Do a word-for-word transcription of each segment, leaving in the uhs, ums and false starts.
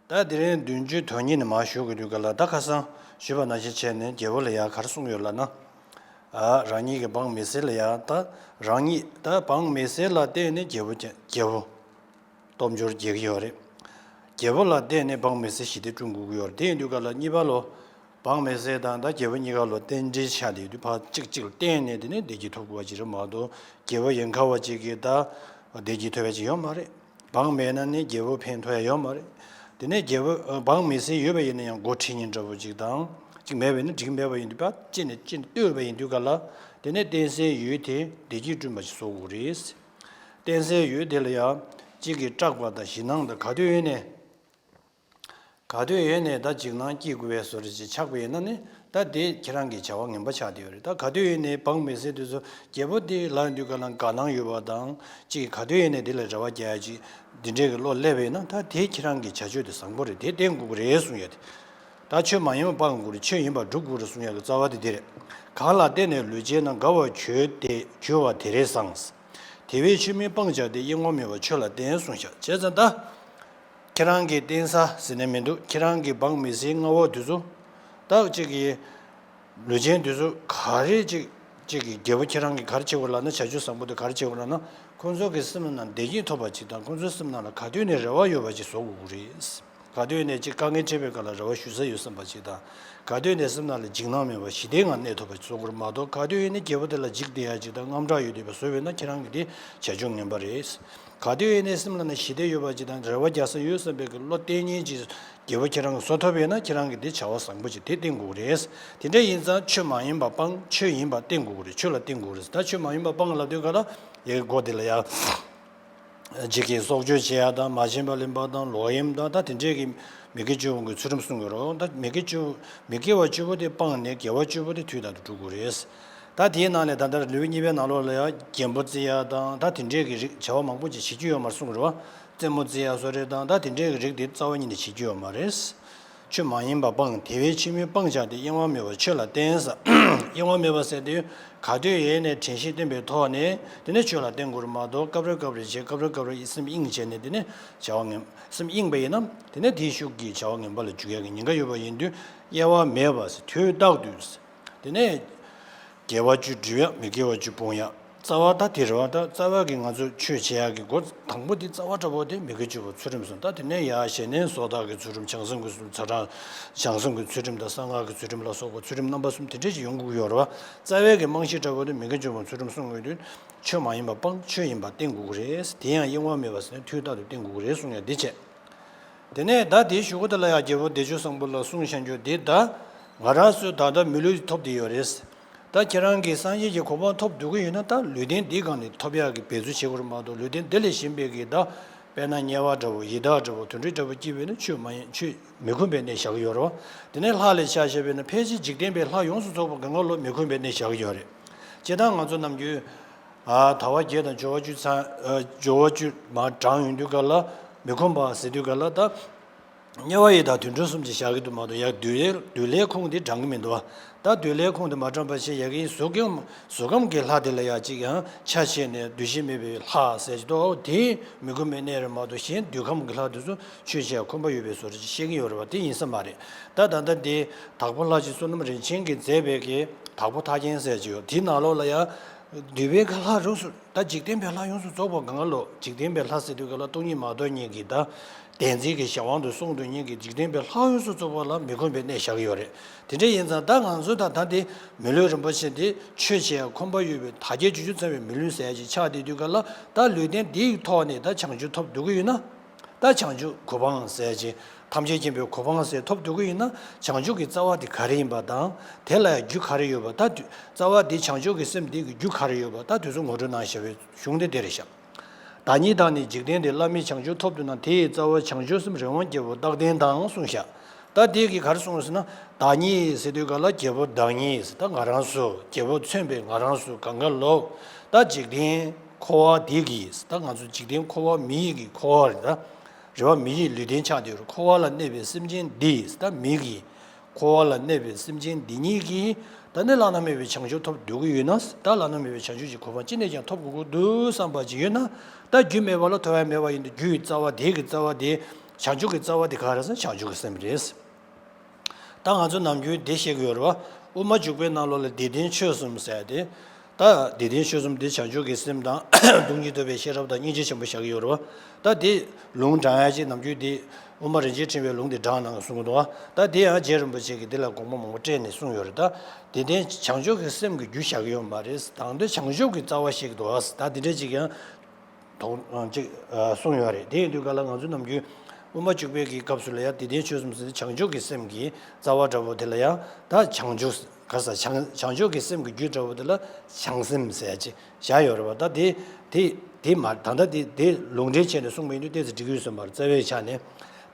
ད་དེ་རིང་བདུན་ཅུ་དོན་གཉིས་ནས་མར་ཞུ་དགོས་དུས་ག་ལ། ད་ཁ་སང་ཞུས་པ་ནང་བཞིན་བྱས་ནས་རྒྱལ་པོ་ལ་ཡ་ག་རེ་གསུངས་ཡོད་ལབ་ན། ཨ། རང་ཉིད་ཀྱི་འབངས་མི་སེར་ལ་ཡ། ད་རང་ཉིད་ད་འབངས་མི་སེར་ལ་བརྟེན་ནས་རྒྱལ་པོ་རྒྱལ་པོ་སྟོབས་འབྱོར་རྒྱས་ཀྱི་ཡོད་རེད། རྒྱལ་པོ་ལ་བརྟེན་ནས་འབངས་མི་སེར་ཞི་བདེ་བསྐྲུན་དགོས་ཀྱི་ཡོད་རེད། དེ་ཡིན་དུས་ག་ལ་གཉིས་པ་ལོ། འབངས་མི་སེར་དང་ད་རྒྱལ་པོ་གཉིས་ཀ་ལོ་རྟེན་འབྲེལ་ཆགས་བསྡད་དུས། ཕར་གཅིག་གཅིག་ལ་བརྟེན་ནས་དེ་ནས་བདེ་སྐྱིད་ཐོབ་དགོས་པ་ཅིག་རེད་མ་གཏོགས། རྒྱལ་པོ་ཡིན་ཁ་བ་ཅིག་གིས་ད་བདེ་སྐྱིད་ཐོབ་ཡ་ཅིག་ཡོད་མ་རེད། འབངས་མེད་ན་ནི་རྒྱལ་པོ་ཕན་ཐོགས་ཡ་ཡོད་མ་རེད། དེ་ནས་རྒྱལ་པོ་འབངས་མི་སེར་ཡོད་པ་ཡིན་ན་ཡང་འགོ་ཁྲིད་མཁན་འདྲ་པོ་ཅིག་དང་ཅིག་མེད་པ་ཡིན་ན་འགྲིག་མེད་པ་ཡིན་དུས། ཕར་གཅིག་ནས་གཅིག་ལ་ལྟོས་པ་ཡིན་དུས་ག་ལ། དེ་ནས་བརྟེན་སའི་ཡུལ་དེ་བདེ་སྐྱིད་བསྐྲུན་པ་ཞིག་བཟོ་དགོས་རེད། བརྟེན་སའི་ཡུལ་དེ་ལ་ཡང་གཅིག་གིས་སྐྲག་པ་དང་ཞེད་སྣང་དང་ག་དུས་ཡིན་ནས། ག་དུས་ཡིན་ནས་ད་འཇིགས་སྣང་སྐྱེ་དགོས་པའི་བཟོ་འདྲ་ཅིག་ཆགས་པ་ཡིན་ན་ནི། ད་དེ་ཁྱེད་རང་གི་བྱ་བ་ངན་པ་ཆགས་བསྡད་ཡོད་རེད། ད་ག་དུས་ཡིན་ནས་འབངས་མི་སེར་དེ་ཚོ་རྒྱལ་པོ་དེ་ལ་ཡོང་དུས་ག་ལ་དགའ་སྣང་ཡོད་པ་དང་ཅིག་ག་དུས་ཡིན་ནས་དེ་ལ་རེ་བ་རྒྱག་ཡ་ཅིག་འདི་འདྲའི་གི་བློ་སླེབས་པ་ཡིན་ན། ད་དེ་ཁྱེད་རང་གི་བྱ་སྤྱོད་དེ་བཟང་པོ་རེད། དེ་བསྟེན་དགོས་ཀྱི་རེད་གསུང་ཡ་དེ། ད་ཆོས་མ་ཡིན་པ་སྤང་དགོས་རེད། ཆོས་ཡིན་པ་སྒྲུབ་དགོས་རེད་གསུང་ཡ་གི་རྩ་བ་དེ་དེ་རེད། གང་ལ་བརྟེན་ནས་ལུས་ཅན་རྣམས་དགའ་བར་གྱུར་ཏེ་གྱུར་པ་དེ་རེད་བཟང་། དེ་བས་ཆོས་མིན་སྤང་བྱ་སྟེ། གཡེང་བ་མེད་པར་ཆོས་ལ་བརྟེན་གསུངས་ཤག་བྱས་ཙང་ད། ཁྱེད་རང་གི་བརྟེན་ས་ཟེར་ནས་མི་འདུག་ཁྱེད་རང་གི་འབངས་མི་སེར་མངའ་འོག་དེ་ཚོ། ད་གཅིག་གི་ལུས་ཅན་དེ་ཚོ་ག་རེ་གཅིག་གཅིག་གི་རྒྱལ་པོ་ཁྱེད་རང་གིས་ག་རེ་བྱེད་དགོས་ལབ་ན། བྱ་སྤྱོད་བཟང་པོ་དེ་ག་རེ་བྱེད་དགོས་ལབ་ན། ཁོང་ཚོ་གི་སེམས་ནང་བདེ་སྐྱིད་ཐོབ་པ་ཅིག་དང་། ཁོང་ཚོའི་སེམས་ནང་ལ་ག་དུས་ནས་རེ་བ་ཡོད་པ་ཅིག་བཟོ་དགོས་ཀྱི་རེད། ག་དུས་ནས་ཅིག་དཀའ་ངལ་འཕྲད་པའི་སྐབས་ལ་རེ་བ་ཞུ་ས་ཡོད་བསམ་པ་ཅིག་དང་། ག་དུས་ནས་སེམས་ནང་ལ་འཇིགས་སྣང་མེད་པར་ཞི་བདེའི་ངང་གནས་ཐུབ་པ་ཅིག་བཟོ་དགོས་རེད་མ་གཏོགས། ག་དུས་ནས་རྒྱལ་པོ་དེ་ལ་འཇིགས་བསྡད་ཡ་ཅིག་དང་དངངས་སྐྲག་ཡོད་བསྡད་པ་བཟོས་པ་ཡིན་ན། ཁྱེད་རང་གི་དེ་བྱ་སྤྱོད་ངན་པ་རེད། ག་དུས་ཡིན་ནའི་སེམས་ལ་ནི་ཞི་བདེ་ཡོད་པ་ཅིག་དང་། རེ་བ་རྒྱག་ས་ཡོད་བསམ་པའི་གི་བློ་གཏད་མཁན་ཅིག་རྒྱལ་པོ་ཁྱེད་རང་གིས་བཟོ་ཐུབ་པ་ཡིན་ན། ཁྱེད་རང་གིས་དེ་བྱ་བ་བཟང་པོ་ཅིག་དེ་བསྟེན་དགོས་རེད། དེ་འདྲ་ཡིན་ཙང་ཆོས་མ་ཡིན་པ་སྤང་། ཆོས་ཡིན་པ་བསྟེན་དགོས་རེད། ཆོས་ལ་བརྟེན་དགོས་རེད། ད་ཆོས་མ་ཡིན་པ་སྤང་ལབ་དུས་ག་ལ་ཡ་གི་སྒོ་དེ་ལ་ཡ། ཅིག་གིས་སྲོག་གཅོད་བྱེད་ཡ་དང་། མ་བྱིན་པ་ལེན་པ་དང་། ལོག་གཡེམ་དང་། ད་དེ་འདྲའི་གི་མི་དགེ་བཅུ་སྤོང་གི་ཚུལ་ཁྲིམས་སྲུང་དགོས་རེད། ད་མི་དགེ་བཅུ་མི་དགེ་བ་བཅུ་པོ་དེ་སྤངས་ནས་དགེ་བ་བཅུ་པོ་དེ་དུས་རྟག་ཏུ་སྒྲུབ་དགོས་རེད། ད་དེའི་ནང་ནས་ད་ལྟ་ལེའུ་གཉིས་པའི་ནང་ལོགས་ལ་ཡང་རྒན་པོ་བརྩི་ཡ་དང་། ད་དེ་འདྲའི་གི་རིགས་བྱ་བ་མང་པོ་ཅིག་བྱེད་རྒྱུ་ཡོད་མ་རེད་གསུངས་རེད་བ། རྩེད་མོ་རྩེ་ཡ་བཟོ་འདྲ་དང་། ད་དེ་འདྲའི་གི་རིགས་དེ་རྩ་བ་ཉིད་ནས་བྱེད་རྒྱུ་ཡོད་མ་རེད། ཆོས་མ་ཡིན་པ་སྤང་། དེ་བས་ཆོས་མིན་སྤང་བྱ་སྟེ། གཡེང་བ་མེད་པར་ཆོས་ལ་བརྟེན་ཟེར། གཡེང་བ་མེད་པ་ཟེར་དུས་ག་དུས་ཡིན་ནའི་དྲན་ཤེས་བསྟེན་པའི་ཐོག་ནས་དེ་ནས་ཆོས་ལ་བརྟེན་དགོས་རེད་མ་གཏོགས། སྐབས་རེ་སྐབས་རེ་བྱས། སྐབས་རེ་སྐབས་རེ་སེམས་གཡེང་བྱས་ནས་དེ་ནས་བྱ་བ་ངན། སེམས་གཡེང་པ་ཡིན་ན་དེ་ནས་དེའི་ཤུགས་ཀྱིས་བྱ་བ་ངན་པ་ལ་འཇུག་ཡ་གི་ཉེན་ཁ་ཡོད་པ་ཡིན་དུས། གཡེང་བ་མེད་པ་ཟེར། དུས་རྟག་ཏུ་ཟེར། དེ་ནས་དགེ་བ་བཅུ་སྒྲུབ་ཡ། མི་དགེ་བ་བཅུ་སྤོང་ཡ། རྩ་བ་ད་དེ་རེད་བ། ད་རྩ་བ་གི་ང་ཚོ་ཆོས་བྱེད་ཡག་གི་སྒོ་དང་པོ་དེ། རྩ་བ་འདྲ་པོ་དེ་མི་དགེ་བཅུ་པོ་ཚུལ་ཁྲིམས་སྲུང་། ད་དེ་ནས་ཡར་ཞེ་ནས་སོ་ཐར་གྱི་ཚུལ་ཁྲིམས། བྱང་སེམས་ཀྱི་ཚུལ་ཁྲིམས། ཚ་གྲང་བྱང་སེམས་ཀྱི་ཚུལ་ཁྲིམས་དང་། གསང་སྔགས་ཀྱི་ཚུལ་ཁྲིམས་ལ་སོགས་པ་ཚུལ་ཁྲིམས་རྣམ་པ་གསུམ་དེ་འདྲ་ཞིག་ཡོང་དགོས་ཀྱི་ཡོད་རེད་བ། རྩ་བའི་གི་རྨང་གཞི་འདྲ་པོ་དེ་མི་དགེ་བཅུ་པོ་ཚུལ་ཁྲིམས་སྲུང་དགོས་དུས། ཆོས་མ་ཡིན་པ་སྤང་། ཆོས་ཡིན་པ་བསྟེན་དགོས་ཀྱི་རེད། དེ་ཡང་གཡེང་བ་མེད་པ་ཟེར་ནས་དུས་རྟག་ཏུ་བསྟེན་དགོས་ཀྱི་རེད་གསུང་ཡ་འདི་བྱས། དེ་ནས་ད་དེའི་གཞུག་གུ་དེ་ལ་ཡང་རྒྱལ་པོ་བདེ་སྤྱོད་བཟང་པོ་ལ་གསུངས་བཞག་རྒྱུ་དེ། ད་ང་རང་ཚོས་ད་ལྟ་མི་ལུས་ཐོབ་བསྡད་ཡོད་རེད། ད་ཁྱེད་རང་གིས་སངས་རྒྱས་ཀྱི་གོ་འཕང་ཐོབ་འདོད་ཀྱི་ཡོད་ན། ད་ལུས་རྟེན་འདིའི་སྒང་ནས་ཐོབ་ཡག་གི་འབད་རྩོལ་བྱེད་དགོས་རེད་མ་གཏོགས། ལུས་རྟེན་འདི་ལས་གཞན་པའི་གི། ད་དཔེར་ན་དམྱལ་བ་འདྲ་པོ། ཡི་དྭགས་འདྲ་པོ། དུད་འགྲོ་འདྲ་པོ་སྐྱེས་པ་ཡིན་ན་ཆོས་མ་ཡིན། ཆོས་མི་ཁོམ་པའི་གནས་བཞག་གི་ཡོད་རེད་བ། དེ་ནས་ལྷ་ལ་ཆ་བཞག་པ་ཡིན་ན། ཕལ་ཆེར་འཇིག་རྟེན་པའི་ལྷ་ཡོངས་སུ་རྫོགས་པ་སྒང་ག་ལོག་མི་ཁོམ་པའི་གནས་བཞག་གི་ཡོད་རེད། སྤྱིར་བཏང་ང་ཚོ་ནམ་རྒྱུན། ཨ། དལ་བ་བརྒྱད་དང་འབྱོར་བ་བཅུ་ཚང་། ཨ། འབྱོར་བ་བཅུ་མར་བགྲངས་ཡོང་དུས་ག་ལ། མི་ཁོམ་པ་ཟེར་དུས་ག་ལ། ད་དམྱལ་བ་ཡི་དྭགས་དུད་འགྲོ་གསུམ་ཅིག་བཞག་གི་འདུག་མ་གཏོགས། ཡ། བདུད་བདུད་ལྷའི་ཁོངས་དེ་བགྲང་གི་མི་འདུག་བ། ད་བདུད་ལྷའི་ཁོངས་དེ་མ་བགྲངས་པ་བྱས། ཡ་གི་གཟུགས་ཁམས་གཟུགས་ཁམས་ཀྱི་ལྷ་དེ་ལ་ཡ་གཅིག་ཡང་ཆ་བཞག་ནས་འདུ་ཤེས་མེད་པའི་ལྷ་ཟེར་གྱི་འདུག་དེ་མི་ཁོམ་པའི་གནས་རེད་མ་གཏོགས། གཞན་བདུད་ཁམས་ཀྱི་ལྷ་དེ་ཚོ་ཆོས་བྱེད་ཡ་ཁོམ་པ་ཡོད་པའི་བཟོ་འདྲ་ཅིག་བཤད་ཀྱི་ཡོད་རེད་བ། དེ་ཡིན་ས་མ་རེད། ད་ད་ལྟ་འདི་དྭགས་པོ་ལྷ་གཅིག་བསོད་ནམས་རིན་ཆེན་གྱིས་མཛད་པའི་གི་དྭགས་པོ་ཐར་རྒྱན་ཟེར་གྱི་ཡོད། དེའི་ནང་ལོགས་ལ་ཡ། འདུས་པའི་གི་ལྷ་རུ་སུ། ད་འཇིག་རྟེན་པའི་ལྷ་ཡོངས་སུ་རྫོགས་པ་སྒང་ག་ལོག་འཇིག་རྟེན་པའི་ལྷ་ཟེར་དུས་ག་ལ། སྟོང་ཉིད་མ་རྟོགས་མཁན་གྱི། ད་བདེན་འཛིན་གྱི་གཞན་དབང་དུ་སོང་སྡོད་མཁན་གྱི་འཇིག་རྟེན་པའི་ལྷ་ཡོངས་སུ་རྫོགས་པ་ལ་མི་ཁོམ་པའི་གནས་བཞག་གི་ཡོད་རེད། དེ་འདྲ་ཡིན་ཙང་ད་ང་ཚོ་ད་ལྟ་འདི་མི་ལུས་རིན་པོ་ཆེ་འདི་ཆོས་བྱེད་ཡ་ཁོམ་པ་ཡོད་པའི་དལ་བརྒྱད་བཅུ་གཅིག་ཚང་བའི་མི་ལུས་ཟེར་ཡ་ཅིག་ཆགས་བསྡད་དུས་ག་ལ། ད་ལུས་རྟེན་འདིའི་ཐོག་ནས་ད་བྱང་ཆུབ་ཐོབ་འདོད་ཀྱི་ཡོད་ན། ད་བྱང་ཆུབ་གོ་འཕང་ཟེར་ཅིག་ཐམས་ཅད་མཁྱེན་པའི་གོ་འཕང་ཟེར་ཐོབ་འདོད་ཀྱི་ཡིན་ན། བྱང་ཆུབ་ཀྱི་རྩ་བ་དེ་ག་རེ་ཡིན་པ་དང་། དེ་ལ་རྒྱུ་ག་རེ་ཡོད་པ། ད་དུ་རྩ་བ་དེ་བྱང་ཆུབ་ཀྱི་སེམས་དེ་གི་རྒྱུ་ག་རེ་ཡོད་པ། ད་དེ་ཚོ་ངོ་སྤྲོད་གནང་བཞག་པའི་གཞུང་དེ་དེ་རེད་ཤག་བདག་ཉིད་དང་ནི་འཇིག་རྟེན་འདས། བླ་མེད་བྱང་ཆུབ་ཐོབ་འདོད་ན། དེ་ཡི་རྩ་བ་བྱང་ཆུབ་སེམས། རི་དབང་རྒྱལ་པོ་རྟག་བརྟན་དང་གསུངས་ཤག་ད་དེ་གི་ག་རེ་གསུངས་ཟེར་ན། བདག་ཉིད་ཟེར་དུས་ག་ལ་རྒྱལ་པོ་བདག་ཉིད་ཟེར། ད་ང་རང་ཚོ་རྒྱལ་པོ་མཚོན་པའི་ང་རང་ཚོ་སྒང་ག་ལོག་ད་འཇིག་རྟེན་འཁོར་བ་འདི་གི། ད་ང་ཚོ་འཇིག་རྟེན་འཁོར་བ་མི་ཡི་གི་འཁོར་བ་རེད། ད་རེད་བ། མི་ཡི་ལུས་རྟེན་ཆགས་བསྡད་རེད། འཁོར་བ་ལ་གནས་པའི་སེམས་ཅན་འདི། ད་མི་གི་འཁོར་བ་ལ་གནས་པའི་སེམས་ཅན་འདི་ཉིད་ཀྱིས། ད་ནི་བླ་ན་མེད་པའི་བྱང་ཆུབ་ཐོབ་འདོད་ཀྱི་ཡོད་ན། ད་བླ་ན་མེད་པའི་བྱང་ཆུབ་ཀྱི་གོ་འཕང་ཅི་ནས་ཀྱང་ཐོབ་དགོས་ཀྱི་འདུག་བསམ་པ་ཅིག་ཡོད་ན། ད་རྒྱུ་མེད་པ་ལ་ཐོབ་ཡ་མེད་པ་ཡིན་དུས། རྒྱུ་ཡི་རྩ་བ་དེ་གི་རྩ་བ་དེ། བྱང་ཆུབ་ཀྱི་རྩ་བ་དེ་ག་རེད་ཟེར་ན་བྱང་ཆུབ་ཀྱི་སེམས་རེད། ད་ང་ཚོ་ནམ་རྒྱུན་འདི་བཤད་ཀྱི་ཡོད་རེད་བ། དབུ་མ་འཇུག་པའི་ནང་ལོགས་ལ་འདི་ལྡན་ཆོས་གསུམ་ཟེར་ཏེ། ད་འདི་ལྡན་ཆོས་གསུམ་དེ་བྱང་ཆུབ་ཀྱི་སེམས་དང་སྟོང་ཉིད་རྟོགས་པའི་ཤེས་རབ་དང་སྙིང་རྗེ་ཆེན་པོ་བཞག་གི་ཡོད་རེད་བ། ད་འདི་ལུང་དྲངས་ཡ་ཅིག་ནམ་རྒྱུན་འདི་དབུ་མ་རིན་ཆེན་ཕྲེང་བའི་ལུང་དེ་དྲངས་གནང་གསུང་གི་འདུག་བ། ད་འདི་ཡང་རྗེ་རིན་པོ་ཆེ་གིས་འདི་ལ་དགོངས་པ་མང་པོ་བཀྲལ་ནས་གསུངས་ཡོད་རེད། ད་འདི་ལྡན་བྱང་ཆུབ་ཀྱི་སེམས་ཀྱི་རྒྱུ་བཞག་གི་ཡོད་མ་རེད། དང་དོན་བྱང་ཆུབ་ཀྱི་རྩ་བ་བཤད་ཀྱི་འདུག་བ། ད་འདི་འདྲ་ཅིག་ཡང་དོགས་ཅིག་གསུངས་ཡོད་རེད། དེ་ཡིན་དུས་ག་ལ་ང་ཚོ་ནམ་རྒྱུན་དབུ་མ་འཇུག་པའི་གི་སྐབས་སུ་ལ་ཡང་འདི་ལྡན་ཆོས་གསུམ་ཟེར་བྱང་ཆུབ་ཀྱི་སེམས་ཀྱི་རྩ་བ་འདྲ་པོ་དེ་ལ་ཡང་ད་བྱང་ཆུབ་ག་ས་བྱང་བྱང་ཆུབ་ཀྱི་སེམས་ཀྱི་རྒྱུ་འདྲ་པོ་དེ་ལ་བྱང་སེམས་ཟེར་ཅིག་བཞག་ཡོད་རེད་བ། ད་དེ་དེ་དེ་མ་ད་ལྟ་དེ་དེ་ལུང་འདྲེན་བྱས་ནས་གསུངས་པ་ཡིན་དུས་ཏོག་ཙམ་འགྲིག་གི་ཡོད་ས་མ་རེད། རྩ་བའི་ཆ་ནས།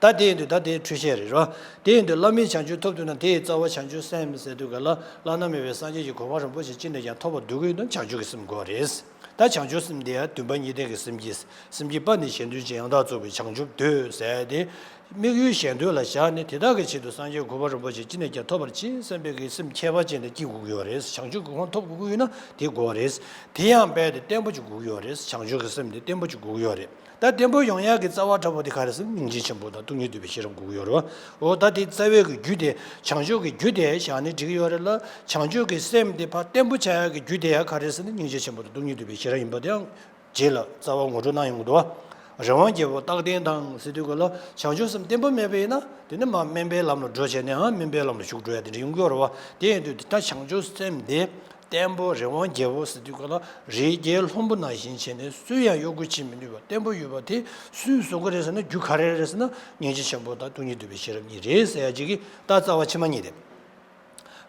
ད་དེ་ཡིན་དུས་ད་དེ་འཁྲུལ་བཤད་རེད་རོ། དེ་ཡིན་དུས་བླ་མེད་བྱང་ཆུབ་ཐོབ་ཐུབ་ན་དེ་ཡི་རྩ་བ་བྱང་ཆུབ་སེམས་ཟེར་དུས་ག་ལ་བླ་ན་མེད་པའི་སངས་རྒྱས་ཀྱི་གོ་འཕང་རིན་པོ་ཆེ་ཅི་ནས་ཀྱང་ཐོབ་པར་འདོད་ཀྱི་ཡོད་ན་བྱང་ཆུབ་ཀྱི་སེམས་དགོས་རེད། ད་བྱང་ཆུབ་སེམས་དེ་ཡང་འདུན་པ་གཉིས་ལྡན་གྱི་སེམས་ཀྱིས་སེམས་བསྐྱེད་པ་ནི་གཞན་དོན་ཅན་ཡང་དག་རྫོགས་པའི་བྱང་ཆུབ་འདོད་ཟེར་ཏེ། དམིགས་ཡུལ་གཞན་དོན་ལ་བཞག་ནས་དེ་དག་གི་ཆེད་དུ་སངས་རྒྱས་གོ་འཕང་རིན་པོ་ཆེ་ཅི་ནས་ཀྱང་ཐོབ་པར་བྱེད་བསམ་པའི་གི་སེམས་ཁྱད་པར་ཅན་དེ་སྐྱེ་དགོས་ཀྱི་ཡོད་རེད། བྱང་ཆུབ་གོ་འཕང་ཐོབ་དགོས་ཀྱི་ཡོད་ན་དེ་དགོས་རེད། དེ་ཡང་རྦད་དེ་བརྟན་པོ་ཅིག་དགོས་ཀྱི་ཡོད་རེད། བྱང་ཆུབ་ཀྱི་སེམས་དེ་བརྟན་པོ་ཅིག་དགོས་ཀྱི་ཡོད་རེད། ད་བརྟན་པོ་ཡོང་ཡག་གི་རྩ་བ་འདྲ་པོ་དེ་ག་རེ་ཟེར་ན་སྙིང་རྗེ་ཆེན་པོ་དང་སྟོང་ཉིད་རྟོགས་པའི་ཤེས་རབ་དགོས་ཀྱི་ཡོད་རེད་བ། འོ་ད་དེ་རྩ་བའི་གི་རྒྱུ་དེ་བྱང་ཆུབ་ཀྱི་རྒྱུ་དེ་བཞག་ནས་འགྲིག་གི་ཡོད་རེད་ལ། བྱང་ཆུབ་ཀྱི་སེམས་དེ་ཕར་བརྟན་པོ་ཆགས་ཡག་གི་རྒྱུ་དེ་ཡང་ག་རེ་ཟེར་ན་སྙིང་རྗེ་ཆེན་པོ་དང་སྟོང་ཉིད་རྟོགས་པའི་ཤེས་རབ་ཡིན་པ་དེའང་རྗེས་ལ་རྩ་བ་ངོ་སྤྲོད་གནང་ཡོང་གི་འདུག་བ། རི་དབང་རྒྱལ་པོ་རྟག་བརྟན་དང་ཟེར་དུས་ག་ལ་བྱང་ཆུབ་སེམས་བརྟན་པོ་མེད་པ་ཡིན་ན་དེ་ནི་མར་དམན་པའི་ལམ་ལ་འགྲོ་བྱས་ནས་ཨ་དམན་པའི་ལམ་ལ་ཞུགས་འགྲོ་ཡ་དེ་འདྲ་ཡོང་གི་ཡོད་རེད་བ། དེ་ཡིན་དུས་དེ་ལྟར་བྱང་ཆུབ་སེམས་དེ། བརྟན་པོ་རི་དབང་རྒྱལ་པོ་ཟེར་དུས་ག་ལ་རིའི་རྒྱལ་ལྷུན་པོ་ནང་བཞིན་བྱས་ནས་སུས་ཡང་གཡོ་འགུལ་བྱེད་མི་ནུས་པ་བརྟན་པོ་ཡོད་པ་དེ་སུས་བཟོ་གི་རེད་ཟེར་ན་རྒྱུ་ག་རེ་རེད་ཟེར་ན་སྙིང་རྗེ་ཆེན་པོ་དང་སྟོང་ཉིད་རྟོགས་པའི་ཤེས་རབ་གཉིས་རེད་ཟེར་ཡ་གཅིག་གིས་ད་རྩ་བ་ཕྱི་མ་གཉིས་དེ།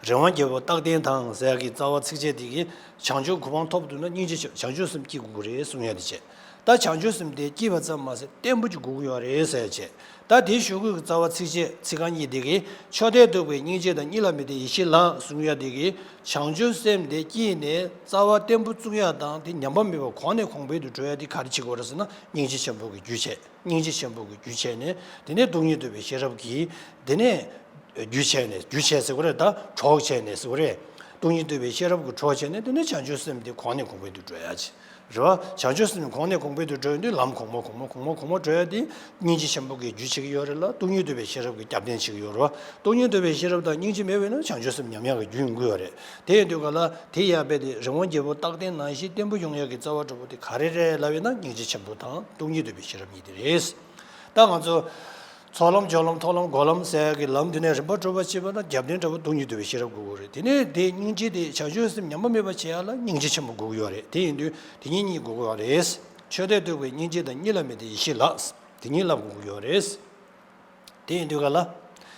རི་དབང་རྒྱལ་པོ་རྟག་བརྟན་དང་ཟེར་ཡ་གི་རྩ་བ་ཚིགས་བཅད་དེ་གིས་བྱང་ཆུབ་གོ་འཕང་ཐོབ་ཐུབ་ན་སྙིང་རྗེ་ཆེ་བྱང་ཆུབ་སེམས་སྐྱེ་དགོས་ཀྱི་རེད་གསུང་ཡ་དེ་བྱས། ད་བྱང་ཆུབ་སེམས་དེ་སྐྱེས་པ་ཙམ་མ་ཟད་བརྟན་པོ་ཅིག་དགོས་ཀྱི་ཡོད་རེད་ཟེར་བྱས། ད་དེའི་ཞུ་སྒོའི་རྩ་བ་ཚིགས་བཅད་ཚིག་རྐང་གཉིས་དེ་གིས་མཆོག་ལྡན་རྟོགས་པའི་སྙིང་རྗེ་དང་གཉིས་ལ་མི་ལྡན་ཡེ་ཤེས་ལགས་གསུང་ཡ་དེ་གིས་བྱང་ཆུབ་སེམས་དེ་སྐྱེས་ནས་རྩ་བ་བརྟན་པོ་བཙུགས་ཡ་དང་དེ་ཉམས་པ་མེད་པར་གོང་ནས་གོང་འཕེལ་དུ་འགྲོ་ཡ་དེ་ག་རེ་བྱེད་དགོས་རེད་ཟེར་ན་སྙིང་རྗེ་ཆེན་པོ་གི་རྒྱུ་བྱས། སྙིང་རྗེ་ཆེན་པོ་གི་རྒྱུ་བྱས་ནས་དེ་ནས་སྟོང་ཉིད་རྟོགས་པའི་ཤེས་རབ་ཀྱིས་དེ་ནས་རྒྱུ་བྱས་ནས་རྒྱུ་བྱས་ཟེར་དགོས་རེད། ད་གྲོགས་བྱས་ནས་ཟེར་དགོས་རེད། སྟོང་ཉིད་རྟོགས་པའི་ཤེས་རབ་ཀྱི་གྲོགས་བྱས་ནས་དེ་ནས་བྱང་ཆུབ་སེམས་དེ་གོང་ནས་གོང་འཕེལ་དུ་འགྲོ་ཡ་ཅིག་རེད་བ། བྱང་ཆུབ་སེམས་གོང་ནས་གོང་འཕེལ་དུ་འགྲོ་ཡོང་དུས་ལམ་གོང་མ་གོང་མ་གོང་མ་གོང་མ་འགྲོ་ཡ་དེ་སྙིང་རྗེ་ཆེན་པོ་གིས་རྒྱུ་བྱེད་ཀྱི་ཡོད་རེད་ལ་སྟོང་ཉིད་རྟོགས་པའི་ཤེས་རབ་ཀྱིས་རྒྱབ་རྟེན་བྱེད་ཀྱི་ཡོད་རེད་བ། སྟོང་ཉིད་རྟོགས་པའི་ཤེས་རབ་དང་སྙིང་རྗེ་མེད་པ་ཡིན་ན་བྱང་ཆུབ་སེམས་ཉམས་ཡག་གི་རྒྱུ་ཡོང་གི་ཡོད་རེད། དེ་ཡིན་དུས་ག་ལ་དེ་ཡང་རྦད་དེ་རི་དབང་རྒྱལ་པོ་རྟག་བརྟན་ནང་བཞིན་བརྟན་པོ་ཡོང་ཡག་གི་རྩ་བ་འདྲ་པོ་དེ་ག་རེ་རེད་ལབ་ཡིན་ན་སྙིང་རྗེ་ཆེན་པོ་དང་སྟོང་ཉིད་རྟོགས་པའི་ཤེས་རབ་གཉིས་དེ་རེད། ད་ང་ཚོ་ཚོགས་ལམ་སྦྱོར་ལམ་མཐོང་ལམ་སྒོམ་ལམ་ཟེར་ཡག་གི་ལམ་འདི་ནས་རིམ་པ་སྒྲུབ་པ་བྱེད་པ་ན་རྒྱབ་རྟེན་འདྲ་པོ་སྟོང་ཉིད་རྟོགས་པའི་ཤེས་རབ་དགོས་ཀྱི་རེད། དེ་ནས་དེ་སྙིང་རྗེ་དེ་བྱང་ཆུབ་སེམས་ཉམས་པ་མེད་པ་བྱེད་ཡག་ལ་སྙིང་རྗེ་ཆེན་པོ་དགོས་ཀྱི་ཡོད་རེད། དེ་ཡིན་དུས་དེ་གཉིས་གཉིས་དགོས་ཀྱི་ཡོད་རེད། མཆོག་ལྡན་རྟོགས་པའི་སྙིང་རྗེ་དང་གཉིས་ལ་མི་ལྡན་ཡེ་ཤེས་ལགས། དེ་གཉིས་ལ་དགོས་ཀྱི་ཡོད་རེད། དེ་ཡིན་དུས་ག་ལ།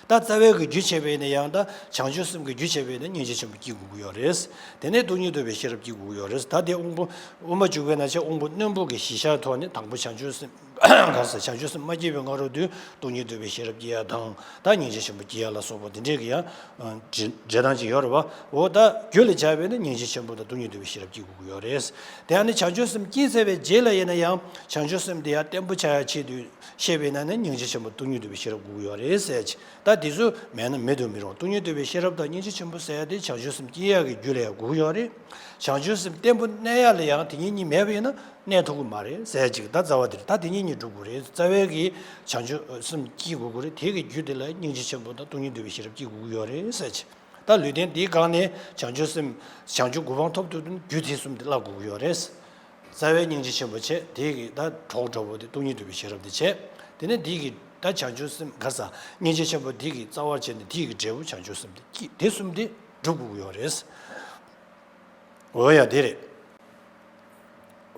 ད་རྩ་བའི་གི་རྒྱུ་བྱས་པས་ན་ཡང་ད་བྱང་ཆུབ་སེམས་ཀྱི་རྒྱུ་བྱས་པས་ན་སྙིང་རྗེ་ཆེན་པོ་སྐྱེ་དགོས་ཀྱི་ཡོད་རེད། དེ་ནས་སྟོང་ཉིད་རྟོགས་པའི་ཤེས་རབ་སྐྱེ་དགོས་ཀྱི་ཡོད་རེད། ད་དེ་དབང་པོ་དབུ་མ་འཇུག་པའི་ན་ཆ་དབང་པོ་རྣོན་པོ་གི་གཞི་བཞག་ཐོག་ནས་དང་པོ་བྱང་ཆུབ་སེམས་ག་ས་བྱང་ཆུབ་སེམས་མ་སྐྱེས་པའི་སྔ་རོལ་དུ་སྟོང་ཉིད་རྟོགས་པའི་ཤེས་རབ་སྐྱེ་ཡ་དང་ད་སྙིང་རྗེ་ཆེན་པོ་སྐྱེ་ཡ་ལ་སོགས་པ་དེ་འདྲས་ཀྱི་ཡང་འབྲེལ་འབྲེལ་སྟངས་ཅིག་ཡོད་རེད་བ། འོ་ད་རྒྱུ་ལ་བྱས་པས་ན་སྙིང་རྗེ་ཆེན་པོ་དང་སྟོང་ཉིད་རྟོགས་པའི་ཤེས་རབ་སྐྱེ་དགོས་ཀྱི་ཡོད་རེད། དེ་ཡང་ནི་བྱང་ཆུབ་སེམས་སྐྱེས་ཚར་བའི་རྗེས་ལ་ཡིན་ན་ཡང་བྱང་ཆུབ་སེམས་དེ་ཡང་བརྟན་པོ་ཆགས་ཡ་ཆེད་དུ། བཤད་པས་ན་ནི་སྙིང་རྗེ་ཆེན་པོ་སྟོང་ཉིད་རྟོགས་པའི་ཤེས་རབ་དགོས་ཀྱི་ཡོད་རེད་ཟེར་གྱི། ད་དེ་ཚོ་མེད་ན་མེད་དུ་མི་རུང་། སྟོང་ཉིད་རྟོགས་པའི་ཤེས་རབ་དང་སྙིང་རྗེ་ཆེན་པོ་ཟེར་ཡ་དེ་བྱང་ཆུབ་སེམས་སྐྱེ་ཡག་གི་རྒྱུ་ལ་ཡང་དགོས་ཀྱི་ཡོད་རེད། བྱང་ཆུབ་སེམས་བརྟན་པོ་གནས་ཡག་ལ་ཡང་དེ་གཉིས་གཉིས་མེད་པ་ཡིན་ན་གནས་ཐུབ་ཀྱི་མ་རེད་ཟེར་གྱི། ད་རྩ་བ་དེ་རེད། ད་དེ་གཉིས་གཉིས་སྒྲུབ་དགོས་རེད། རྩ་བའི་གི་བྱང་ཆུབ་སེམས་སྐྱེ་དགོས་ཀྱི་རེད། དེ་གི་རྒྱུ་དེ་ལ་སྙིང་རྗེ་ཆེན་པོ་དང་སྟོང་ཉིད་རྟོགས་པའི་ཤེས་རབ་སྐྱེ་དགོས་ཀྱི་ཡོད་རེད་ཟེར་གྱི། ད་ལུས་རྟེན་འདིའི་སྒང་ནས་བྱང་ཆུབ་སེམས་བྱང་ཆུབ་གོ་འཕང་ཐོབ་ཐུབ་རྒྱུ་དེ་གསུམ་དེ་བསླབ་དགོས་ཀྱི་ཡོད་རེད། རྩ་བའི་སྙིང་རྗེ་ཆེན་པོ་བྱས། དེ་གི་ད་གྲོགས་འདྲ་པོ་དེ་སྟོང་ཉིད་རྟོགས་པའི་ཤེས་རབ་དེ་བྱས། དེ་ནས་འདི་གི་ད་བྱང་ཆུབ་སེམས་ག་ས་སྙིང་རྗེ་ཆེན་པོ་འདི་གི་རྩ་བར་བྱས་ནས་འདི་གི་འབྲས་བུ་བྱང་ཆུབ་སེམས་དེ་སྐྱེ། དེ་གསུམ་དེ་སྒྲུབ་དགོས་ཀྱི་ཡོད་རེད། འོ་ཡ་དེ་རེད།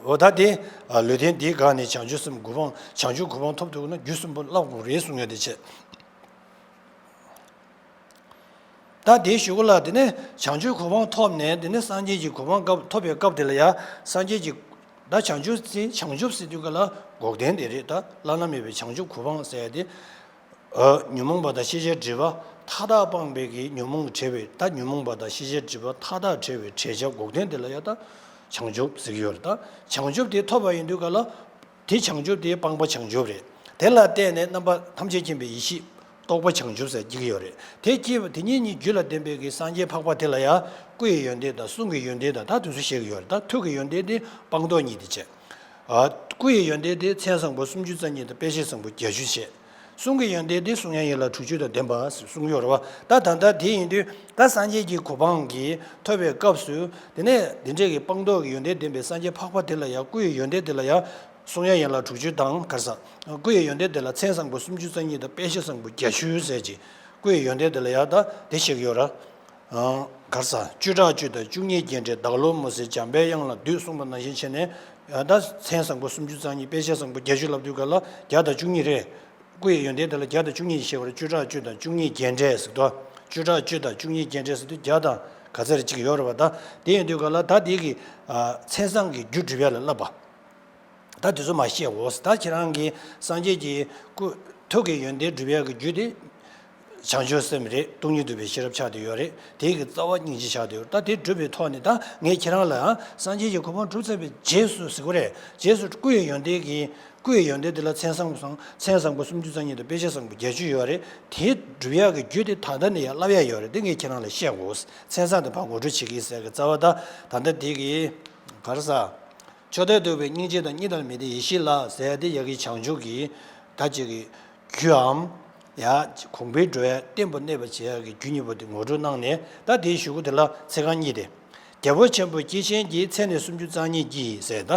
འོ་ད་དེ་ལུས་རྟེན་འདིའི་སྒང་ནས་བྱང་ཆུབ་སེམས་གོ་འཕང་བྱང་ཆུབ་གོ་འཕང་ཐོབ་ཐུབ་ན་རྒྱུ་གསུམ་པོ་བསླབ་དགོས་རེད་གསུང་ཡ་དེ་བྱས། ད་དེའི་གཞུག་ལ་དེ་ནས་བྱང་ཆུབ་གོ་འཕང་ཐོབ་ནས་དེ་ནས་སངས་རྒྱས་ཀྱི་གོ་འཕང་སྐབས་ཐོབ་པའི་སྐབས་དེ་ལ་ཡང་སངས་རྒྱས་ཀྱི་ད་བྱང་ཆུབ་སེམས་བྱང་ཆུབ་ཟེར་དུས་ག་ལ་འགོག་བདེན་དེ་རེད། ད་བླ་ན་མེད་པའི་བྱང་ཆུབ་གོ་འཕང་ཟེར་ཡ་དེ། ཨ། ཉོན་མོངས་པ་དང་ཤེས་བྱའི་སྒྲིབ་པ་མཐའ་དག་སྤངས་པའི་གི་ཉོན་མོངས་བྲལ་བའི་ད་ཉོན་མོངས་པ་དང་ཤེས་བྱའི་སྒྲིབ་པ་མཐའ་དག་བྲལ་བའི་བྲལ་བྱ་འགོག་བདེན་དེ་ལ་ཡང་ད་བྱང་ཆུབ་ཟེར་གྱི་ཡོད་རེད། ད་བྱང་ཆུབ་དེ་ཐོབ་པ་ཡིན་དུས་ག་ལ། དེ་བྱང་ཆུབ་དེ་སྤངས་པ་བྱང་ཆུབ་རེད། དེ་ལ་བརྟེན་ནས་རྣམ་པ་ཐམས་ཅད་མཁྱེན་པའི་ཡེ་ཤེས་རྟོགས་པ་བྱང་ཆུབ་ཟེར་སྐྱེ་གི་ཡོད་རེད། དེ་སྐྱེས་པ་དེ་ཉིད་གཉིས་རྒྱུད་ལ་ལྡན་པའི་གི་སངས་རྒྱས་འཕགས་པ་དེ་ལ་ཡང་སྐུ་ཡི་ཡོན་ཏན་དང་གསུང་གི་ཡོན་ཏན་དང་ད་དེ་ཚོ་བཤད་ཀྱི་ཡོད་རེད། ད་ཐུགས་ཀྱི་ཡོན་ཏན་དེ་སྤངས་རྟོགས་གཉིས་དེ་བྱས། ཨ། སྐུ་ཡི་ཡོན་ཏན་དེ་མཚན་བཟང་པོ་སུམ་ཅུ་རྩ་གཉིས་དང་དཔེ་བྱད་བཟང་པོ་བརྒྱད་ཅུ་བྱས། གསུང་གི་ཡོན་ཏན་དེ་གསུང་ཡང་ཡིན་ལ་དྲུག་ཅུ་དང་ལྡན་པ་གསུངས་ཡོད་རེད་བ། ད་ད་ལྟ་དེ་ཡིན་དུས་ད་སངས་རྒྱས་ཀྱི་གོ་འཕང་གི་ཐོབ་པའི་སྐབས་སུ་དེ་ནས་འདི་འདྲས་ཀྱི་སྤངས་རྟོགས་ཀྱི་ཡོན་ཏན་ལྡན་པའི་སངས་རྒྱས་འཕགས་པ་དེ་ལ་ཡང་སྐུ་ཡི་ཡོན་ཏན་དེ་ལ་ཡང་གསུང་ཡང་ཡིན་ལ་དྲུག་ཅུ་དང་ག་རེ་ཟ། སྐུ་ཡི་ཡོན་ཏན་དེ་ལ་མཚན་བཟང་པོ་སུམ་ཅུ་རྩ་གཉིས་དང་དཔེ་བྱད་བཟང་པོ་བརྒྱད་ཅུ་ཟེར་གྱི་སྐུ་ཡི་ཡོན་ཏན་དེ་ལ་ཡང་ད་དེ་བཤད་ཀྱི་ཡོད་ར། གར་ས་བཅུ་ཕྲག་བཅུ་དང་བཅུ་གཉིས་རྒྱན་སྤྲས་བདག་བློ་མུན་སེལ་འཇམ་པའི་དབྱངས་ལ་འདུད་གསུངས་པ་ནང་བཞིན་བྱས་ནས། ད་མཚན་བཟང་པོ་སུམ་ཅུ་རྩ་གཉིས་དཔེ་བྱད་བཟང་པོ་བརྒྱད་ཅུ་ལབ་དུས་ག་ལ་བརྒྱ་དང་བཅུ་གཉིས་རེད། སྐུ་ཡི་ཡོན་ཏན་དེ་ལ་བརྒྱ་དང་བཅུ་གཉིས་ཤེས་པར་བཅུ་ཕྲག་བཅུ་དང་བཅུ་གཉིས་རྒྱན་སྤྲས་ཟེར་དོ། བཅུ་ཕྲག་བཅུ་དང་བཅུ་གཉིས་རྒྱན་སྤྲས་ཟེར་དུས་བརྒྱ་དང་ག་ཚད་རེ་གཅིག་ཡོད་རེད་བ། ད་དེ་ཡིན་དུས་ག་ལ་ད་དེ་གི་མཚན་བཟང་གི་རྒྱུ་སྒྲུབ་ཡ་ལ་བསླབ་པ། ད་དེ་ཚོ་མ་བཤད་འོ། ད་ཁྱེད་རང་གིས་སངས་རྒྱས་ཀྱི་སྐུ་ཐུགས་ཀྱི་ཡོན་ཏན་སྒྲུབ་ཡག་གི་རྒྱུ་དེ་བྱང་ཆུབ་སེམས་རེད། སྟོང་ཉིད་རྟོགས་པའི་ཤེས་རབ་ཆགས་བསྡད་ཡོད་རེད། དེ་གི་རྩ་བ་སྙིང་རྗེ་ཆགས་བསྡད་ཡོད་རེད། ད་དེ་སྒྲུབ་པའི་ཐོག་ནས་ད་ངས་ཁྱེད་རང་ལ་ཡང་སངས་རྒྱས་ཀྱི་གོ་འཕང་སྒྲུབ་ཚར་བའི་རྗེས་སུ་ཟེར་གོ་རེད། རྗེས་སུ་སྐུ་ཡི་ཡོན་ཏན་གྱི་སྐུ་ཡི་ཡོན་ཏན་དེ་ལ་མཚན་བཟང་པོ་སོང་མཚན་བཟང་པོ་སུམ་ཅུ་རྩ་གཉིས་དང་དཔེ་བྱད་བཟང་པོ་བརྒྱད་ཅུ་ཡོད་རེད། དེ་སྒྲུབ་ཡག་གི་རྒྱུ་དེ་ད་ལྟ་ནས་ཡང་བསླབ་ཡག་ཡོད་རེད། དེ་ངས་ཁྱེད་རང་ལ་བཤད་དགོས། མཚན་བཟང་དེ་ཕར་ངོ་སྤྲོད་བྱེད་ཀྱི་ཟེར་གི་རྩ་བ་ད་ད་ལྟ་དེ་གི་ག་རེ་ཟ། མཆོག་ཐུན་རྟོགས་པའི་སྙིང་རྗེ་དང་གཉིས་དང་མི་ལྡན་ཡེ་ཤེས་ལ་ཟེར་ཡ་དེ་ཡ་གི་བྱང་ཆུབ་ཀྱི་ད་ཅིག་གི་རྒྱུའམ། ཡ་གོང་འཕེལ་འགྲོ་ཡ་བརྟན་པོ་གནས་པ་བྱེད་ཡ་གི་རྒྱུ་གཉིས་པོ་དེ་ངོ་སྤྲོད་གནང་ནས། ད་དེའི་གཞུག་གུ་དེ་ལ་ཚིག་རྐང་གཉིས་ཏེ། རྒྱལ་པོ་ཆེན་པོ་སྐྱེས་ཆེན་གྱི་མཚན་ནི་སུམ་ཅུ་རྩ་གཉིས་ཀྱིས་ཟེར། ད་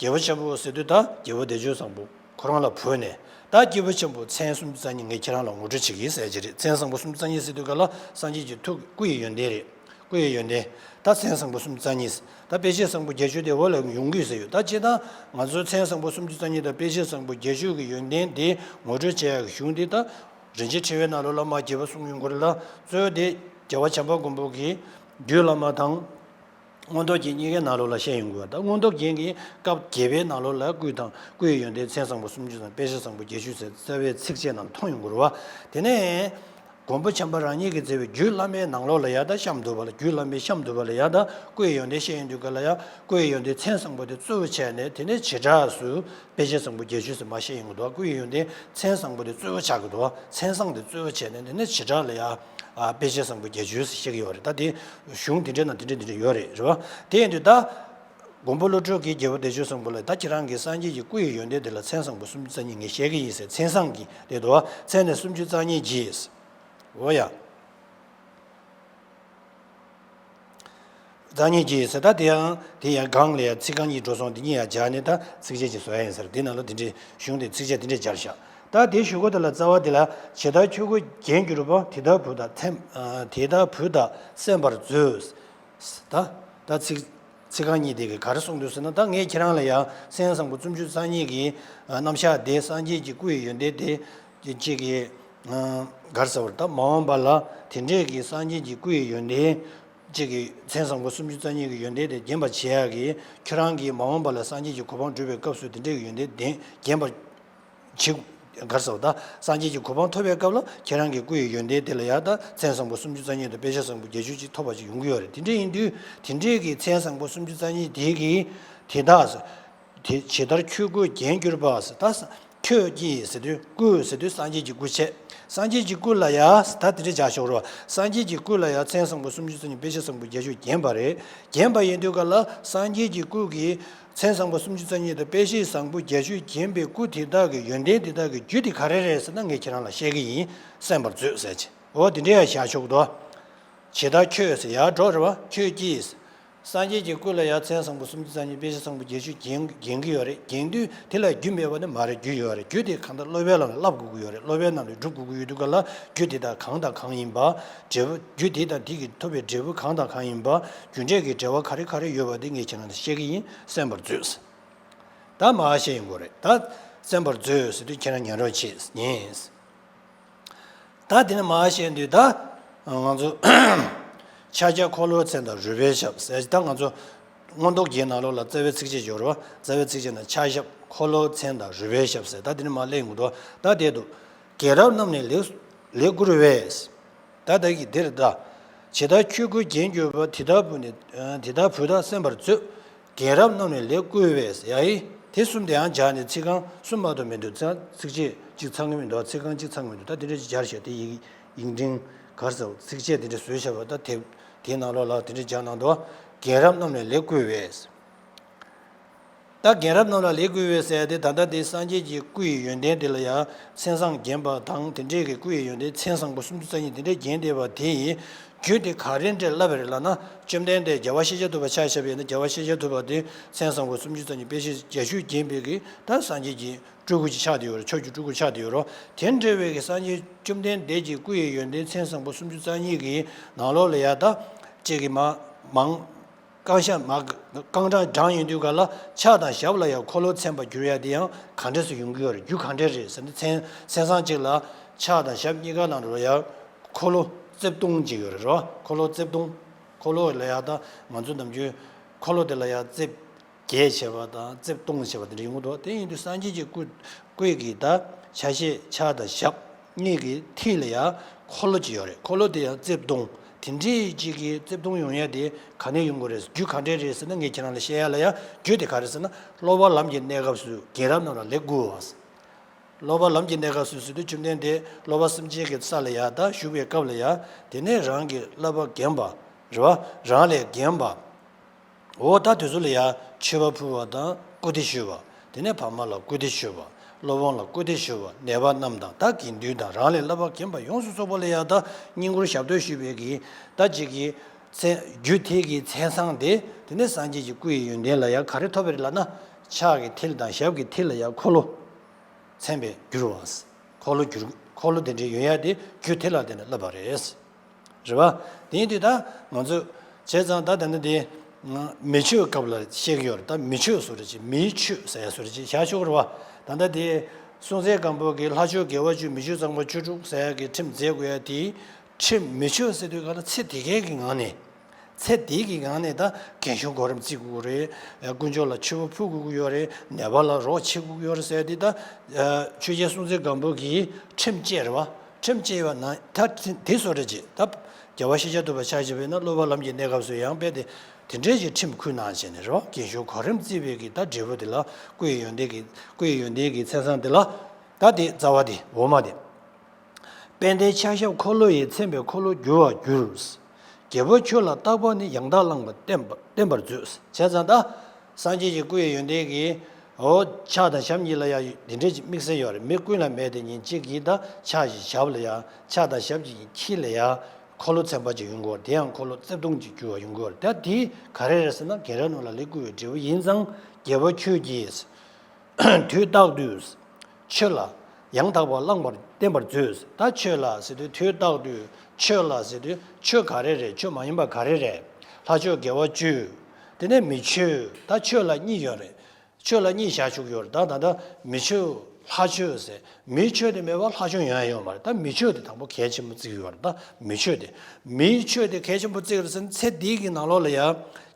རྒྱལ་པོ་ཆེན་པོ་ཟེར་དུས་ད་རྒྱལ་པོ་བདེ་སྤྱོད་བཟང་པོ་ཁོ་རང་ལ་བོས་ནས། ད་རྒྱལ་པོ་ཆེན་པོ་མཚན་སུམ་ཅུ་རྩ་གཉིས་ངས་ཁྱེད་རང་ལ་ངོ་སྤྲོད་བྱེད་ཀྱི་ཟེར་གྱི་རེད། མཚན་བཟང་པོ་སུམ་ཅུ་རྩ་གཉིས་ཟེར་དུས་ག་ལ་སངས་རྒྱས་ཀྱི་ཐུགས་སྐུ་ཡི་ཡོན་ཏན་རེད། སྐུ་ཡི་ཡོན་ཏན། ད་མཚན་བཟང་པོ་སུམ་ཅུ་རྩ་གཉིས། ད་དཔེ་བྱད་བཟང་པོ་བརྒྱད་ཅུ་དེ་འོག་ལ་ཡོང་གི་ཟེར་ཡོད། ད་སྤྱིར་བཏང་ང་ཚོའི་མཚན་བཟང་པོ་སུམ་ཅུ་རྩ་གཉིས་དང་དཔེ་བྱད་བཟང་པོ་བརྒྱད་ཅུ་གི་ཡོན་ཏན་དེ་ངོ་སྤྲོད་བྱེད་ཡག་གི་གཞུང་དེ་ད་རིན་ཆེན་ཕྲེང་བའི་ནང་ལོགས་ལ་མ་རྒྱས་པ་གསུངས་ཡོང་གི་རེད་ལ། གཙོ་བོ་དེ་རྒྱལ་བ་བྱམས་པ་མགོན་པོ་གི་རྒྱུད་བླ་མ་དང་། མངོན་རྟོགས་རྒྱན་གཉིས་ཀའི་ནང་ལོགས་ལ་བཤད་ཡོང་གི་ཡོད། ད་མངོན་རྟོགས་རྒྱན་གྱི་སྐབས་བརྒྱད་པའི་ནང་ལོགས་ལ་སྐུ་དང་སྐུ་ཡི་ཡོན་ཏན་མཚན་བཟང་པོ་སུམ་ཅུ་དང་དཔེ་བྱད་བཟང་པོ་བརྒྱད་ཅུ་ཟེར་རྩ་བའི་ཚིགས་བཅད་ནང་མཐོང་ཡོང་གི་རེད་བ། དེ་ནས། མགོན་པོ་བྱམས་པ་རང་ཉིད་ཀྱིས་མཛད་པའི་རྒྱུད་བླ་མའི་ནང་ལོགས་ལ་ཡང་ད་གཤམ་དུ་བ་ལ་རྒྱུད་བླ་མའི་གཤམ་དུ་བ་ལ་ཡང་ད་སྐུ་ཡི་ཡོན་ཏན་བཤད་ཡོང་དུས་ག་ལ་ཡང་སྐུ་ཡི་ཡོན་ཏན་མཚན་བཟང་པོ་དེ་གཙོ་བོ་བྱས་ནས་དེ་ནས་བྱེ་བྲག་སུ་དཔེ་བྱད་བཟང་པོ་བརྒྱད་ཅུ་ཟེར་མ་བཤད་ཡོང་གི་འདུག་སྐུ་ཡི་ཡོན་ཏན་མཚན་བཟང་པོ་དེ་གཙོ་བོ་ཆགས་ཀྱི་འདུག་མཚན་བཟང་དེ་གཙོ་བོ་བྱས་ནས་དེ་ནས་བྱེ་བྲག་ལ་ཡང་དཔེ་བྱད་བཟང་པོ་བརྒྱད་ཅུ་ཟེར་བཤད་ཀྱི་ཡོད་རེད། ད་དེ་གཞུང་དེ་འདྲའི་ནང་དེ་འདྲ་དེ་འདྲ་ཡོད་རེད། རེད་བ། དེ་ཡིན་དུས་ད། མགོན་པོ་ཀླུ་སྒྲུབ་ཀྱིས་རྒྱལ་པོ་བདེ་སྤྱོད་བཟང་པོ་ལ་ད་ཁྱེད་རང་གིས་སངས་རྒྱས་ཀྱི་སྐུ་ཡི་ཡོན་ཏན་དེ་ལ་མཚན་བཟང་པོ་སུམ་ཅུ་རྩ་གཉིས་ངས་བཤད་ཀྱི་ཡིན་ཟེར། མཚན་བཟང་གི་དེ་དུ་བ་མཚན་ནི་སུམ་ཅུ་རྩ་གཉིས་ཀྱིས། འོ་ཡ། རྩ་གཉིས་ཀྱིས་ཟེར། ད་དེ་ཡང་དེ་ཡང་སྒང་ལ་ཡང་ཚིག་རྐང་གཉིས་འགྲོ་སོང་། དེ་གཉིས་ཡང་སྦྱར་ནས་ད་ཚིགས་བཅད་ཅིག་བཟོ་ཡ་ཡིན་ཟེར། དེ་ནང་ལ་དེ་འདྲའི་གཞུང་དེ་ཚིགས་བཅད་དེ་འདྲས་སྦྱར་བཞག་ད་དེའི་གཞུག་གུ་དེ་ལ་རྩ་བ་དེ་ལ་ཇི་ལྟར་ཆོས་སྐུ་རྒྱན་གྱུར་པ། དེ་ལྟར་བུ་དང་མཚན། དེ་ལྟར་བུ་དང་གསན་པར་མཛོད། ད་ད་ཚིག་ཚིག་རྐང་གཉིས་དེ་གིས་ག་རེ་གསུངས་འདུག་ཟེར་ན། ད་ངས་ཁྱེད་རང་ལ་ཡང་མཚན་བཟང་པོ་སུམ་ཅུ་རྩ་གཉིས་ཀྱི་རྣམ་གཞག་དེ། སངས་རྒྱས་ཀྱི་སྐུ་ཡི་ཡོན་ཏན་དེ་གཅིག་གིས་ག་རེ་ཟེར་བ་རེད། ད་མ་འོངས་པ་ལ་དེ་འདྲས་ཀྱི་སངས་རྒྱས་ཀྱི་སྐུ་ཡི་ཡོན་ཏན་གཅིག་གིས་མཚན་བཟང་པོ་སུམ་ཅུ་རྩ་གཉིས་ཀྱི་ཡོན་ཏན་དེ་བརྒྱན་པར་བྱེད་ཡག་གི་ཁྱེད་རང་གིས་མ་འོངས་པ་ལ་སངས་རྒྱས་ཀྱི་གོ་འཕང་སྒྲུབ་པའི་སྐབས་སུ་དེ་འདྲས་ཀྱི་ཡོན་ཏན་ལྡན་བརྒྱན་པར་ཅིག་ག་རེ་ཟེར་བ། ད་སངས་རྒྱས་ཀྱི་གོ་འཕང་ཐོབ་པའི་སྐབས་ལ་ཁྱེད་རང་གི་སྐུ་ཡི་ཡོན་ཏན་དེ་ལ་ཡང་ད་མཚན་བཟང་པོ་སུམ་ཅུ་རྩ་གཉིས་དང་དཔེ་བྱད་བཟང་པོ་བརྒྱད་ཅུ་ཅིག་ཐོབ་པ་ཅིག་ཡོང་གི་ཡོད་རེད། དེ་འདྲ་ཡིན་དུས་དེ་འདྲའི་གི་མཚན་བཟང་པོ་སུམ་ཅུ་རྩ་གཉིས་དེ་གིས་དེ་དག་ཟེར། དེ་ཇི་ལྟར་ཁྱོད་སྐུ་རྒྱན་གྱུར་པ་ཟེར། ད་ཁྱོད་ཀྱིས་ཟེར་དུས་སྐུ་ཟེར་དུས་སངས་རྒྱས་ཀྱི་སྐུ་བྱས། སངས་རྒྱས་ཀྱི་སྐུ་ལ་ཡང་ད་དེ་འདྲ་སྦྱར་ཆོག་རེད་བ། སངས་རྒྱས་ཀྱི་སྐུ་ལ་ཡང་མཚན་བཟང་པོ་སུམ་ཅུ་རྩ་གཉིས་དཔེ་བྱད་བཟང་པོ་བརྒྱད་ཅུ་བརྒྱན་པ་རེད། བརྒྱན་པ་ཡིན་དུས་ག་ལ་སངས་རྒྱས་ཀྱི་སྐུ་གི་མཚན་བཟང་པོ་སུམ་ཅུ་རྩ་གཉིས་དང་དཔེ་བྱད་བཟང་པོ་བརྒྱད་ཅུས་བརྒྱན་པའི་སྐུ་དེ་དག་གི་ཡོན་ཏན་དེ་དག་གི་རྒྱུ་དེ་ག་རེ་རེད་ཟེར་ན། ངས་ཁྱེད་རང་ལ་བཤད་ཀྱི་ཡིན། གསན་པར་མཛོད་ཟེར་གྱི། འོ་དེ་འདྲ་ཡང་བཞག་ཆོག་གི་འདུག་ཇི་ལྟར་ཁྱོད་ཟེར་ཡར་འགྲོ་རེད་བ། ཁྱོད་ཀྱིས། སངས་རྒྱས་ཀྱི་སྐུ་ལ་ཡང་མཚན་བཟང་པོ་སུམ་ཅུ་རྩ་གཉིས་དཔེ་བྱད་བཟང་པོ་བརྒྱད་ཅུ་བརྒྱན་བརྒྱན་གྱི་ཡོད་རེད། བརྒྱན་དུས་དེ་ལ་རྒྱུ་མེད་པ་ནི་མ་རེད། རྒྱུ་ཡོད་རེད། རྒྱུ་དེ་གང་ལྟར་སློབ་པའི་ལམ་ལ་བསླབ་དགོས་ཀྱི་ཡོད་རེད། སློབ་པའི་ལམ་ལ་སྒྲུབ་དགོས་ཀྱི་ཡོད་དུས་ག་ལ་རྒྱུ་དེ་དག་གང་དང་གང་ཡིན་པ། འབྲས་བུ། རྒྱུ་དེ་དང་དེ་གིས་ཐོབ་པའི་འབྲས་བུ་གང་དང་གང་ཡིན་པ། རྒྱུ་འབྲས་ཀྱི་འབྲེལ་བ་ག་རེ་ག་རེ་ཡོད་པ་དེ་ངས་ཁྱེད་རང་ལ་བཤད་ཀྱི་ཡིན། གསན་པར་མཛོད། ད་མར་བཤད་ཡོང་གི་རེད། ད་གསན་པར་མཛོད་ཟེར་དུས་ཁྱེད་རང་ཉན་རོགས་བྱེད། ཉན། ད་དེ་ནས་མར་བཤད་དུས་ད་ང་ཚོ་ཕྱག་རྒྱ་འཁོར་ལོའི་མཚན་དང་རོལ་པའི་ཞབས་ཟེར། ད་ང་ཚོ་མངོན་རྟོགས་རྒྱན་ནང་ལོགས་ལ་རྩ་བའི་ཚིགས་བཅད་ཡོད་རེད་བ། རྩ་བའི་ཚིགས་བཅད་ནང་ཕྱག་ཞབས་འཁོར་ལོའི་མཚན་དང་རོལ་པའི་ཞབས་ཟེར། ད་དེ་ནས་མར་གླེང་དགོས་འདུག་ད་དེ་དུ་རྒན་རབས་རྣམས་ནི་ལེགས་ལེགས་བཀུར་བས། ད་ལྟ་གི་འདིར་ད། ཇི་ལྟར་ཁྱོད་སྐུ་རྒྱན་གྱུར་པ། དེ་ལྟར་བུ་ནི། དེ་ལྟར་བུ་དག་གསན་པར་མཛོད། རྒན་རབས་རྣམས་ནི་ལེགས་བཀུར་བས། ཡ་ཡི། དེ་གསུམ་དེ་ཡང་སྦྱར་ནས་ཚིག་རྐང་གསུམ་མ་གཏོགས་མི་འདུག་ཚིག་ཚིགས་བཅད་གཅིག་ཚང་གི་མི་འདུག་ཚིག་རྐང་གཅིག་ཚང་གི་མི་འདུག་ད་དེ་འདྲ་ཅིག་སྦྱར་བྱས་དེ་ཡིག་ཡིག་འབྲིང་གར་ཟེར་ཚིགས་བཅད་དེ་འདྲ་བཟོས་བཞག་པ། ད་དེ་དེའི་ནང་ལོགས་ལ་དེ་འདྲ་སྦྱར་གནང་འདུག་རྒན་རབས་རྣམས་ནི་ལེགས་བཀུར་བས། ད་རྒན་རབས་རྣམས་ལ་ལེགས་བསྐུལ་བའི་ཟེར་ཏེ། ད་ལྟ་དེ་སངས་རྒྱས་ཀྱི་སྐུ་ཡི་ཡོན་ཏན་དེ་ལ་ཡང་མཚན་བཟང་བརྒྱན་པ་དང་། དེ་འདྲའི་གི་སྐུ་ཡི་ཡོན་ཏན་མཚན་བཟང་པོ་སུམ་ཅུ་རྩ་གཉིས་དེ་འདྲས་བརྒྱན་བསྡད་པ་དེ་ཡི་རྒྱུ་དེ་ག་རེ་འདྲས་ལབ་པ་རེད་ལབ་ན། བཅོམ་ལྡན་འདས་རྒྱལ་བ་ཤཱཀྱ་ཐུབ་པ་ཆ་བཞག་པ་ཡིན་ན། རྒྱལ་བ་ཤཱཀྱ་ཐུབ་པ་དེ་མཚན་བཟང་པོ་སུམ་ཅུ་རྩ་གཉིས་དཔེ་བྱད་བརྒྱད་ཅུས་བརྒྱན་པའི་གི་ད་སངས་རྒྱས་ཀྱི་སྤྲུལ་སྐུ་ཅིག་ཆགས་བསྡད་ཡོད་རེད། ཕྱོགས་བཅུའི་སྤྲུལ་སྐུ་ཆགས་བསྡད་ཡོད་རེད། དེ་འདྲ་བའི་གི་སངས་རྒྱས་བཅོམ་ལྡན་འདས་ཀྱི་སྐུ་ཡི་ཡོན་ཏན་མཚན་བཟང་པོ་སུམ་ཅུ་རྩ་གཉིས་ཀྱི་ནང་ལོགས་ལ་ཡ་ད་ཅིག་གི་མ་མང་རྐང་ཤ་མ་རྐང་གྲངས་བགྲངས་ཡོང་དུས་ག་ལ། ཕྱག་དང་ཞབས་ལ་ཡང་འཁོར་ལོ་མཚན་པ་བསྒྱུར་ཡ་དེ་ཡང་ག་འདྲས་སུ་ཡོང་གི་ཡོད་རེད། རྒྱུ་ག་འདྲས་རེད་ཟེར་ན། མཚན་མཚན་བཟང་གཅིག་ལ་ཕྱག་དང་ཞབས་གཉིས་ཀ་ནང་ལ་ཡང་འཁོར་ལོ་རྩིབས་སྟོང་ཅིག་ཡོད་རེད། རེད་བ། འཁོར་ལོ་རྩིབས་སྟོང་། འཁོར་ལོ་ལ་ཡང་ད་ང་ཚོ་ནམ་རྒྱུན་འཁོར་ལོ་དེ་ལ་ཡང་རྩིབས་བརྒྱད་བྱས་པ་དང་རྩིབས་སྟོང་བྱས་པ་དེ་འདྲ་ཡོང་གི་འདུག་དེ་ཡིན་དུས་སངས་རྒྱས་ཀྱི་སྐུ་སྐུ་ཡི་གི་ད་ཆ་ཤས་ཕྱག་དང་ཞབས་གཉིས་ཀྱི་མཐིལ་ལ་ཡང་འཁོར་ལོ་ཅིག་ཡོད་རེད། འཁོར་ལོ་དེ་ཡང་རྩིབས་སྟོང་། དེ་འདྲའི་ཅིག་གི་རྩིབས་སྟོང་ཡོང་ཡ་དེ་ག་ནས་ཡོང་གི་རེད། རྒྱུ་ག་འདྲས་རེད་ཟེར་ན། ངས་ཁྱེད་རང་ལ་བཤད་ཡ་ལ་ཡ་རྒྱུ་དེ་ག་རེད་ཟེར་ན། སློབ་པ་ལམ་གྱི་གནས་སྐབས་སུ་རྒན་རབས་རྣམས་ལ་ལེགས་བསྐུལ་བ། སློབ་པ་ལམ་གྱི་གནས་སྐབས་སུ་ཟེར་དུས། བཅོམ་ལྡན་འདས་སློབ་པ་སེམས་ཅན་གྱི་ས་ལ་ཡ་ད་བཞུགས་པའི་སྐབས་ལ་ཡ། དེ་ནས་རང་གི་བསླབ་པ་རྒན་པ་རེད་བ། རང་ལས་རྒན་པ། འོ་ད་དེ་ཚོ་ལ་ཡ་མཆོད་པ་ཕུལ་བ་དང་སྐུ་བདེ་ཞུས་པ། དེ་ནས་ཕ་མ་ལ་སྐུ་བདེ་ཞུས་པ། སློབ་དཔོན་ལ་སྐུ་བདེ་ཞུས་པ། ནད་པ་རྣམས་དང་ད་དགེ་འདུན་དང་རང་ལས་བསླབ་པ་རྒན་པ་ཡོངས་སུ་རྫོགས་པ་ལ་ཡ་ད་བསྙེན་བཀུར་ཞབས་ཏོག་ཞུས་པའི་གི་ད་ཅིག་གི་མཚན་རྒྱུ་དེ་གི་མཚན་བཟང་དེ། དེ་ནས་སངས་རྒྱས་ཀྱི་སྐུ་ཡི་ཡོན་ཏན་ལ་ཡ་ག་རེ་ཐོབ་པ་རེད་ལབ་ན། ཕྱག་གི་མཐིལ་དང་ཞབས་ཀྱི་མཐིལ་ལ་ཡ་འཁོར་ལོ་མཚན་པས་བསྒྱུར་བ། འཁོར་ལོ་བསྒྱུར། འཁོར་ལོ་དེ་འདྲའི་ཡོང་ཡ་དེ་རྒྱུ་དེ་ལ་བརྟེན་ནས་བསླབ་པ་རེད། རེད་བ། དེ་ཡིན་དུས་ད་ང་ཚོས་བྱས་ཙང་ད་ད་ནི་དེ་མི་ཆོས་སྐབས་ལ་བཤད་ཀྱི་ཡོད་རེད། ད་མི་ཆོས་བཟོ་འདྲ་ཅིག་མིའི་ཆོས་ཟེར་ཡ་བཟོ་འདྲ་ཅིག་བཞག་ཆོག་གི་རེད་བ། ད་ལྟ་དེ་སྲོང་བཙན་སྒམ་པོ་གིས་ལྷ་ཆོས་དགེ་བ་བཅུ། མི་ཆོས་གཙང་མ་བཅུ་དྲུག་ཟེར་ཡ་གི་ཁྲིམས་མཛད་དགོས་ཡ་དེ། ཁྲིམས་མི་ཆོས་ཟེར་དུས་ག་ལ་ཚེ་འདི་གའི་གི་ངང་ནས། ཚེ་འདི་གི་ངང་ནས་ད་རྒན་གཞོན་གོ་རིམ་བརྩི་དགོས་ཀྱི་རེད། དཀོན་མཆོག་ལ་མཆོད་པ་ཕུལ་དགོས་ཀྱི་ཡོད་རེད། ནད་པ་ལ་རོགས་བྱེད་དགོས་ཀྱི་ཡོད་རེད་ཟེར་དེ། ད་ཆོས་རྒྱལ་སྲོང་བཙན་སྒམ་པོ་གིས་ཁྲིམས་བཅས་རེད་བ། ཁྲིམས་བཅས་པ་ན་ད་དེ་བཟོ་འདྲ་ཅིག་ད་རྒྱལ་བ་ཤཱཀྱ་ཐུབ་པ་ཆ་བཞག་པ་ཡིན་ན། སློབ་པ་ལམ་གྱི་གནས་སྐབས་སུ་ཡང་དཔེ་དེ་དེ་འདྲའི་ཅིག་ཁྲིམས་ཁུར་གནང་བྱས་ནས་རེད་བ། རྒན་གཞོན་གོ་རིམ་བརྩི་བའི་གི་ད་འབྲས་བུ་དེ་ལ། སྐུ་ཡི་ཡོན་ཏན་གྱི། སྐུ་ཡི་ཡོན་ཏན་གྱི་མཚན་བཟང་དེ་ལ། ད་དེ་རྩ་བ་དེ་འོག་མ་དེ། དཔལ་ལྡན་ཕྱག་ཞབས་འཁོར་ལོ་ཡིས། མཚན་པས་འཁོར་ལོ་བསྒྱུར་བར་འགྱུར། རྒྱལ་པོ་ཁྱོད་ལ་རྟག་པར་ནི། ཡང་དག་བླང་བར་བསྟན་པར་བསྟན་པར་མཛོད། བྱས་ཙང་ད་སངས་རྒྱས་ཀྱི་སྐུ་ཡི་ཡོན་ཏན་གྱིས། འོ་ཕྱག་དང་ཞབས་གཉིས་ལ་ཡང་འདི་འདྲའི་ཅིག་དམིགས་བསལ་ཡོད་རེད། མི་ཀུན་ལ་མེད་དེ་ཉིད་གཅིག་གིས་ད་ཕྱག་གི་ཞབས་ལ་ཡང་། ཕྱག་དང་ཞབས་ཀྱི་མཐིལ་ལ་ཡང་འཁོར་ལོ་མཚན་པ་ཅིག་ཡོང་གི་ཡོད་རེད། དེ་ཡང་འཁོར་ལོ་རྩིབས་སྟོང་ཅིག་བསྒྱུར་བ་ཡོང་གི་ཡོད་རེད། ད་དེ་ག་རེ་རེད་ཟེར་ན། རྒན་རབས་རྣམས་ལ་ལེགས་བསྐུལ་བའི་འབྲས་བུ་ཡིན་ཙང་། རྒྱལ་པོ་ཁྱོད་ཀྱིས། དུས་རྟག་ཏུ་ཁྱོད་ལ་ཡང་དག་པར་བླང་བར་བསྟན་པར་མཛོད། ད་ཁྱོད་ལ་ཟེར་དུས། དུས་རྟག་ཏུ། ཁྱོད་ལ་ཟེར་དུས་ཆོས་ག་རེ་རེད། ཆོས་མ་ཡིན་པ་ག་རེ་རེད། ལྷ་ཆོས་དགེ་བ་བཅུ། དེ་ནས་མི་ཆོས། ད་ཆོས་ལ་གཉིས་ཡོད་རེད། ཆོས་ལ་གཉིས་བཞག་ཆོག་གི་ཡོད་རེད། ད་ད་ལྟ་མི་ཆོས་ལྷ་ཆོས་ཟེར། མིའི་ཆོས་དེ་མེད་པར་ལྷ་ཆོས་ཡོང་ཡ་ཡོད་མ་རེད། ད་མི་ཆོས་དེ་དང་པོ་གལ་ཆེན་པོ་བརྩི་གི་ཡོད་རེད། ད་མི་ཆོས་དེ། མིའི་ཆོས་དེ་གལ་ཆེན་པོ་བརྩི་གི་རེད་ཟེར་ན། ཚེ་འདི་གི་ནང་ལོགས་ལ་ཡ་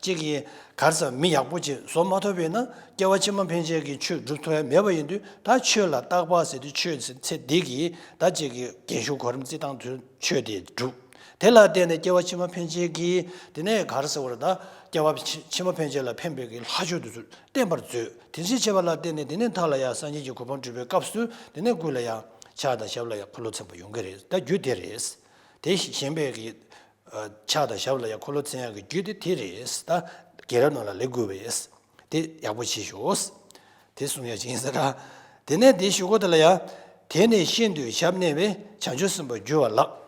གཅིག་གིས་ག་རེ་ཟེར། མི་ཡག་པོ་ཅིག་བཟོ་མ་ཐུབ་པ་ཡིན་ན། སྐྱེ་བ་ཕྱི་མ་ཕན་ཆད་ཀྱི་ཆོས་སྒྲུབ་ཐུབ་ཡ་མེད་པ་ཡིན་དུས། ད་ཆོས་ལ་རྟག་པར་ཟེར་དུས། ཆོས་ཟེར་ཚེ་འདི་གི་ད་གཅིག་གི་རྒན་གཞོན་གོ་རིམ་བརྩི་སྟངས་དུས་ཆོས་དེ་སྒྲུབ། དེ་ལ་བརྟེན་ནས་སྐྱེ་བ་ཕྱི་མ་ཕན་ཆད་ཀྱི། དེ་ནས་ག་རེ་ཟེར་བ་རེད། ད་སྐྱེ་བ་ཕྱི་ཕྱི་མ་ཕན་ཆད་ལ་ཕན་པའི་གི་ལྷ་ཆོས་དེ་ཚོ་བསྟན་པར་མཛོད། དེ་འདྲ་བྱས་པ་ལ་བརྟེན་ནས། དེ་ནས་མཐའ་ལ་ཡང་སངས་རྒྱས་ཀྱི་གོ་འཕང་སྒྲུབ་པའི་སྐབས་སུ། དེ་ནས་སྐུ་ལ་ཡང་ཕྱག་དང་ཞབས་ལ་ཡང་འཁོར་ལོ་མཚན་པ་ཡོང་གི་རེད། ད་རྒྱུ་དེ་རེད། དེ་བཞིན་པའི་གི་ཕྱག་དང་ཞབས་ལ་ཡང་འཁོར་ལོ་མཚན་ཡག་གི་རྒྱུ་དེ་དེ་རེད། ད་རྒན་རབས་རྣམས་ལ་ལེགས་བསྐུལ་བས། དེ་ཡག་པོ་བྱེད་ཤོག་དེ་གསུང་ཡ་ཅིག་ཡིན་ས་ར། དེ་ནས་དེ་ཞུ་སྒོ་དེ་ལ་ཡང་། དེ་ནས་ཤིན་ཏུ་ཞབས་གནས་པས། བྱང་ཆུབ་སེམས་དཔའ་འགྱུར་བ་ལགས།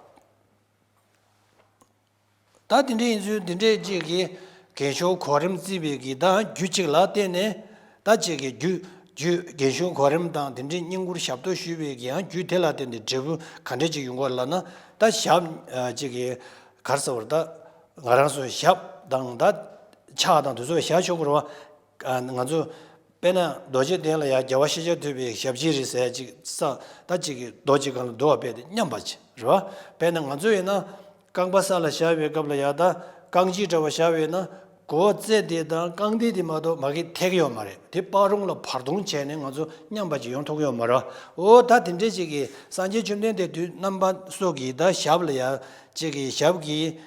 ད་དེ་འདྲ་ཡིན་ཚུལ་འདི་འདྲས་ཅིག་གིས་རྒན་གཞོན་གོ་རིམ་བརྩི་བའི་གི་ད་རྒྱུ་གཅིག་ལ་བརྟེན་ནས། ད་ཅིག་གི་རྒྱུ་རྒྱུ་རྒན་གཞོན་གོ་རིམ་དང་དེ་འདྲའི་བསྙེན་བཀུར་ཞབས་ཏོག་ཞུས་པའི་གི་ཡང་རྒྱུ་དེ་ལ་བརྟེན་ཏེ་འབྲས་བུ་ག་འདྲས་ཅིག་ཡོང་གི་ལབ་ན། ད་ཞབས་ཅིག་གི་ག་རེ་ཟེར་བ་རེད། ད་ང་རང་ཚོ་ཞབས་དང་ད་ཕྱག་དང་དེ་ཚོ་བཞག་ཆོག་གི་རེད་བ། ང་ཚོ་དཔེར་ན་རྡོ་རྗེ་གདན་ལ་ཡང་རྒྱལ་བ་ཤཱཀྱ་ཐུབ་པའི་ཞབས་རྗེས་རེད་ཟེར་ཅིག་ས། ད་ཅིག་གི་རྡོ་གཅིག་སྒང་ལ་འདུག་བ། དཔེ་དེ་མཉམ་པ་ཅིག་རེད་བ། དཔེར་ན་ང་ཚོ་ཡིན་ན་རྐང་པ་ས་ལ་བཞག་པའི་སྐབས་ལ་ཡང་ད་རྐང་གཅིག་འདྲ་བ་བཞག་པ་ཡིན་ན། མགོ་བོ་རྩེ་དེ་དང་རྐང་མཐིལ་དེ་མ་གཏོགས་མ་གི་ཐད་ཀྱི་ཡོད་མ་རེད། དེ་སྤར་རུང་ལ་བར་སྟོང་བྱས་ནས་ང་ཚོ་མཉམ་པ་ཅིག་ཡོང་ཐུབ་ཀྱི་ཡོད་མ་རེད། འོ་ད་དེ་འདྲས་ཅིག་གིས་སངས་རྒྱས་བཅོམ་ལྡན་འདས་དུས་རྣམ་པ་སོགས་ཀྱིས་ད་ཞབས་ལ་ཡང་ཅིག་གི་ཞབས་ཀྱི་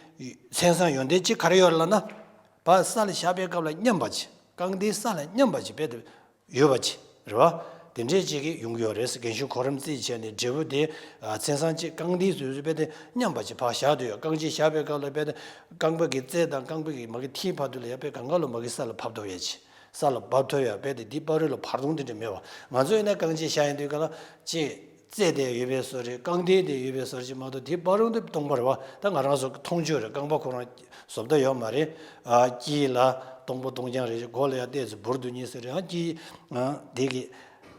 མཚན་བཟང་ཡོན་ཏན་ཅིག་ག་རེ་ཡོད་རེད་ལབ་ན། བ་ས་ལ་བཞག་པའི་སྐབས་ལ་མཉམ་པ་ཅིག་རྐང་མཐིལ་ས་ལ་མཉམ་པ་ཅིག་དཔེ་དེ་ཡོད་པ་ཅིག་རེད་བ། དེ་འདྲས་ཅིག་གིས་ཡོང་གི་ཡོད་རེད། རྒན་གཞོན་གོ་རིམ་བརྩིས་བྱས་ནས་འབྲས་བུ་དེ་མཚན་བཟང་ཅིག་རྐང་མཐིལ་ཟུར་ཟུར་དཔེ་དེ་མཉམ་པ་ཅིག་ཕར་བཞག་དུས་ཡོད། རྐང་གཅིག་བཞག་པའི་སྐབས་ལ་དཔེ་དེ་རྐང་པ་གི་རྩེ་དང་རྐང་པ་གི་མ་གི་མཐིལ་བར་དུ་ལ་ཡ་དཔེ་གང་ག་ལོ་མ་གི་ས་ལ་བབས་ཐུབ་ཡ་ཅིག་ས་ལ་བབས་ཐུབ་ཡ་རྦད་དེ་འདི་བར་རོལ་ལ་བར་སྟོང་དེ་འདྲ་མེད་པ། ང་ཚོ་ཡིན་ན་རྐང་རྗེས་བཞག་ཡིན་དུས་ག་ལ་ཅིག་རྩེ་དེ་ཡོད་པའི་བཟོ་རེད། རྐང་མཐིལ་དེ་ཡོད་པའི་བཟོ་རེད་ཅིག་མ་གཏོགས་འདི་བར་རོལ་དུ་སྟོང་པ་རེད་པ། ད་ང་རང་ཚོ་མཐོང་ཆོས་རེད། རྐང་པ་ཁོ་རང་བཟོ་ལྟ་ཡོད་མ་རེད། ཨ་དཀྱིལ་ལ་སྟོང་པ་སྟོང་རྐྱང་རེད། མགོ་ལ་ཡ་ཏོག་ཙམ་འབུར་དུ་གཉིས་ཟེར་རེད། ཨ་དཀྱིལ་ཨ་དེ་གི་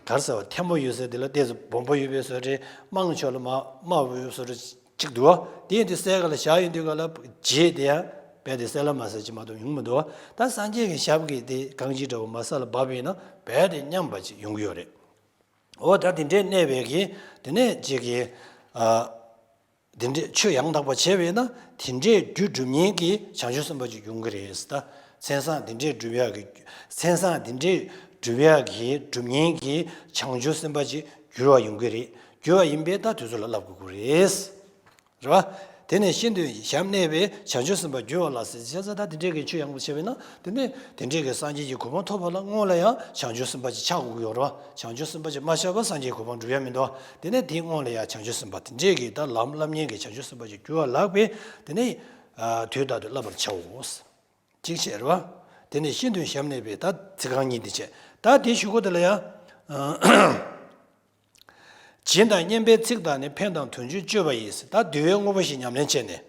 ག་རེ་ཟེར་བ་ཐལ་མོ་ཡོད་ཟེར་དེ་ལ་ཏོག་ཙམ་སྦོམ་པ་ཡོད་པའི་བཟོ་རེད། རྨང་ཕྱོགས་ལ་མར་དམའ་བའི་བཟོ་རེད། གཅིག་འདུག་བ། དེ་ཡིན་དུས་སའི་ཁ་ལ་བཞག་ཡོང་དུས་ག་ལ་རྗེས་དེ་ཡང་རྦད་དེ་གསལ་ལ་མ་གསལ་ཅིག་མ་གཏོགས་ཡོང་མི་འདུག་བ། ད་སངས་རྒྱས་ཀྱི་ཞབས་ཀྱི་དེ་རྐང་རྗེས་འདྲ་བོ་མར་ས་ལ་བབས་པ་ཡིན་ན་རྦད་དེ་མཉམ་པ་ཅིག་ཡོང་གི་ཡོད་རེད། འོ་ད་དེ་འདྲས་གནས་པའི་གི་དེ་ནས་ཅིག་གི་ཨ་དེ་འདྲས་ཆོས་ཡང་དག་པ་བྱས་པས་ན་དེ་འདྲས་རྒྱུ་སྒྲུབ་མཁན་གྱི་བྱང་ཆུབ་སེམས་དཔའ་ཅིག་ཡོང་གི་རེད་ད། མཚན་བཟང་དེ་འདྲས་སྒྲུབ་ཡག་གི་མཚན་བཟང་དེ་འདྲས་སྒྲུབ་ཡག་གི་སྒྲུབ་མཁན་གྱི་བྱང་ཆུབ་སེམས་དཔའ་ཅིག་འགྱུར་བ་ཡོང་གི་རེད། འགྱུར་བ་ཡིན་པས་ད་དུས་ཚོད་ལ་བསླབ་དགོས་ཀྱི་རེད། རེད་བ། དེ་ནས་ཤིན་ཏུ་ཞབས་གནས་པའི་བྱང་ཆུབ་སེམས་དཔའ་འགྱུར་བ་ལ་ཟེར་བྱས་ཙང་ད་དེ་འདྲས་ཀྱི་ཆོས་ཡག་པོ་བྱས་པས་ན་དེ་ནས་དེ་འདྲས་ཀྱི་སངས་རྒྱས་ཀྱི་གོ་འཕང་ཐོབ་པ་ལ་སྔོན་ལ་ཡང་བྱང་ཆུབ་སེམས་དཔའ་ཅིག་ཆགས་དགོས་ཀྱི་ཡོད་རེད་བ། བྱང་ཆུབ་སེམས་དཔའ་ཅིག་མ་ཆགས་པར་སངས་རྒྱས་གོ་འཕང་འགྲུབ་ཡ་མི་འདུག་བ། དེ་ནས་དེའི་སྔོན་ལ་ཡང་བྱང་ཆུབ་སེམས་དཔའ་དེ་འདྲས་ཀྱི་ད་ལམ་བསླབ་མཁན་གྱི་བྱང་ཆུབ་སེམས་དཔའ་ཅིག་འགྱུར་བ་ལགས་པས་དེ་ནས་དུས་རྟག་ཏུ་བསླབ་པར་བྱའོ། གཅིག་བྱས་རེད་བ། དེ་ནས་ཤིན་ཏུ་ཞབས་གནས་པའི་ད་ཚིག་རྐང་གཉིས་དེ་བྱས། ད་དེ་གཞུག་གུ་དེ་ལ་ཡང་། སྦྱིན་དང་སྙན་པའི་ཚིག་དག་ནི། ཕན་དང་དོན་ཆེན་སྤྱོད་པ་ཡིས། ད་འདུལ་བའི་དངོས་པོ་བཞི་ཉམས་ལེན་བྱས་ནས།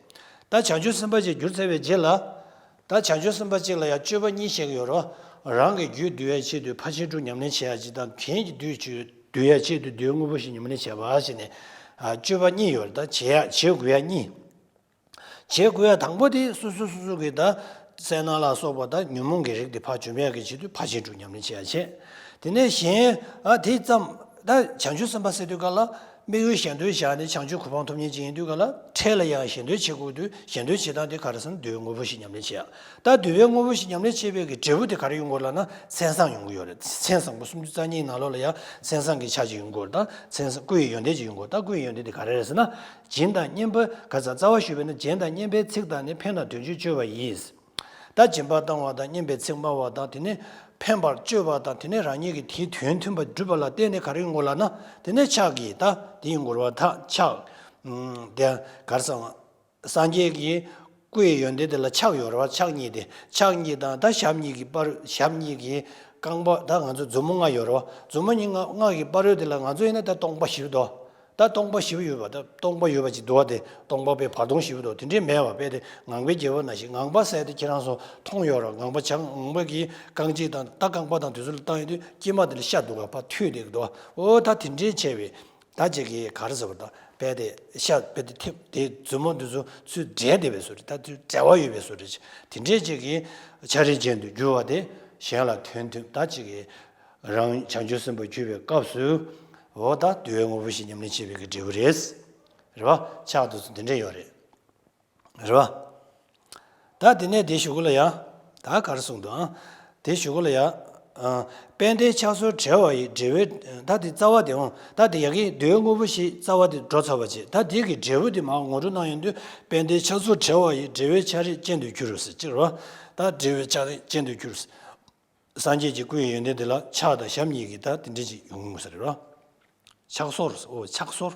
ད་བྱང་ཆུབ་སེམས་དཔའ་ཅིག་གྱུར་ཚར་བའི་རྗེས་ལ། ད་བྱང་ཆུབ་སེམས་དཔའ་གཅིག་ལ་ཡང་སྤྱོད་པ་གཉིས་བཤད་ཀྱི་ཡོད་རེད་བ། རང་གི་རྒྱུད་འདུལ་བའི་ཆེད་དུ་ཕར་ཕྱིན་དྲུག་ཉམས་ལེན་བྱེད་ཡ་གཅིག་དང་། གཞན་གྱི་རྒྱུད་འདུལ་ཡ་ཆེད་དུ་འདུལ་བའི་དངོས་པོ་བཞི་ཉམས་ལེན་བྱེད་པ་ཞེས་ནས། སྤྱོད་པ་གཉིས་ཡོད་རེད། ད་བྱེད་ཡ་བྱེད་དགོས་ཡ་གཉིས། བྱེད་དགོས་ཡ་དང་པོ་དེ་སོ་སོ་སོ་སོ་གི་ད་སེར་སྣ་ལ་སོགས་པ་ད་ཉོན་མོངས་ཀྱི་རིགས་དེ་ཕར་བཅོམ་ཡ་གི་ཆེད་དུ་ཕར་ཕྱིན་དྲུག་ཉམས་ལེན་བྱེད་ཡ་བྱེད། དེ་ནས་གཞན་ཨ་དེ་ཙམ་ད་བྱང་ཆུབ་སེམས་དཔའ་ཟེར་དུས་ག་ལ་དམིགས་ཡུལ་གཞན་དོན་བཞག་ནས་བྱང་ཆུབ་གོ་འཕང་ཐོབ་མཁན་ཅིག་ཡིན་དུས་ག་ལ་འཕྲལ་ལ་ཡང་གཞན་དོན་བྱེད་དགོས་དུས་གཞན་དོན་བྱེད་སྟངས་དེ་ག་རེ་ཟེར་ན་འདུལ་བའི་དངོས་པོ་བཞི་ཉམས་ལེན་བྱེད་ཡ། ད་འདུལ་བའི་དངོས་པོ་བཞི་ཉམས་ལེན་བྱེད་པའི་གི་འབྲས་བུ་དེ་ག་རེ་ཡོང་དགོས་ལབ་ན་མཚན་བཟང་ཡོང་གི་ཡོད་རེད། མཚན་བཟང་པོ་སུམ་ཅུ་རྩ་གཉིས་ནང་ལོགས་ལ་ཡང་མཚན་བཟང་གི་ཆ་ཅིག་ཡོང་གི་ཡོད་རེད། ད་མཚན་བཟང་སྐུ་ཡི་ཡོན་ཏན་ཅིག་ཡོང་གི་ཡོད་རེད། ད་སྐུ་ཡི་ཡོན་ཏན་དེ་ག་རེ་རེད་ཟེར་ན། སྦྱིན་དང་སྙན་པ་ག་ཚ་རྩ་བ་ཞུས་པས་ན་སྦྱིན་དང་སྙན་པའི་ཚིག་དག་ནི། ཕན་དང་དོན་ཆེན་སྤྱོད་པ་ཡིས། ད་སྦྱིན་པ་བཏང་བ་དང་སྙན་པའི་ཚིག་སྨྲ་བ་དང་དེ་ནས་ཕན་པར་སྤྱོད་པ་དང་དེ་ནས་རང་ཉིད་ཀྱི་དེའི་དོན་མཐུན་པ་སྒྲུབ་པ་ལ་བརྟེན་ནས་ག་རེ་ཡོང་དགོས་ལབ་ན་དེ་ནས་ཕྱག་གིས་ད་དེ་ཡོང་དགོས་རེད་བ། ད་ཕྱག་དེ་ག་རེ་ཟེར་བ། སངས་རྒྱས་ཀྱི་སྐུ་ཡི་ཡོན་ཏན་དེ་ལ་ཕྱག་ཡོད་རེད་བ། ཕྱག་གཉིས་དེ་ཕྱག་གཉིས་དང་ད་ཞབས་གཉིས་ཀྱི་པར་ཞབས་གཉིས་ཀྱི་རྐང་པ་ད་ང་ཚོ་མཛུབ་མོ་ལྔ་ཡོད་རེད་བ། མཛུབ་མོ་གཉིས་ལྔ་ལྔ་གི་པར་རོལ་དེ་ལ་ང་ཚོ་ཡིན་ན་ད་སྟོང་པ་བཞི་པོ་འདུག་ད་སྟོང་པ་བཞི་པོ་ཡོད་པ་ད་སྟོང་པ་ཡོད་པ་ཅིག་འདུག་བ། དེ་སྟོང་པ་པའི་བར་སྟོང་བཞི་པོ་འདུག་དེ་འདྲའི་མེད་པ་དཔེ་དེ་ངང་པའི་རྒྱལ་པོ་ནང་བཞིན། ངང་པ་ཟེར་དེ་ཁྱེད་རང་ཚོ་མཐོང་ཡོད་རེད། ངང་པ་བྱ་ངང་པ་གི་རྐང་གཅིག་དང་ད་རྐང་པ་དང་དེ་ཚོ་ལ་བཏང་ཡོང་དུས་དཀྱིལ་མ་དེ་ལ་ཤ་འདུག་ག་ཕར་མཐུད་དེ་འདུག་ཨོ་ད་དེ་འདྲའི་བྱས་པའི། ད་ཅིག་གིས་ག་རེ་ཟེར་བ་དང་དཔེ་དེ་ཤ་དཔེ་དེ་ཐེབས་དེ་མཛུབ་མོ་འདི་ཚོ་ཚུར་འབྲེལ་བསྡད་པའི་བཟོ་འདྲ། ད་དེ་འབྲེལ་བ་ཡོད་པའི་བཟོ་འདྲ་ཅིག་དེ་འདྲའི་ཅིག་གིས་ཕྱག་རིན་ཅན་དུ་འགྱུར་བ་དེ་གཞན་ལ་དོན་མཐུན། ད་ཅིག་གིས་རང་བྱང་ཆུབ་སེམས་དཔའ་གྱུར་པའི་སྐབས་སུ་འོ་ད་འདུལ་བའི་དངོས་པོ་བཞི་ཉམས་ལེན་བྱེད་པའི་གི་འབྲས་བུ་རེད། རེད་བ། ཕྱག་དེ་ཚོ་འདི་འདྲ་ཡོད་རེད། རེད་བ། ད་དེ་ནས་དེའི་གཞུག་གུ་ལ་ཡ། ད་ག་རེ་གསུངས་འདུག་ཨང་། དེའི་གཞུག་གུ་ལ་ཡ། ཨ། དཔལ་ལྡན་ཕྱག་སོར་བྲལ་བ་ཡི་འབྲས་བུའི། ད་དེ་རྩ་བ་དེ་འོང་། ད་དེ་ཡ་གི་འདུལ་དངོས་པོ་བཞི་རྩ་བ་དེ་འགྲོ་ཚར་བ་བྱས། ད་དེ་གི་འབྲས་བུ་དེ་མར་ངོ་སྤྲོད་གནང་ཡོང་དུས་དཔལ་ལྡན་ཕྱག་སོར་བྲལ་བ་ཡི་འབྲས་བུའི་ཕྱག་རིས་ཅན་དུ་གྱུར་ཟེར་གྱི་རེད་བ། ད་འབྲས་བུའི་ཕྱག་རིས་ཅན་དུ་གྱུར། སངས་རྒྱས་ཀྱི་སྐུ་ཡི་ཡོན་ཏན་དེ་ལ་ཕྱག་དང་ཞབས་གཉིས་ཀྱིས་ད་དེ་འདྲ་ཅིག་ཡོང་གི་ཡོད་ས་རེད་བ། ཕྱག་སོར། ཨོ་ཕྱག་སོར།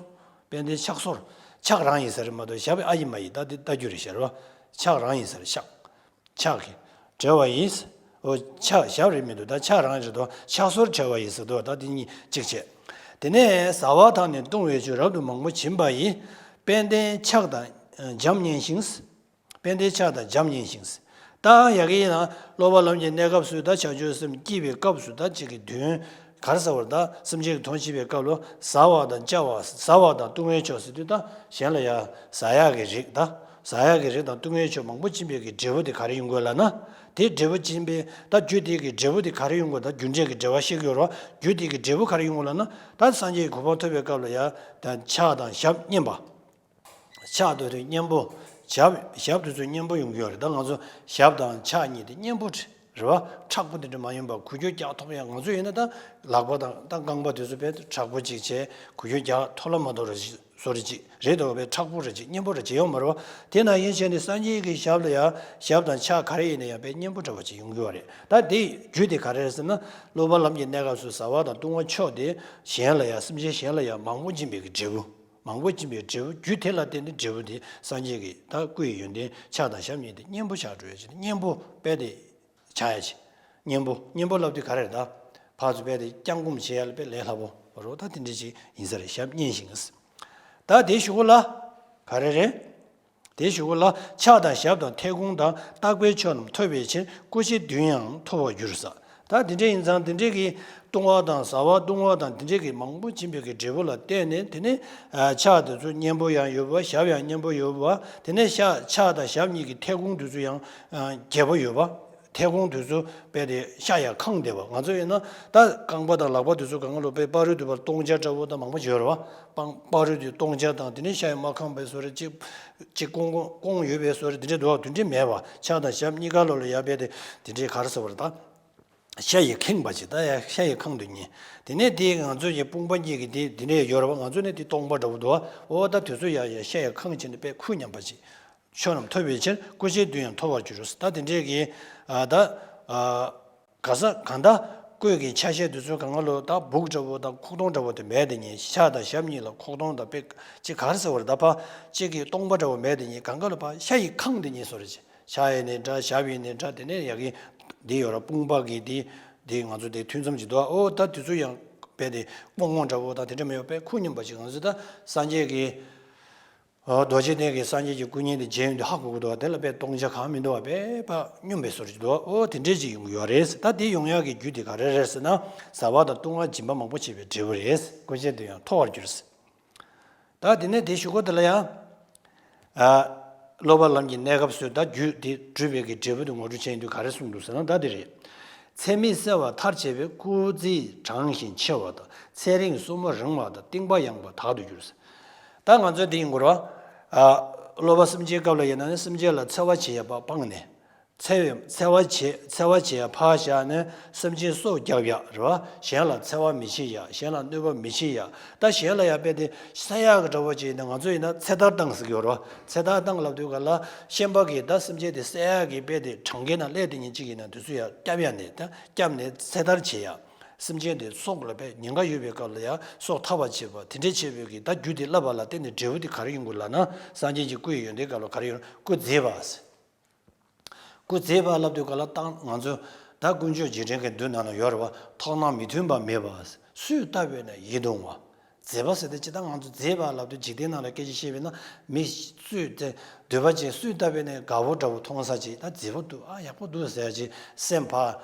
དཔལ་ལྡན་ཕྱག་སོར། ཕྱག་རང་ཡིན་ས་རེད་མ་གཏོགས་ཞབས་ཨ་ཡིན་མ་ཡིན་ད་དེ་ལྟ་རྒྱུ་རེད་ཤག་རེད་བ། ཕྱག་རང་ཡིན་ས་རེད་ཤག་ཕྱག་གི། བྲལ་བ་ཡིས། ཨོ་ཕྱག་ཞབས་རེད་མི་འདུག་ད་ཕྱག་རང་རེད་དོ། ཕྱག་སོར་བྲལ་བ་ཡིས་ཟེར་དོ། ད་དེ་གཉིས་གཅིག་བྱས། དེ་ནས་བཟའ་བ་དང་ནི་བཏུང་བའི་ཆོས་རབ་ཏུ་མང་པོ་སྦྱིན་པ་ཡིས། དཔལ་ལྡན་ཕྱག་དང་འཇམ་མཉེན་ཞིང་། དཔལ་ལྡན་ཕྱག་དང་འཇམ་མཉེན་ཞིང་། ད་ཡ་གི་ཡིན་ན་སློབ་པ་ལམ་གྱི་གནས་སྐབས་སུ་ད་བྱང་ཆུབ་སེམས་སྐྱེས་པའི་སྐབས་སུ་ད་ཅིག་གི་དོན་ག་རེ་ཟེར་བར་ད་སེམས་ཅན་གྱི་དོན་བྱེད་པའི་སྐབས་ལ་བཟའ་བ་དང་བཅའ་བ། བཟའ་བ་དང་བཏུང་བའི་ཆོས་ཟེར་དུས་ད་གཞན་ལ་ཡ་བཟའ་ཡག་གི་རིགས་ད་བཟའ་ཡག་གི་རིགས་དང་བཏུང་བའི་ཆོས་མང་པོ་སྦྱིན་པའི་གི་འབྲས་བུ་དེ་ག་རེ་ཡོང་དགོས་ལབ་ན། དེ་འབྲས་བུ་སྦྱིན་པའི་ད་རྒྱུ་དེ་གི་འབྲས་བུ་དེ་ག་རེ་ཡོང་དགོས། ད་རྒྱུ་འབྲས་ཀྱི་འབྲེལ་བ་ཤེས་ཀྱི་ཡོད་རེད་བ། རྒྱུ་དེ་གི་འབྲས་བུ་ག་རེ་ཡོང་དགོས་ལབ་ན། ད་སངས་རྒྱས་ཀྱི་གོ་འཕང་ཐོབ་པའི་སྐབས་ལ་ཡ་ད་ཕྱག་དང་ཞབས་མཉེན་པ། ཕྱག་དེ་ཚོ་མཉེན་པོ། ཞབས་ཞབས་དེ་ཚོ་མཉེན་པོ་ཡོང་གི་ཡོད་རེད། ད་ང་ཚོ་ཞབས་དང་ཕྱག་གཉིས་དེ་མཉེན་པོ་རེད་བ། མཁྲེགས་པོ་དེ་འདྲ་མ་ཡིན་པ་འགུལ་སྐྱོད་རྒྱག་ཐུབ་ཡ། ང་ཚོ་ཡིན་ན་ད་ལག་པ་དང་ད་རྐང་པ་དེ་ཚོ་དཔེ་མཁྲེགས་པོ་ཅིག་བྱས་འགུལ་སྐྱོད་རྒྱག་ཐུབ་ལ་མ་ཐུབ་ར་བཟོ་རེ་ཅིག་རེད་དོ། དཔེ་མཁྲེགས་པོ་རེ་ཅིག་མཉེན་པོ་རེ་ཅིག་ཡོད་མ་རེད་བ། དེ་ནང་བཞིན་བྱས་ནས་སངས་རྒྱས་ཀྱི་ཞབས་ལ་ཡང་ཞབས་དང་ཕྱག་ག་རེ་ཡིན་ན་ཡང་དཔེ་མཉེན་པོ་འདྲ་བ་ཅིག་ཡོང་གི་ཡོད་རེད། ད་དེ་རྒྱུ་དེ་ག་རེ་རེད་ཟེར་ན་སློབ་པ་ལམ་གྱི་གནས་སྐབས་སུ་བཟའ་བ་དང་བཏུང་བ་མཆོག་དེ་གཞན་ལ་ཡང་སེམས་ཅན་གཞན་ལ་ཡང་མང་པོ་སྦྱིན་པའི་གི་འབྲས་བུ། མང་པོ་སྦྱིན་པའི་འབྲས་བུ། རྒྱུ་དེ་ལ་བརྟེན་ནས་འབྲས་བུ་དེ་སངས་རྒྱས་ཀྱི་ད་སྐུ་ཡི་ཡོན་ཏན་ཕྱག་དང་ཞབས་གཉིས་དེ་མཉེན་པོ་ཆགས་འགྲོ་ཡ་ཅིག་མཉེན་པོ་དཔེ་དེ་ཆགས་ཡ་ཅིག་གཉེན་པོ། གཉེན་པོ་ལབ་དུས་ག་རེ་རེད་ད། ཕར་ཚུར་རྦད་དེ་བརྐྱང་བསྐུམ་བྱེད་ཡ་ལ་དཔེ་ལས་སླ་པོ་རོ། ད་དེ་འདྲ་ཞིག་ཡིན་ས་རེད། ཞབས་བསྙེན་ཞིང་ངེས། ད་དེའི་གཞུག་གུ་ལ་ག་རེ་རེད། དེའི་གཞུག་གུ་ལ་ཕྱག་དང་ཞབས་དང་མཐེ་བོང་དང་བརྟག་པའི་ཆོས་རྣམས་ཐོབ་པའི་ཕྱིར་སྐུ་ཕྱེད་བདུན་ཡང་ཐོབ་པར་འགྱུར་ས། ད་དེ་འདྲ་ཡིན་ཙང་དེ་འདྲ་གི་བཏུང་བ་དང་བཟའ་བ་བཏུང་བ་དང་དེ་འདྲ་གི་མང་པོ་སྦྱིན་པའི་གི་འབྲས་བུ་ལ་བརྟེན་ནས། དེ་ནས་ཕྱག་དེ་ཚོ་གཉེན་པོ་ཡང་ཡོད་པ། ཞབས་ཡང་གཉེན་པོ་ཡོད་པ། དེ་ནས་ཕྱག་ཕྱག་དང་ཞབས་གཉིས་ཀྱི་མཐེ་བོང་དེ་ཚོ་ཡང་རྒྱས་པོ་ཡོད་པ། མཐེ་བོང་དེ་ཚོ་རྦད་དེ་ཤ་ཡང་ཁེངས་བསྡད་པ། ང་ཚོ་ཡིན་ན་ད་རྐང་པ་དང་ལག་པ་དེ་ཚོ་གང་ག་ལོ་དཔེ་སྤ་རོལ་དུ་བར་གཏོང་བྱ་འདྲ་བོ་དང་མང་པོ་ཡོད་རེད་བ། སྤང་སྤ་རོལ་དུ་གཏོང་བྱ་དང་། དེ་ནས་ཤ་ཡང་མ་ཁེངས་པའི་བཟོ་འདྲ། གཅིག་གཅིག་ཀོང་ཀོང་ཡོད་པའི་བཟོ་འདྲ། དེ་འདྲ་འདུག་བ། དེ་འདྲ་མེད་པ། ཕྱག་དང་ཞབས་གཉིས་ཀ་ལོ་ལ་ཡ་རྦད་དེ་དེ་འདྲའི་ག་རེ་ཟེར་བ་རེད་ད། ཤ་ཡིས་ཁེངས་པ་ཅིག་ད་ཡ་ཤ་ཡིས་ཁེངས་དུ་ཉེ། དེ་ནས་དེ་ང་ཚོ་ཡི་དཔུང་པ་གཉིས་ཀྱི་དེ་དེ་ནས་ཡོད་རེད་བ། ང་ཚོ་ནི་དེ་སྟོང་པ་འདྲ་བོ་འདུག་བ། འོ་ད་དེ་ཚོ་ཡ་ཡ་ཤ་ཡིས་ཁེངས་བྱས་ནས་དཔེ་ཁུག་མཉམ་པ་ཅིག་ཆོས་རྣམས་ཐོབ་པའི་ཕྱིར་སྐུ་ཕྱེད་བདུན་ཡང་ཐོབ་པར་འགྱུར་རོ། ད་དེ་འདྲས་ཀྱི་ཨ་ད་ཨ་ག་ས་གང་ད་སྐུ་གི་ཆ་ཤས་དེ་ཚོ་གང་ག་ལོ་ད་སྦུག་འདྲ་བོ་དང་ཁོག་སྟོང་འདྲ་བོ་དེ་མེད་དེ་ཉེ། ཕྱག་དང་ཞབས་གཉིས་ལ་ཁོག་སྟོང་དང་དཔེ་ཅིག་ག་རེ་ཟེར་བ་རེད་ད། ཕ་གཅིག་གི་སྟོང་པ་འདྲ་བོ་མེད་དེ་ཉེ། གང་ག་ལོ་ཕ་ཤ་ཡིས་ཁེངས་དེ་ཉེ་བཟོ་འདྲ་ཅིག་ཕྱག་ཡིན་ནའི་འདྲ། ཞབས་ཡིན་ནའི་འདྲ། དེ་ནས་ཡ་གི་འདི་ཡོད་ར། དཔུང་པ་གི་འདི་འདི་ང་ཚོ་དེ་ཐུན་མཚམས་ཅིག་འདུག་འོ་ད་དེ་ཚོ་ཡང་དཔེ་དེ་སྤོང་བོ་འདྲ་བོ་དང་དེ་འདྲ་མེད་པ་དཔེ་ཁུག་མཉམ་པ་ཅིག་ང་ཚོ་ད་སངས་རྒྱས་ཀྱི་ཨོ་རྡོ་རྗེ་གདན་གྱི་སངས་རྒྱས་ཀྱི་སྐུ་བརྙན་དེ་མཇལ་ཡོང་དུས་ཧ་གོ་གི་འདུག་དེ་ལ་དཔེ་སྟོང་ཆ་གང་མི་འདུག་བ། དཔེ་ཕ་སྙོམས་པའི་བཟོ་འདྲ་ཅིག་འདུག་འོ་དེ་འདྲས་ཅིག་ཡོང་གི་ཡོད་རེད། ད་དེ་ཡོང་ཡག་གི་རྒྱུ་དེ་ག་རེ་རེད་ཟེར་ན། བཟའ་བ་དང་བཏུང་བ་སྦྱིན་པ་མང་པོ་བྱས་པའི་འབྲས་བུ་རེད། སྐུ་ཕྱེད་བདུན་ཡང་ཐོབ་པར་འགྱུར། ད་དེ་ནས་དེའི་གཞུག་གུ་དེ་ལ་ཡང་། ཨ། སློབ་པ་ལམ་གྱི་གནས་སྐབས་སུ་ད་རྒྱུ་དེ་བསྒྲུབས་པའི་གི་འབྲས་བུ་དེ་ངོ་སྤྲོད་བྱས་ཡོང་དུས་ག་རེ་གསུངས་འདུག་ཟེར་ན། ད་དེ་རེད། ཚེ་མི་གསལ་བ་མཐར་བྱེད་པའི། སྐུ་རྩེ་གྲང་ཞིང་ཆེ་བ་དང་། ཚེ་རིང་སོར་མོ་རིང་བ་དང་། གཏིང་པ་ཡངས་པ་དག་ཏུ་འགྱུར་ཟེར། ད་ང་ཚོས་དེ་ཡིན་དགོས་རེད་བ། ཨ། སློབ་པ་སེམས་ཅན་སྐབས་ལ་ཡིན་ན་ནི་སེམས་ཅན་ལ་འཚེ་བ་བྱེད་ཡ་ཕར་སྤངས་ནས། འཚེ་བའི་འཚེ་བ་བྱེད་འཚེ་བ་བྱེད་ཡ་ཕར་བཞག་ནས་སེམས་ཅན་སྲོག་བསྐྱབ་ཡ་རེད་བ། གཞན་ལ་འཚེ་བ་མི་བྱེད་ཡ། གཞན་ལ་གནོད་པ་མི་བྱེད་ཡ། ད་གཞན་ལ་ཡ་དཔེ་དེ་བསད་ཡག་གི་འདྲ་བོ་བྱས་ནས། ང་ཚོ་ཡིན་ན་ཚེ་ཐར་བཏང་ཟེར་གྱི་ཡོད་རེད་བ། ཚེ་ཐར་བཏང་ལབ་དུས་ག་ལ་ཤན་པ་གིས་ད་སེམས་ཅན་དེ་བསད་ཡག་གི་དཔེ་དེ་གྲངས་ཀའི་ནང་སླེབས་དེ་ཉིན་གཅིག་ཡིན་ན་དེ་ཚོ་ཡ་བསྐྱབ་ཡ་ནས། ད་བསྐྱབ་ནས་ཚེ་ཐར་བྱེད་ཡ། སེམས་ཅན་དེ་སྲོག་ལ་དཔེ་ཉེན་ཁ་ཡོད་པའི་སྐབས་ལ་ཡ་སྲོག་ཐར་བ་བྱེད་པ་དེ་འདྲས་བྱེད་པའི་གི་ད་རྒྱུ་དེ་བསླབ་པ་ལ་བརྟེན་ནས་འབྲས་བུ་དེ་ག་རེ་ཡོང་དགོས་ལབ་ན། སངས་རྒྱས་ཀྱི་སྐུ་ཡི་ཡོན་ཏན་སྐབས་ལ་ག་རེ་ཡོང་། སྐུ་མཛེས་པ། སྐུ་མཛེས་པ་ལབ་དུས་ག་ལ་ད་ང་ཚོ་ད་དཀོན་མཆོག་རྗེས་དྲན་གྱི་མདོ་ནང་ལ་ཡོད་རེད་བ། མཐོང་སྣང་མི་མཐུན་པ་མེད་པ། སུས་བལྟ་བས་ན་ཡིད་དུ་འོང་བ། མཛེས་པ་ཟེར་དེ་ཅི། ད་ང་ཚོ་མཛེས་པ་ལབ་དུས་འཇིག་རྟེན་ནང་ལ་སྐད་ཆ་བཤད་པས་ན། མི་སུས་དེ་འདོད་པ་ཅན་སུས་བལྟ་བས་ན་དགའ་བོ་འདྲ་བོ་མཐོང་ས་ཅིག་ད་མཛེས་པོ་འདུག་ཨ་ཡག་པོ་འདུག་ཟེར་ཡ་ཅིག་སེམས་ཕར་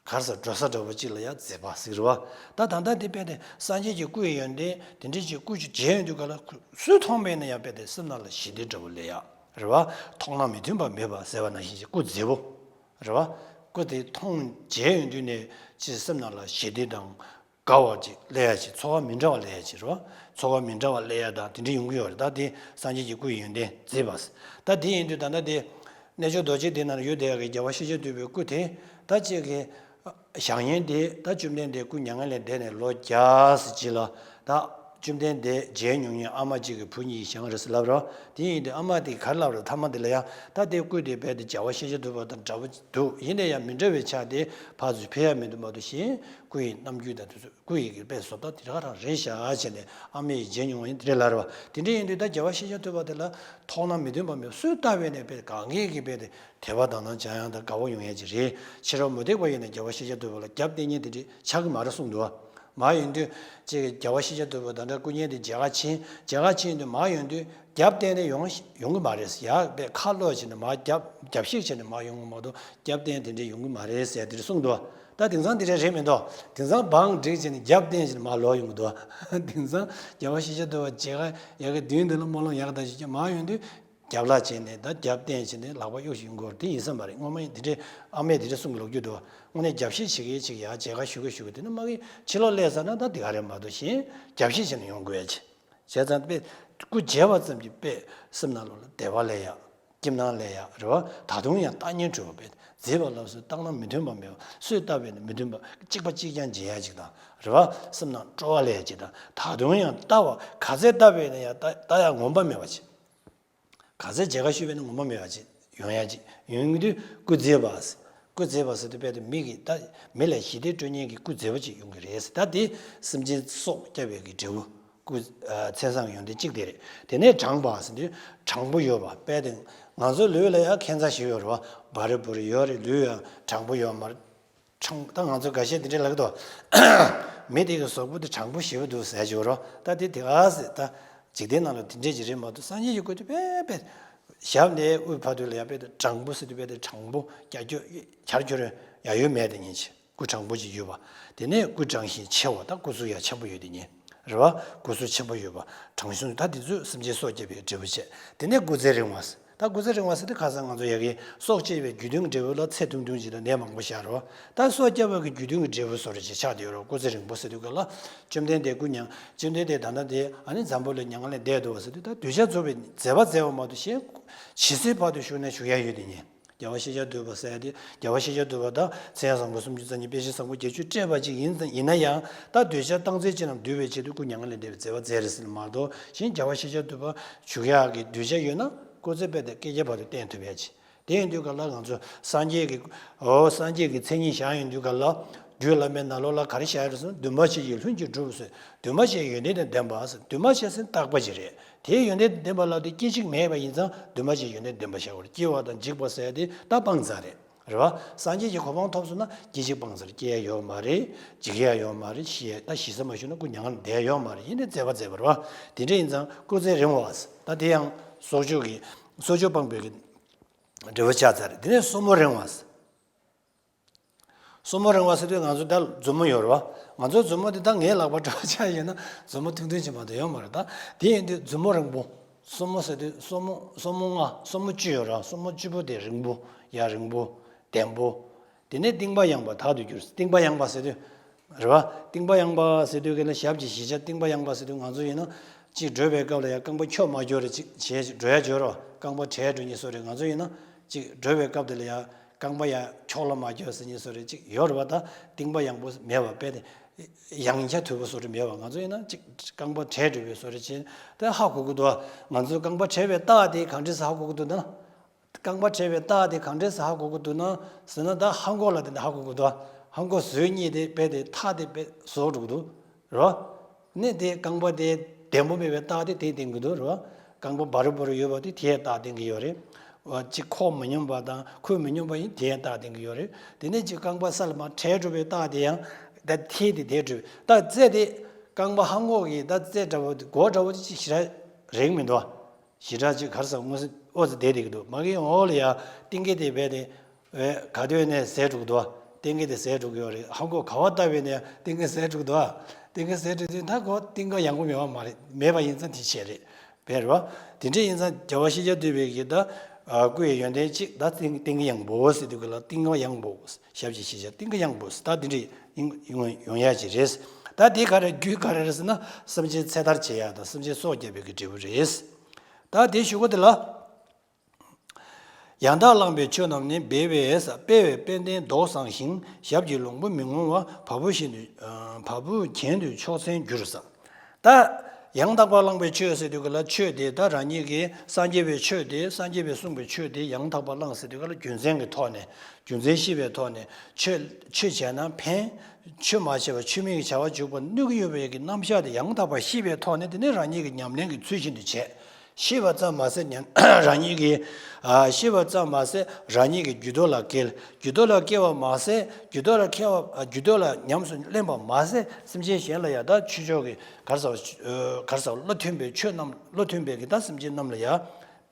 གར་ས་འགྲོ་ས་འདྲ་བོ་ཅིག་ལ་ཡ་མཛེས་པ་ཟེར་བ། ད་ད་ལྟ་འདི་དཔེ་དེ་སངས་རྒྱས་ཀྱི་སྐུ་ཡི་ཡོན་ཏན་དེ་འདྲའི་ཅིག་སྐུ་ཅིག་མཇལ་ཡོང་དུས་ག་ལ་སུས་མཐོང་བས་ན་ཡང་དཔེ་དེ་སེམས་ནང་ལ་ཞི་བདེ་འདྲ་བོ་སླེབས་ཡ་རེད་བ། མཐོང་སྣང་མི་མཐུན་པ་མེད་པ་ཟེར་བ་ནང་བཞིན་ཅིག་སྐུ་མཛེས་པོ་རེད་བ། སྐུ་དེ་མཐོང་མཇལ་ཡོང་དུས་ནས་ཅིག་སེམས་ནང་ལ་ཞི་བདེ་དང་དགའ་བ་ཅིག་སླེབས་ཡ་ཅིག་ཚོར་བ་མི་འདྲ་བ་སླེབས་ཡ་ཅིག་རེད་བ། ཚོར་བ་མི་འདྲ་བ་སླེབས་ཡ་དང་དེ་འདྲ་ཡོང་གི་ཡོད་རེད། ད་དེ་སངས་རྒྱས་ཀྱི་སྐུ་ཡི་ཡོན་ཏན་མཛེས་པ། ད་དེ་ཡིན་དུས་ད་ལྟ་དེ་རྣལ་འབྱོར་རྡོ་རྗེ་གདན་ནང་ཡོད་བསྡད་ཡག་གི་རྒྱལ་བ་ཤཱཀྱ་ཐུབ་པའི་སྐུ་དེ། ད་ཅིག་གི་བཞེངས་མཁན་དེ་ད་བཅོམ་ལྡན་འདས་སྐུ་མྱ་ངན་ལས་འདས་ནས་ལོ་བརྒྱ་ཙམ་ཅིག་ལ། ད་བཅོམ་ལྡན་འདས་མཇལ་མྱོང་མཁན་ཨ་མ་གཅིག་གི་བུ་གཉིས་བཞེངས་རེད་ཟེར་ལབ་རོགས། དེ་ཡིན་དུས་ཨ་མ་དེས་ག་རེ་ལབ་རེད། མཐའ་མ་དེ་ལ་ཡང་ད་དེ་སྐུ་དེ་རྦད་དེ་རྒྱལ་བ་ཤཱཀྱ་ཐུབ་པ་དང་འདྲ་པོ་འདུག་ཡིན་ནའི་ཡང་མི་འདྲ་བའི་ཆ་དེ་ཕར་ཚུར་ཕེབས་ཡ་མི་འདུག་མ་གཏོགས་གཞན་སྐུ་ཡི་རྣམ་འགྱུར་དང་དེ་ཚོ། སྐུ་ཡི་གི་དཔེ་བཟོ་ལྟ་དེ་ག་རང་རེད་ཤག་བྱས་ནས་ཨ་མས་མཇལ་མྱོང་བ་ཡིན་དེ་འདྲས་ལབ་རེད་བ། དེ་འདྲས་ཡིན་དུས་ད་རྒྱལ་བ་ཤཱཀྱ་ཐུབ་པ་དེ་ལ་མཐོང་སྣང་མི་མཐུན་པ་མེད། སུས་བལྟ་བས་ན་དཔེ་གང་གས་ཀྱི་དཔེ་དེ་དད་པ་དག་སྣང་འཇམ་དབྱངས་དང་དགའ་བོ་ཡོང་ཡ་ཅིག་རེད། ཕྱི་རོལ་མུ་སྟེགས་པ་ཡིན་ན་རྒྱལ་བ་ཤཱཀྱ་ཐུབ་པ་ལ་རྒྱབ་བརྟེན་མཁན་དེ་འདྲས་ཆགས་ཀྱི་མ་རེད་གསུངས་འདུག་བ། མ་ཡིན་དུས་ཅིག་རྒྱལ་བ་ཤཱཀྱ་ཐུབ་པ་དང་འདྲ་སྐུ་བརྙན་དེ་མཇལ་ཁ་ཕྱིན། མཇལ་ཁ་ཕྱིན་དུས་མར་ཡོང་དུས་རྒྱབ་བརྟེན་ནས་ཡོང་ཡོང་གི་མ་རེད། ཡར་དཔེ་ཁ་ལོག་བྱས་ནས་མར་རྒྱབ་རྒྱབ་བཤིག་བྱས་ནས་མར་ཡོང་གི་མ་གཏོགས་རྒྱབ་བརྟེན་དེ་འདྲས་ཡོང་གི་མ་རེད་ཟེར་དེ་འདྲས་གསུངས་འདུག་བ། ད་དེང་སང་དེ་འདྲ་རེད་མི་འདུག་དེང་སང་བང་བསྒྲིགས་བྱས་ནས་རྒྱབ་བརྟེན་བྱས་ནས་མར་ལོག་ཡོང་གི་འདུག་དེང་སང་རྒྱལ་བ་ཤཱཀྱ་ཐུབ་པ་མཇལ་ཁ་ཡ་གི་མདུན་དུ་ལ་སྨོན་ལམ་ཡག་ག་ད་ཞིག་མར་ཡོང་དུས་རྒྱབ་ལ་བྱས་ནས་ད་རྒྱབ་བརྟེན་བྱས་ནས་ལག་པ་གཡུག་ཞིག་ཡོང་གི་ཡོད་རེད། དེ་ཡིན་ས་མ་རེད། སྔོན་མ་ཡིན་དེ་འདྲས་ཨ་མས་དེ་འདྲས་གསུང་གི་ལོག་རྒྱུ་འདུག་དངོས་གནས་རྒྱབ་བཤིག་བྱེད་ཀྱི་ཅིག་ཡ་མཇལ་ཁ་ཞུ་གི་ཞུ་གི་དེ་ནི་མ་གི་ཕྱི་ལོགས་སླེབས་ཚར་ན་ད་དེ་ག་རེད་མ་གཏོགས་གཞན་རྒྱབ་བཤིག་བྱས་ནས་ཡོང་དགོས་ཡ་ཅིག་བྱས་ཙང་དཔེ་སྐུ་མཇལ་བ་ཙམ་གྱིས་དཔེ་སེམས་ནང་ལོགས་ལ་བདེ་བ་སླེབས་ཡ། སྐྱིད་སྣང་སླེབས་ཡ་རེད་བ། ད་དུང་ཡང་ལྟ་ཉན་སྤྲོ་བ་དཔེ་མཛེས་པ་ལབ་སོང་། བཏང་སྣང་མི་མཐུན་པ་མེད་པ། སུས་བལྟ་བས་ན་མི་མཐུན་པ། གཅིག་པ་གཅིག་རྐྱང་མཇལ་ཡ་ཅིག་དང་རེད་བ། སེམས་ནང་སྤྲོ་བ་སླེབས་ཡ་ཅིག་དང་། ད་དུང་ཡང་ལྟ་བ་ག་ཚད་ལྟ་བས་ན་ཡང་ལྟ་ལྟ་ཡ་ངོམས་པ་མེད་པ་ཅིག་ག་ཚད་མཇལ་ཁ་ཞུས་པས་ན་ངོམས་པ་མེད་པ་ཅིག་ཡོང་ཡ་ཅིག་ཡོང་དུས་སྐུ་མཛེས་པ། སྐུ་མཛེས་པ་ཟེར་དུས་དཔེ་དེ་མི་གི་ད་མི་ལ་ཞི་བདེ་སྤྲོད་མཁན་གྱི་སྐུ་མཛེས་པོ་ཅིག་ཡོང་གི་རེད་ཟེར། ད་དེ་སེམས་ཅན་སྲོག་བསྐྱབ་པའི་གི་འབྲས་བུ། སྐུ་ཨ་མཚན་བཟང་ཡོན་ཏན་གཅིག་དེ་རེད། དེ་ནས་དྲང་པ་ཟེར་དུས་དྲང་པོ་ཡོད་པ། དཔེ་དེ་ང་ཚོའི་ལུས་ལ་ཡང་ཁྱད་མཚར་ཞིག་ཡོད་རེད་བ། བ་རེ་བུ་རེ་ཡོད་རེད། ལུས་ཡང་དྲང་པོ་ཡོད་མ་རེད། དྲང་། ད་ང་ཚོ་འགའ་ཤས་དེ་འདྲས་ལབ་ཀྱི་འདུག་མི་དེ་གི་གཟུགས་པོ་དེ་དྲང་པོ་ཞེ་པོ་འདུག་ཟེར་གྱི་ཡོད་རེད། ད་དེ་དེ་ག་ཟེར། ད་འཇིག་རྟེན་ནང་ལ་དེ་འདྲས་ཅིག་རེད་མ་གཏོགས། སངས་རྒྱས་ཀྱི་སྐུ་དེ་དཔེ་དཔེ་ཞབས་ནས་དབུའི་བར་དུ་ལ་ཡ་དཔེ་དེ་དྲང་པོ་ཟེར་དུས་དཔེ་དེ་དྲང་པོ། རྒྱ་ཁྱོད་འཁྱར་འཁྱོར་ཡ་ཡོད་མེད་དེ་ཉིད་ཅིག་སྐུ་དྲང་པོ་ཅིག་ཡོད་པ། དེ་ནས་སྐུ་དྲང་ཞིང་ཆེ་བ། ད་སྐུ་གཟུགས་ཡ་ཆེན་པོ་ཡོད་དེ་ཉིད་རེད་བ། སྐུ་གཟུགས་ཆེན་པོ་ཡོད་པ། དྲང་ཞིང་། ད་དེ་ཚོས་སེམས་ཅན་སྲོག་བསྐྱབ་པའི་འབྲས་བུ་བྱས། དེ་ནས་སྐུ་ཚེ་རིང་བ། ད་སྐུ་ཚེ་རིང་བ་ཟེར་དུས་ཁ་སང་ང་ཚོ་ཡ་གི་སྲོག་བཅད་པའི་རྒྱུ་མཐུན་གྱི་འབྲས་བུ་ལ་ཚེ་ཐུང་ཐུང་ཅིག་དང་ནད་མང་པོ་བཞག་རོ། ད་སྲོག་བསྐྱབ་པ་གི་རྒྱུ་མཐུན་གྱི་འབྲས་བུ་བཟོ་འདྲ་ཅིག་ཆགས་བསྡད་ཡོད་རོ། སྐུ་ཚེ་རིང་པོ་ཟེར་དུས་ག་ལ། བཅོམ་ལྡན་འདས་སྐུ་མྱ་བཅོམ་ལྡན་འདས་ད་ལྟ་དེ་ཨ་ནི་འཛམ་བུ་གླིང་མྱ་ངན་ལས་འདས་འདུག་བ་ཟེར་དུས། ད་གདུལ་བྱ་རྫོགས་པའི་མཛད་པ་མཛད་པ་མ་གཏོགས་གཞན་ཇི་སྲིད་བར་དུ་བཞུགས་ན་བཞུགས་ཡ་ཡོད་དེ་ཉིད། རྒྱལ་བ་ཤཱཀྱ་ཐུབ་པ་ཟེར་ཡ་དེ། རྒྱལ་བ་ཤཱཀྱ་ཐུབ་པ་དང་མཚན་བཟང་པོ་སུམ་ཅུ་རྩ་གཉིས། དཔེ་བྱད་བཟང་པོ་བརྒྱད་ཅུ་སྤྲས་པ་ཅིག་ཡིན་ཙང་། ཡིན་ན་ཡང་ད་གདུལ་བྱ་སྟངས་འཛིན་ཅན་རྣམས་འདུལ་བའི་ཆེད་དུ་སྐུ་མྱ་ངན་ལས་འདས་པའི་མཛད་པ་མཛད་རེད་ཟེར་མ་གཏོགས། གཞན་རྒྱལ་བ་ཤཱཀྱ་ཐུབ་པ་བཞུགས་ཡག་གི་གདུལ་བྱ་ཡོད་ན་སྐུ་ཚེ་དཔེ་དེ་བསྐལ་བརྒྱའི་བར་དུ་བརྟན་ཐུབ་ཡ་ཅིག་དེ་ཡིན་དུས་ག་ལ་ང་ཚོ་སངས་རྒྱས་ཀྱི། འོ། སངས་རྒྱས་ཀྱི་མཚན་ཉིད་བཞག་ཡོང་དུས་ག་ལ། རྒྱུད་བླ་མའི་ནང་ལོགས་ལ་ག་རེ་བཞག་ཡོད་རེད་ཟེར་ན། འདུས་མ་བྱས་ཀྱི་ལྷུན་གྱིས་གྲུབ་ཟེར། འདུས་མ་བྱས་ཡོན་ཏན་དང་ལྡན་པ་ཟེར། འདུས་མ་བྱས་ཟེར་ན་རྟག་པ་ཅིག་རེད། དེའི་ཡོན་ཏན་དང་ལྡན་པ་ལབ་དུས་སྐད་ཅིག་མེད་པ་ཡིན་ཙང་འདུས་མ་བྱས་ཡོན་ཏན་ལྡན་པ་བཞག་པ་རེད། སྐྱེ་བ་དང་འཇིག་པ་ཟེར་དེ་ད་སྤང་ཚར་རེད། རེད་བ། སངས་རྒྱས་ཀྱི་གོ་འཕང་ཐོབ་སོང་ན་སྐད་ཅིག་སྤང་ཚར། སྐྱེ་ཡ་ཡོད་མ་རེད། འཇིག་ཡ་ཡོད་མ་རེད། ཤི་ཡ། ད་ཤི་ས་མ་བྱུང་ན་སྐུ་མྱ་ངན་ལས་འདས་ཡོད་མ་རེད། ཡིན་ནའི་མཛད་པ་མཛད་པ་རེད་བ། དེ་འདྲ་ཡིན་ཙང་སྐུ་ཚེ་རིང་བ་ཟེར། ད་དེ་ཡང་སྲོག་གཅོད་ཀྱི། སྲོག་གཅོད་སྤངས་པའི་གི་འབྲས་བུ་ཆགས་ཚར་རེད། དེ་ནས་སོར་མོ་རིང་བ་ཟེར། སོར་མོ་རིང་བ་ཟེར་དུས་ང་ཚོ་ད་མཛུབ་མོ་ཡོད་རེད་བ། ང་ཚོ་མཛུབ་མོ་དེ་ད་ངའི་ལག་པ་འདྲ་བ་ཆ་བཞག་ན་མཛུབ་མོ་ཐུང་ཐུང་ཅིག་མ་གཏོགས་ཡོད་མ་རེད། ད་དེ་ཡིན་དུས་མཛུབ་མོ་རིང་པོ། སོར་མོ་ཟེར་དུས་སོར་མོ། སོར་མོ་ལྔ། སོར་མོ་བཅུ་ཡོད་རེད་བ། སོར་མོ་བཅུ་པོ་དེ་རིང་པོ། ཡ། རིང་པོ། ལྡེམ་པོ། དེ་ནས་རྟིང་པ་ཡངས་པ་དག་ཏུ་གྱུར། རྟིང་པ་ཡངས་པ་ཟེར་དུས། རེད་བ། རྟིང་པ་ཡངས་པ་ཟེར་དུས་ག་ལ། ཞབས་ཀྱི་བཞི་ཆ། རྟིང་པ་ཡངས་པ་ཟེར་དུས་ང་ཚོ་ཡིན་ན། གཅིག་འགྲོ་བའི་སྐབས་ལ་ཡ་རྐང་པ་འཁྱོག་མ་འཁྱོག་རེ་ཅིག་བྱས་འགྲོ་ཡ་ཡོད་རེད་བ། རྐང་པ་བྲལ་འགྲོ་མཁན་བཟོ་འདྲ། ང་ཚོ་ཡིན་ན་གཅིག་འགྲོ་བའི་སྐབས་དེ་ལ་ཡ་རྐང་པ་ཡ་འཁྱོག་ལ་མ་འཁྱོག་ཟེར་མཁན་བཟོ་འདྲ་ཅིག་ཡོད་རེད་བ། ད་རྟིང་པ་ཡངས་པོ་མེད་བ། དཔེ་དེ་ཡངས་ཆག་དུས་པ་བཟོ་འདྲ་མེད་བ། ང་ཚོ་ཡིན་ན་གཅིག་རྐང་པ་བྲལ་འགྲོ་བའི་བཟོ་འདྲ་བྱས་དེ་ཧ་གོ་གི་འདུག་བ། ང་ཚོ་རྐང་པ་བྲལ་བའི་རྟགས་དེ་གང་འདྲས་སེ་ཧ་གོ་གི་འདུག་ན། རྐང་པ་བྲལ་བའི་རྟགས་དེ་གང་འདྲས་སེ་ཧ་གོ་གི་འདུག་ན་ཟེར་ན། ད་ལྷམ་གོག་ལ་དེ་འདྲ་ཧ་གོ་གི་འདུག་ལྷམ་གོག་བཟོས་གཉིས་དེ་དཔེ་དེ་ཐག་དེ་དཔེ་བཟོ་འགྲོ་གི་འདུག་རོ། ནས་དེ་རྐང་པ་དེ་ལྡེམ་པོ་མེད་པའི་རྟགས་དེ་དེ་བསྟན་གི་འདུག་རོ། རྐང་པ་འབར་འབར་ཡོད་པ་དེ་དེའི་རྟགས་བསྟན་གི་ཡོད་རེད། ཨ། གཅིག་ཁོག་མི་སྙོམས་པ་དང་ཁུག་མི་སྙོམས་པ་ཡིན། དེའི་རྟགས་བསྟན་གི་ཡོད་རེད། དེ་ནས་གཅིག་རྐང་པ་ས་ལ་མར་བྲལ་འགྲོ་བའི་རྟགས་དེ་ཡང་ད་ཐད་དེ་བསྡད་འགྲོ་བའི། ད་རྩེ་དེ་རྐང་པ་ལྷམ་གོག་གི་ད་རྩེ་འདྲ་བོ་དེ། སྒོ་འདྲ་བོ་དེ་ཅིག་ཞེ་དྲག་རིང་མི་འདུག་བ། ཞེ་དྲག་ཅིག་ག་རེ་ཟེར། སྔོ་སེ་ཨོ་ཙི་བསྡད་བསྡད་ཀྱི་འདུག་མ་གི་ཡང་འོག་ལ་ཡ་རྟིང་གེ་དེ་རྦད་དེ། ཨེ། ག་དུས་ནས་ཟད་འགྲོ་གི་འདུག་བ། རྟིང་གེ་དེ་ཟད་འགྲོ་གི་ཡོད་རེད། ལྷམ་གོག་ག་པར་བཏབ་པ་ཡིན་ནའི་རྟིང་གེ་ཟད་འགྲོ་གི་འདུག་བ། རྟིང་གེ་ཟད་འགྲོ་དུས་ད་ཁོ་རྟིང་གེ་ཡངས་པོ་མེད་པ་མ་རེད། མེད་པ་ཡིན་ཙང་དེ་བྱས་རེད། བས་རེད་བ། དེ་འདྲ་ཡིན་ཙང་རྒྱལ་བ་ཤཱཀྱ་ཐུབ་པའི་གི་ད། ཨ། སྐུ་ཡི་ཡོན་ཏན་གཅིག་ད་རྟིང་རྟིང་གེ་ཡངས་པོ་ཟེར་དུས་ག་ལ། རྟིང་གེ་ཡངས་པོ། ཞབས་ཀྱི་བཞི་ཆ་རྟིང་གེ་ཡངས་པོ་ཟེར། ད་དེ་འདྲ་ཡིན་ཡོང་ཡོང་ཡ་ཅིག་རེད། ད་དེ་ག་རེ། རྒྱུ་ག་རེ་རེད་ཟེར་ན། སེམས་ཅན་ཚེ་ཐར་བྱེད་ཡ་དང་སེམས་ཅན་སྲོག་བསྐྱབ་པའི་གི་འབྲས་བུ་རེད། ད་དེ་གཞུག་གུ་དེ་ལ། ཡང་དག་བླངས་པའི་ཆོས་རྣམས་ནི། སྦས་པས་ཟེར། སྤེལ་བས་དཔལ་ལྡན་མདོག་བཟང་ཞིང་། ཞབས་ཀྱི་ལོང་བུ་མི་ངོམས་པ། བ་སྤུ་གྱེན་དུ། ཨ། བ་སྤུ་གྱེན་དུ་ཕྱོགས་མཚན་འགྱུར་ཟེར། ད་ཡང་དག་པར་བླངས་པའི་ཆོས་ཟེར་དུས་ག་ལ། ཆོས་དེ་ད་རང་ཉིད་ཀྱིས་སངས་རྒྱས་པའི་ཆོས་དེ། སངས་རྒྱས་པས་གསུངས་པའི་ཆོས་དེ་ཡང་དག་པར་བླངས་ཟེར་དུས་ག་ལ། རྒྱུ་མཚན་གྱི་ཐོག་ནས། རྒྱུ་མཚན་ཤེས་པའི་ཐོག་ནས། ཆོས་ཆོས་བྱས་ན་ཕན། ཆོས་མ་བྱས་པར་ཆོས་མིན་གྱི་བྱ་བ་འཇུག་པར་གནོད་ཀྱི་ཡོད་པའི་གི་རྣམ་གཞག་དེ་ཡང་དག་པར་ཤེས་པའི་ཐོག་ནས། དེ་ནས་རང་ཉིད་ཀྱི་ཉམས་ལེན་གྱི་ཚུལ་བཞིན་དུ་བྱས། ཤེས་པ་ཙམ་མ་ཟད་ཉམས། རང་ཉིད་ཀྱིས། ཨ། ཤེས་པ་ཙམ་མ་ཟད་རང་ཉིད་ཀྱི་རྒྱུད་ཐོག་ལ་སྐྱེལ། རྒྱུད་ཐོག་ལ་སྐྱེལ་བ་མ་ཟད། རྒྱུད་ཐོག་ལ་སྐྱེལ་བ། ཨ། རྒྱུད་ཐོག་ལ་ཉམས་སུ་ལེན་པ་མ་ཟད། སེམས་ཅན་གཞན་ལ་ཡང་ད་ཆོས་ཕྱོགས་ཀྱི་ག་རེ་ཟེར་བ། ཨ། ག་རེ་ཟེར་བ། བློ་མཐུན་པའི་ཆོས་རྣམས། བློ་མཐུན་པའི་གི་ད་སེམས་ཅན་རྣམས་ལ་ཡང་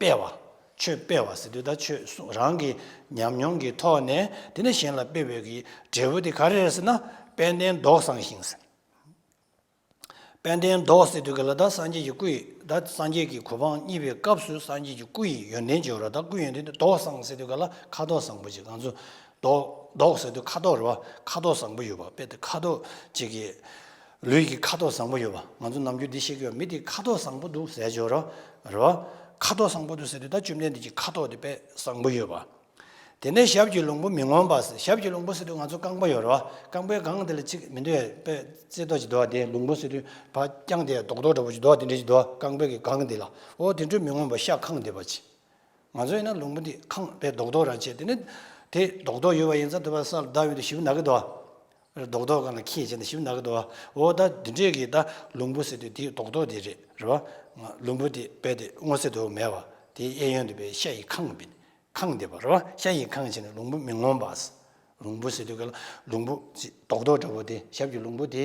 སྤེལ་བ། ཆོས་སྤེལ་བ་ཟེར་དུས་ད་ཆོས་སུ་རང་གི་ཉམས་མྱོང་གི་ཐོག་ནས་དེ་ནས་གཞན་ལ་སྤེལ་བའི་གི་འབྲས་བུ་དེ་ག་རེ་རེད་ཟེར་ན། དཔལ་ལྡན་མདོག་བཟང་ཞིང་ཟེར། དཔལ་ལྡན་མདོག་ཟེར་དུས་ག་ལ། ད་སངས་རྒྱས་ཀྱི་སྐུ་ཡི། ད་སངས་རྒྱས་ཀྱི་གོ་འཕང་བརྙེས་པའི་སྐབས་སུ་སངས་རྒྱས་ཀྱི་སྐུ་ཡི་ཡོན་ཏན་ཅིག་ཡོད་རེད། ད་སྐུ་ཡོན་ཏན་དེ། མདོག་བཟང་ཟེར་དུས་ག་ལ། ཁ་དོག་བཟང་པོ་ཅིག་ང་ཚོ་མདོག་མདོག་ཟེར་དུས་ཁ་དོག་རེད་བ། ཁ་དོག་བཟང་པོ་ཡོད་པ། དཔེ་དེ་ཁ་དོག་ཅིག་གི། ལུས་ཀྱི་ཁ་དོག་བཟང་པོ་ཡོད་པ། ང་ཚོ་ནམ་རྒྱུན་འདི་བཤད་ཀྱི་ཡོད། མི་དེ་ཁ་དོག་བཟང་པོ་འདུག་ཟེར་གྱི་ཡོད་རེད་བ། ཁ་དོག་བཟང་པོ་འདུག་ཟེར་དུས་ད་བཅོམ་ལྡན་འདས་ཀྱི་ཁ་དོག་དེ་དཔེ་བཟང་པོ་ཡོད་པ། དེ་ནས་ཞབས་ཀྱི་ལོང་བུ་མི་ངོམས་པ་ཟེར། ཞབས་ཀྱི་ལོང་བུ་ཟེར་དུས་ང་ཚོ་རྐང་པ་ཡོད་རེད་བ། རྐང་པའི་སྒང་དེ་ལ་གཅིག་མི་འདུག་གས། དཔེ་རྩེ་ཏོག་ཅིག་འདུག་ག་དེ་ལོང་བུ་ཟེར་དུས་ཕར་བརྐྱངས་ཏེ་རྡོག་རྡོག་འདྲ་པོ་ཅིག་འདུག་ག་དེ་འདྲ་ཅིག་འདུག་ག་རྐང་པའི་གི་སྒང་དེ་ལ། འོ་དེ་འདྲ་མི་ངོམས་པ་ཤ་འཁང་བསྡད་པ་ཅིག་ང་ཚོ་ཡིན་ན་ལོང་བུ་འདི་འཁང་བས་རྡོག་རྡོག་རང་བྱས། དེ་ནས་དེ་རྡོག་རྡོག་ཡོད་པ་ཡིན་ཙང་དེ་བ་ས་ལ་བརྡབས་ཡོང་དུས་ཞེ་པོ་ན་གི་འདུག་ག་རྡོག་རྡོག་སྒང་ལ་འཁྱེར་བྱས་ནས་ཞེ་པོ་ན་གི་འདུག་ག་འོ་ད་དེ་འདྲས་ཀྱི་ད་ལོང་བུ་ཟེར་དུས་དེའི་རྡོག་རྡོག་དེ་རེད། རེད་བ། ལོང་བུ་དེ་རྦད་དེ་སྔོ་སེར་དུ་མེད་པ། དེའི་གཡས་གཡོན་དུ་དཔེ་ཤ་ཡིས་འཁང་བས། འཁང་བསྡད་པ་རེད་བ། ཤ་ཡིས་འཁང་བྱས་ནས་ལོང་བུ་མི་ངོམས་པ། ལུང་བུ་ཟེར་དུས་ག་ལ་ལུང་བུ་ཅིག་རྡོག་རྡོག་འདྲ་བོ་དེ། ཞབས་ཀྱི་ལུང་བུ་དེ་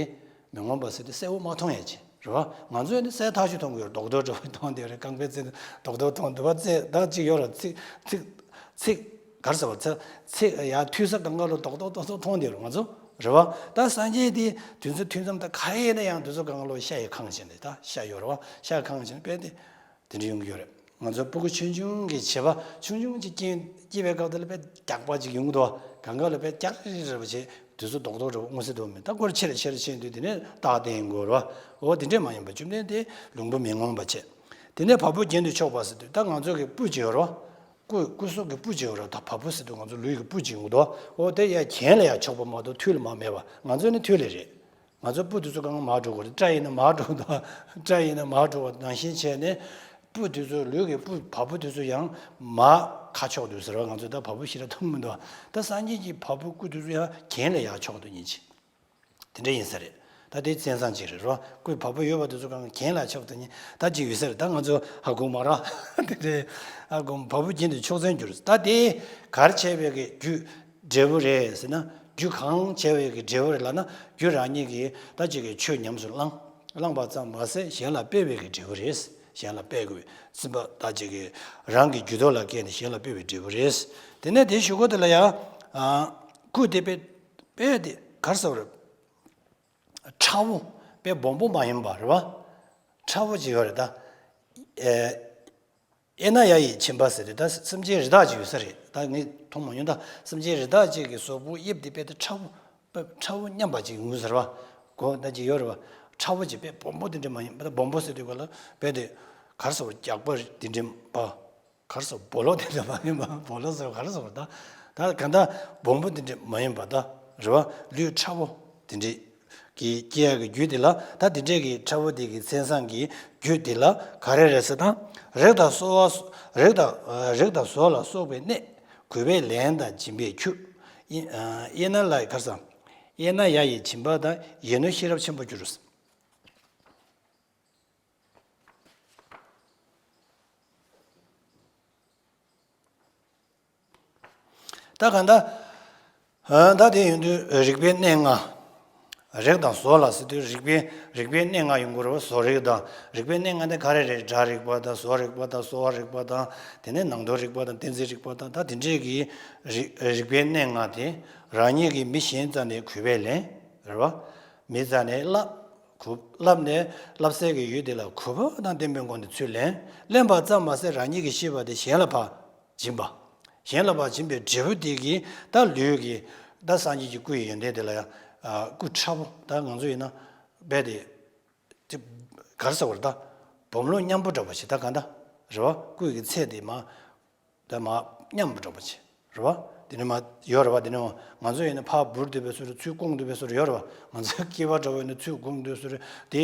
མི་མངོན་པ་ཟེར་དུས་གསལ་བོ་མ་མཐོང་ཡ་ཅིག་རེད་བ། ང་ཚོས་ནི་གསལ་ཐག་ཆོད་མཐོང་གི་ཡོད། རྡོག་རྡོག་འདྲ་བོ་མཐོང་བསྡད་ཡོད་རེད། རྐང་པའི་རྩེ་ནས་རྡོག་རྡོག་མཐོང་འདུག་བ། རྩེ་ད་ཅིག་ཡོད་རེད། ཚིག་ཚིག་ཚིག་ག་རེ་ཟེར་བ། ཚིག་ཚིག་ཡར་མཐུད་ས་སྒང་ག་ལ་རྡོག་རྡོག་རྡོག་རྡོག་མཐོང་བསྡད་ཡོད་རེད་ང་ཚོ། རེད་བ། ད་སངས་རྒྱས་དེ་དུས་ཚོད་ཐུན་མཚམས་ད་ག་རེ་ཡིན་ན་ཡང་དུས་ཚོད་སྒང་ག་ལ་ཤ་ཡི་ཁེངས་བྱས་ནས། ད་ཤ་ཡོད་རེད་བ། ཤ་ཁེངས་བྱས་ནས་དཔེ་དེ། དེ་འདྲ་ཡོང་གི་ཡོད་རེད། ང་ཚོ་སྤུ་གུ་ཆུང་ཆུང་གི་བྱིས་པ་ཆུང་ཆུང་ཅིག་སྐྱེ་སྐྱེས་པའི་སྐབས་དེ་ལ་དཔེ་རྒྱགས་པ་ཅིག་ཡོང་གི་འདུག་བ། སྒང་ག་ལ་དཔེ་རྒྱགས་རེ་རེ་བྱས། དུས་ཚོད་རྡོག་རྡོག་འདྲ་བོ་མངོན་གསལ་དོད་མེད། ད་སྐོར་ཆེ་རེ་ཆེ་རེ་ཕྱིན་དུས་དེ་ནས་རྟགས་བསྟན་དགོས་རེད་བ། འོ་དེ་འདྲས་མ་ཡིན་པ། བཅོམ་ལྡན་འདས་ལུང་བུ་མི་མངོན་པ་བྱས། དེ་ནས་བ་སྤུ་རྒྱན་དུ་ཕྱོགས་པ་ཟེར་དུས་ད་ང་ཚོ་གི་སྤུ་ཅིག་ཡོད་རེད་བ། སྐུ་སྐུ་སྲོག་གི་སྤུ་ཅིག་ཡོད་རེད། ད་བ་སྤུ་ཟེར་དུས་ང་ཚོ་ལུས་ཀྱི་སྤུ་ཅིག་ཡོང་གི་འདུག་བ། འོ་དེ་ཡ་གྱེན་ལ་ཡ་ཕྱོགས་པ་མ་གཏོགས་མཐུད་ལ་མར་མེད་པ། ང་ཚོ་ནི་མཐུད་ལ་རེད། ང་ཚོ་སྤུ་དེ་ཚོ་སྒང་ག་མར་འགྲོ་དགོས་རེད། སྐྲ་ཡིན་ན་མར་འགྲོ་འདུག་སྐྲ་ཡིན་ན་མར་འགྲོ་བ་ནང་བཞིན་བྱས་ནས། སྤུ་དེ་ཚོ་ལུས་ཀྱི་སྤུ་བ་སྤུ་དེ་ཚོ་ཡང་མར་ཁ་ཕྱོགས་འདུག་ཟེར་བ། ང་ཚོ་ད་བ་སྤུ་ཞེ་དྲག་མཐོང་མི་འདུག་ད་སངས་རྒྱས་ཀྱི་བ་སྤུ་སྐུ་དེ་ཚོ་ཡང་གྱེན་ལ་ཡར་ཕྱོགས་འདུག་ཉིན་གཅིག་དེ་འདྲ་ཡིན་ས་རེད། ད་དེ་མཚན་བཟང་ཅིག་རེད་རོ། སྐུའི་བ་སྤུ་ཡོད་པ་དེ་ཚོ་སྒང་ག་གྱེན་ལ་ཕྱོགས་འདུག་ཉིན་ད་ཅིག་ཡོད་ས་རེད། ད་ང་ཚོ་ཧ་གོ་མ་རེད། དེ་འདྲ་ཧ་གོ། བ་སྤུ་གྱེན་དུ་ཕྱོགས་མཚན་གྱུར། ད་དེ་ག་རེ་བྱས་པའི་གི་རྒྱུ་འབྲས་བུ་རེད་ཟེར་ན། རྒྱུ་གང་བྱས་པའི་གི་འབྲས་བུ་རེད་ལབ་ན། རྒྱུ་རང་ཉིད་ཀྱིས་ད་ཅིག་གི་ཆོས་ཉམས་སུ་བླངས། བླངས་པ་ཙམ་མ་ཟད་གཞན་ལ་སྤེལ་བའི་གི་འབྲས་བུ་རེད། གཞན་ལ་སྤེལ་དགོས། སེམས་པ་ད་ཅིག་གི་རང་གི་རྒྱུ་ཐོག་ལ་བཀལ་ནས་གཞན་ལ་སྤེལ་བའི་འབྲས་བུ་རེད། དེ་ནས་དེའི་གཞུག་གུ་དེ་ལ་ཡང་། ཨ། སྐུ་དེ་དཔེ་དཔེ་དེ་ག་རེ་ཟེར་བ་རེད། ཕྲ་བོ། དཔེ་སྦོམ་པོ་མ་ཡིན་པ་རེད་བ། ཕྲ་བོ་ཅིག་ཡོད་རེད་ད། ཨེ། དབྱེ་ན་ཡ་ཡིས་ཕྱིན་པ་ཟེར་དུས་ད་སེམས་ཅན་རི་དྭགས་ཅིག་ཡོད་ས་རེད། ད་ངས་མཐོང་མ་མྱོང་ད། སེམས་ཅན་རི་དྭགས་ཅིག་གི་གཟུགས་པོ་དབྱིབས་དེ་དཔེ་དེ་ཕྲ་བོ། དཔེ་ཕྲ་བོ་མཉམ་པ་ཅིག་ཡོང་ཟེར་བ། གོ་ད་ཅིག་ཡོད་རེད་བ། ཕྲ་བོ་ཅིག་དཔེ་སྦོམ་པོ་དེ་འདྲ་མ་ཡིན་པ། ད་སྦོམ་པོ་ཟེར་དུས་ག་ལ་དཔེ་དེ་ག་རེ་ཟེར་བ། རྒྱགས་པ་དེ་འདྲ་མ། ག་རེ་ཟེར། སྦོ་ལོགས་དེ་འདྲ་མ་ཡིན་པ། སྦོ་ལོགས་ཟེར་བ་ག་རེ་ཟེར་བ། ད་ད་གང་ལྟར་སྦོམ་པོ་དེ་འདྲ་མ་ཡིན་པ་ད་རེད་བ། ལུས་ཕྲ་བོ་དེ་འདྲ་གི་སྐྱེ་ཡག་གི་རྒྱུ་དེ་ལ། ད་དེ་འདྲས་ཀྱི་ཕྲ་བོ་དེ་གི་མཚན་བཟང་གི་རྒྱུ་དེ་ལ་ག་རེ་རེད་ཟེར་ན། རེག་དང་གསོ་བ། རེག་དང་རེག་དང་གསོ་ལ་སོགས་པའི་གནས། གུས་པས་ལེན་དང་སྦྱིན་པས་འཁྱུད། དབྱེ་དབྱེ་ན་ལ་ག་རེ་ཟེར། དབྱེ་ན་ཡ་ཡིས་བྱིན་པ་དང་། ཡིད་ནོར་ཤེས་རབ་ཆེན་པོར་འགྱུར། ད་གང་ལྟར། ཨ། ད་དེ་ཡིན་དུས་རེག་པའི་གནས་ལྔ། རེག་དང་གསོ་ལ་ཟེར་དུས་རེག་པའི་རེག་པའི་གནས་ལྔ་ཡོང་གི་རེད་བ། གསོ་རེག་དང་། རེག་པའི་གནས་ལྔ་དེ་ག་རེ་རེད། སྒྲ་རེག་པ་དང་། གཟུགས་རེག་པ་དང་། ཚོར་བ་རེག་པ་དང་། དེ་ནས་ནང་དོན་རེག་པ་དང་། གཏན་ཚིགས་རེག་པ་དང་། ད་དེ་འདྲས་ཀྱི་རེག་རེག་པའི་གནས་ལྔ་དེ་རང་ཉིད་ཀྱིས་མི་གཞན་རྩ་ནས་གུས་པས་ལེན། རེད་བ། མི་རྩ་ནས་བསླབ། གུས། བསླབ་ནས་བསླབ་སའི་གི་ཡུལ་དེ་ལ་གུས་པ་དང་ལྡན་པའི་སྒོ་ནས་ཚུར་ལེན། ལེན་པ་ཙམ་མ་ཟད་རང་ཉིད་ཀྱིས་ཤེས་པ་དེ་གཞན་ལ་ཕར་སྦྱིན་པ། གཞན་ལ་ཕར་སྦྱིན་པའི་འབྲས་བུ་དེ་གིས་ད་ལུས་ཀྱི་ད་སངས་རྒྱས་ཀྱི་སྐུ་ཡི་ཡོན་ཏན་དེ་ལ་ཡང་། ཨ། སྐུ་ཕྲ་བོ། ད་ང་ཚོ་ཡིན་ན་རྦད་དེ་དེ་ག་རེ་ཟེར་བ་རེད། ད་སྦོམ་ལོ་མཉམ་པོ་འདྲ་བོ་ཞིག་ད་གང་ལྟར་རེད་བ། སྐུ་ཡི་ཚད་དེ་མར་ད་མར་མཉམ་པོ་འདྲ་བོ་ཞིག་རེད་བ། དེ་ནས་མར་ཡོད་རེད་བ། དེ་ནས་ང་ཚོ་ཡིན་ན་ཕར་འབུར་སྡོད་པའི་བཟོ་འདྲ། ཚུར་བསྐུངས་སྡོད་པའི་བཟོ་འདྲ་ཡོད་རེད་བ། ང་ཚོ་སྐྱེས་པ་འདྲ་བོ་ཡིན་ན་ཚུར་བསྐུངས་སྡོད་བཟོ་འདྲ། དེ་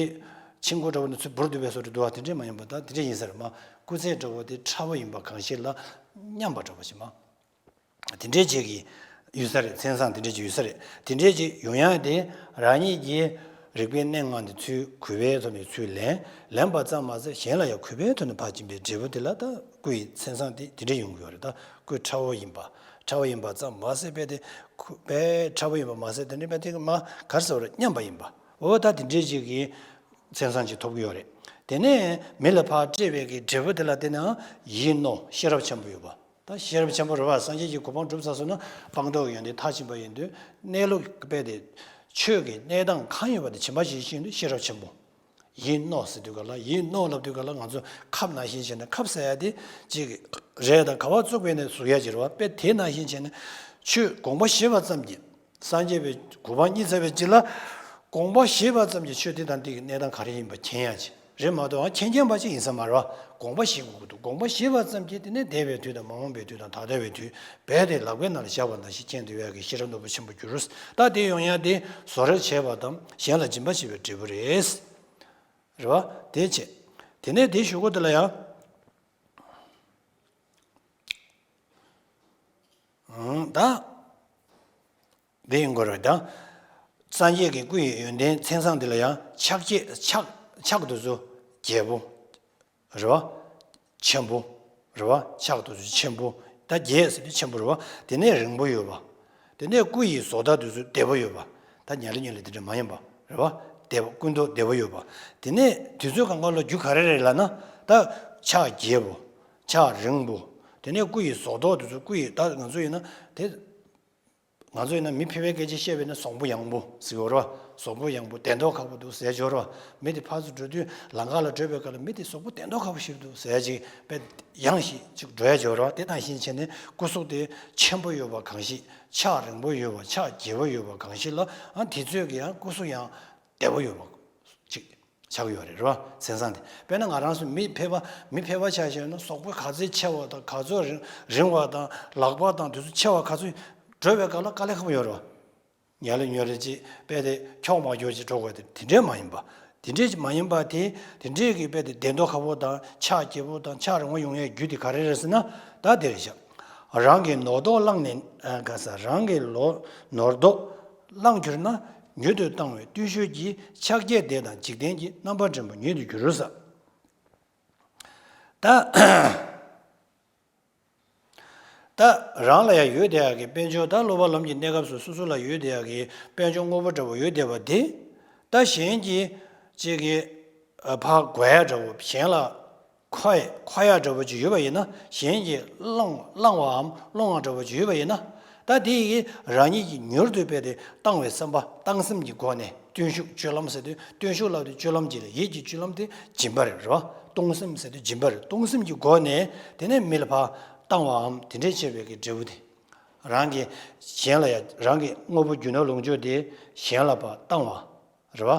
ཕྱིང་ཁུག་འདྲ་བོ་ཡིན་ན་ཚུར་འབུར་སྡོད་པའི་བཟོ་འདྲ་འདུག་བ། དེ་འདྲས་མ་ཡིན་པ། ད་དེ་འདྲས་ཡིན་ས་རེད་མ། སྐུ་ཚད་འདྲ་བོ་དེ་ཕྲ་བོ་ཡིན་པ་གང་ཞིག་ལ་མཉམ་པ་འདྲ་བོ་ཞིག་མ། དེ་འདྲའི་ཅིག་གི་ཡོད་ས་རེད། མཚན་བཟང་དེ་འདྲའི་ཅིག་ཡོད་ས་རེད། དེ་འདྲའི་ཅིག་ཡོང་ཡག་དེ་རང་ཉིད་ཀྱིས་རེག་པའི་གནས་ལྔ་འདི་ཚུར་གུས་པའི་ཐོག་ནས་ཚུར་ལེན། ལེན་པ་ཙམ་མ་ཟད་གཞན་ལ་ཡང་གུས་པའི་ཐོག་ནས་ཕར་སྦྱིན་པའི་འབྲས་བུ་དེ་ལ་ད་སྐུ་ཡི་མཚན་བཟང་དེ་དེ་འདྲའི་ཡོང་གི་ཡོད་རེད། ད་སྐུ་ཕྲ་བོ་ཡིན་པ། ཕྲ་བོ་ཡིན་པ་ཙམ་མ་ཟད་དཔེ་དེ་ཁུ་དཔེ་ཕྲ་བོ་ཡིན་པ་མ་ཟད་དེ་འདྲའི་དཔེ་དེ་མ་ག་རེ་ཟེར་བ་རེད། མཉམ་པ་ཡིན་པ། འོ་ད་དེ་འདྲའི་ཅིག་གི་མཚན་བཟང་ཅིག་ཐོབ་ཀྱི་ཡོད་རེད། དེ་ནས་མི་ལ་ཕར་སྤྲད་པའི་གི་འབྲས་བུ་དེ་ལ་བརྟེན་ནས་ཡིད་རྣོ་ཤེས་རབ་ཆེན་པོ་ཡོད་པ། ད་ཤེས་རབ་ཆེན་པོ་རེད་བ། སངས་རྒྱས་ཀྱི་གོ་འཕང་སྒྲུབ་ཚར་སོང་ན་སྤངས་རྟོགས་ཀྱི་ཡོན་ཏན་མཐར་ཕྱིན་པ་ཡིན་དུས། གནས་ལུགས་དཔེ་དེ་ཆོས་ཀྱི་གནས་སྟངས་གང་ཡོད་པ་དེ་ཇི་མ་ཇི་བཞིན་དུ་ཤེས་རབ་ཆེན་པོ། ཡིད་རྣོ་ཟེར་དུས་ག་ལ། ཡིད་རྣོ་ལབ་དུས་ག་ལ་ང་ཚོ་ཁབ་ནང་བཞིན་བྱས་ནས། ཁབ་ཟེར་ཡ་དེ་ཅིག་རས་དང་ག་བ་བཙུགས་པའི་ནས་ཟུག་ཡ་ཅིག་རེད་བ། དཔེ་དེ་ནང་བཞིན་བྱས་ནས་ཆོས་དགོངས་པ་བཞེས་པ་ཙམ་གྱིས། སངས་རྒྱས་པའི་གོ་འཕང་བརྙེས་ཚར་བའི་རྗེས་ལ་དགོངས་པ་བཞེས་པ་ཙམ་གྱིས་ཆོས་དེ་དང་དེ་གི་གནས་སྟངས་ག་རེ་ཡིན་པ་མཁྱེན་ཡ་ཅིག་རེད་མ་གཏོགས། ཨ། མཁྱེན་མཁྱེན་པ་ཅིག་ཡིན་ས་མ་རེད་བ། དགོངས་པ་བཞེས་དགོས་ཀྱི་འདུག་དགོངས་པ་བཞེས་པ་ཙམ་གྱིས་དེ་ནས་འདས་པའི་དུས་དང་མ་འོངས་པའི་དུས་དང་ད་ལྟ་བའི་དུས་རྦད་དེ་ལག་པའི་ནང་ལ་བཞག་པ་ནང་བཞིན་མཁྱེན་ཐུབ་ཡ་གི་ཤེས་རབ་རྣོན་པོ་ཆེན་པོ་འགྱུར། ད་དེ་ཡོང་ཡ་དེ་བཟོ་རེས་བྱས་པ་དང་གཞན་ལ་སྦྱིན་པ་བྱས་པའི་འབྲས་བུ་རེད། རེད་བ། དེ་བྱས། དེ་ནས་དེའི་གཞུག་གུ་དེ་ལ་ཡང་། ཨང་། ད་འདི་ཡིན་དགོས་རེད་ད། སངས་རྒྱས་ཀྱི་སྐུ་ཡི་ཡོན་ཏན་མཚན་བཟང་འདི་ལ་ཡང་ཕྱག་རྒྱས། ཕྱག་ཕྱག་དེ་ཚོ་རྒྱས་པོ་རེད་བ། ཆེན་པོ་རེད་བ། ཕྱག་དེ་ཚོ་ཆེན་པོ། ད་རྒྱས་ཟེར་དུས་ཆེན་པོ་རེད་བ། དེ་ནས་རིང་པོ་ཡོད་པ། དེ་ནས་སྐུ་ཡི་བཟོ་ལྟ་དེ་ཚོ་བདེ་པོ་ཡོད་པ། ད་ཉལ་ལེ་ཉལ་ལེ་དེ་འདྲ་མ་ཡིན་པ་རེད་བ། བདེ་པོ་ཀུན་རྟོག་བདེ་པོ་ཡོད་པ། དེ་ནས་དུས་ཚོད་གང་ག་ལ་རྒྱུ་ག་རེ་རེད་ལབ་ན། ད་ཕྱག་རྒྱས་པོ། ཕྱག་རིང་པོ། དེ་ནས་སྐུ་ཡི་བཟོ་ལྟ་དེ་ཚོ། སྐུ་ཡི་ད་ང་ཚོ་ཡིན་ན་དེ། ང་ཚོ་ཡིན་ན་མི་ཕལ་པའི་སྐད་ཆ་བཤད་པས་ན་གཟུགས་པོ་ཡངས་པོ་ཟེར་གྱི་ཡོད་རེད་བ། གཟུགས་པོ་ཡངས་པོ་བདེ་མདོག་ཁ་པོ་འདུག་ཟེར་གྱི་ཡོད་རེད་བ། མི་དེ་ཕར་ཚུར་འགྲོ་དུས་ལམ་ཁ་ལ་བགྲོད་པའི་སྐབས་ལ་མི་དེ་གཟུགས་པོ་བདེ་མདོག་ཁ་པོ་ཞིག་འདུག་ཟེར་ཅིག་དཔེ་ཡངས་ཤིག་ཅིག་འགྲོ་ཡ་ཅིག་ཡོད་རེད་བ། དེ་ནང་བཞིན་བྱས་ནས་སྐུ་གཟུགས་དེ་ཆེན་པོ་ཡོད་པ་གང་ཞིག་ཕྱག་རིང་པོ་ཡོད་པ། ཕྱག་རྒྱས་པོ་ཡོད་པ་གང་ཞིག་ལ། ཨ། དེ་ཚོས་ཀྱི་ཡང་སྐུ་གཟུགས་ཡང་བདེ་པོ་ཡོད་པ་ཅིག་ཆགས་ཀྱི་ཡོད་རེད། རེད་བ། མཚན་བཟང་དེ། དཔེར་ན་ང་རང་ཚོ་མི་ཕལ་པ། མི་ཕལ་པ་ཆ་བཞག་ན་གཟུགས་པོ་ག་ཚོད་ཆེ་བ་དང་། ག་ཚོད་རིང་རིང་བ་དང་། ལག་པ་དང་དེ་ཚོ་ཆེ་བ་ག་ཚོད། འགྲོ་བའི་སྐབས་ལ་དཀའ་ལས་ཁག་པོ་ཡོད་རེད་བ། ཉལ་ལེ་ཉལ་ལེ་ཅིག་དཔེ་དེ་འཁྱོག་མ་འཁྱོག་ཅིག་འགྲོ་དགོས་དེ། དེ་འདྲས་མ་ཡིན་པ། དེ་འདྲས་མ་ཡིན་པ་དེ། དེ་འདྲས་ཀྱི་དཔེ་དེ་བདེ་མདོག་ཁ་པོ་དང་། ཕྱག་རྒྱས་པོ་དང་། ཕྱག་རིང་པོ་ཡོང་ཡའི་རྒྱུ་དེ་ག་རེ་རེད་ཟེར་ན། ད་དེ་རེད་ཤག་རང་གི་ནོར་དོགས་བླངས་ནས། ཨ། ག་ས། རང་གི་ལོ་ནོར་དོགས་བླངས་གྱུར་ན། མྱུར་དུ་བཏང་བའི་བརྟུལ་ཞུགས་ཀྱིས། ཕྱག་རྒྱས་དེ་དང་འཇིག་རྟེན་གྱི། རྣམ་པར་འདྲེན་པ་ཉིད་དུ་འགྱུར་ཟེར། ད། ད་རང་ལ་ཡང་ཡོད་བསྡད་ཡག་གི་དཔལ་འབྱོར། ད་སློབ་པ་ལམ་གྱི་གནས་སྐབས་སུ་སོ་སོ་ལ་ཡོད་བསྡད་ཡག་གི་དཔལ་འབྱོར་དངོས་པོ་འདྲ་པོ་ཡོད་བསྡད་པ་དེ། ད་གཞན་གྱིས་ཅིག་གིས་ཕར་དགོས་ཡག་འདྲ་པོ། གཞན་ལ་མཁོ་ཡ་མཁོ་ཡག་འདྲ་པོ་ཅིག་ཡོད་པ་ཡིན་ན། གཞན་གྱིས་བླངས་བླངས་པའམ་སློང་བ་འདྲ་པོ་ཅིག་ཡོད་པ་ཡིན་ན། ད་དེ་ཡིས་རང་ཉིད་ཀྱིས་མྱུར་དུ་དཔེ་དེ་བཏང་བའི་བསམ་པ། བཏང་སེམས་ཀྱི་སྒོ་ནས། བརྟུལ་ཞུགས། སྤྱོད་ལམ་ཟེར་དུས། བརྟུལ་ཞུགས་ལབ་དུས་སྤྱོད་ལམ་གྱི་ལ། ཡིད་ཀྱི་སྤྱོད་ལམ་དེ་སྦྱིན་པ་རེད། རེད་བ། གཏོང་སེམས་ཟེར་དུས་སྦྱིན་པ་རེད། གཏོང་སེམས་ཀྱི་སྒོ་ནས་དེ་ནས་མི་ལ་ཕར་བཏང་བའམ་དེ་འདྲས་བྱས་པའི་གི་འབྲས་བུ་དེ། རང་གིས་གཞན་ལ་ཡང་། རང་གི་དངོས་པོ་རྒྱུ་ནོར་ལོངས་སྤྱོད་དེ་གཞན་ལ་ཕར་བཏང་བ། རེད་བ།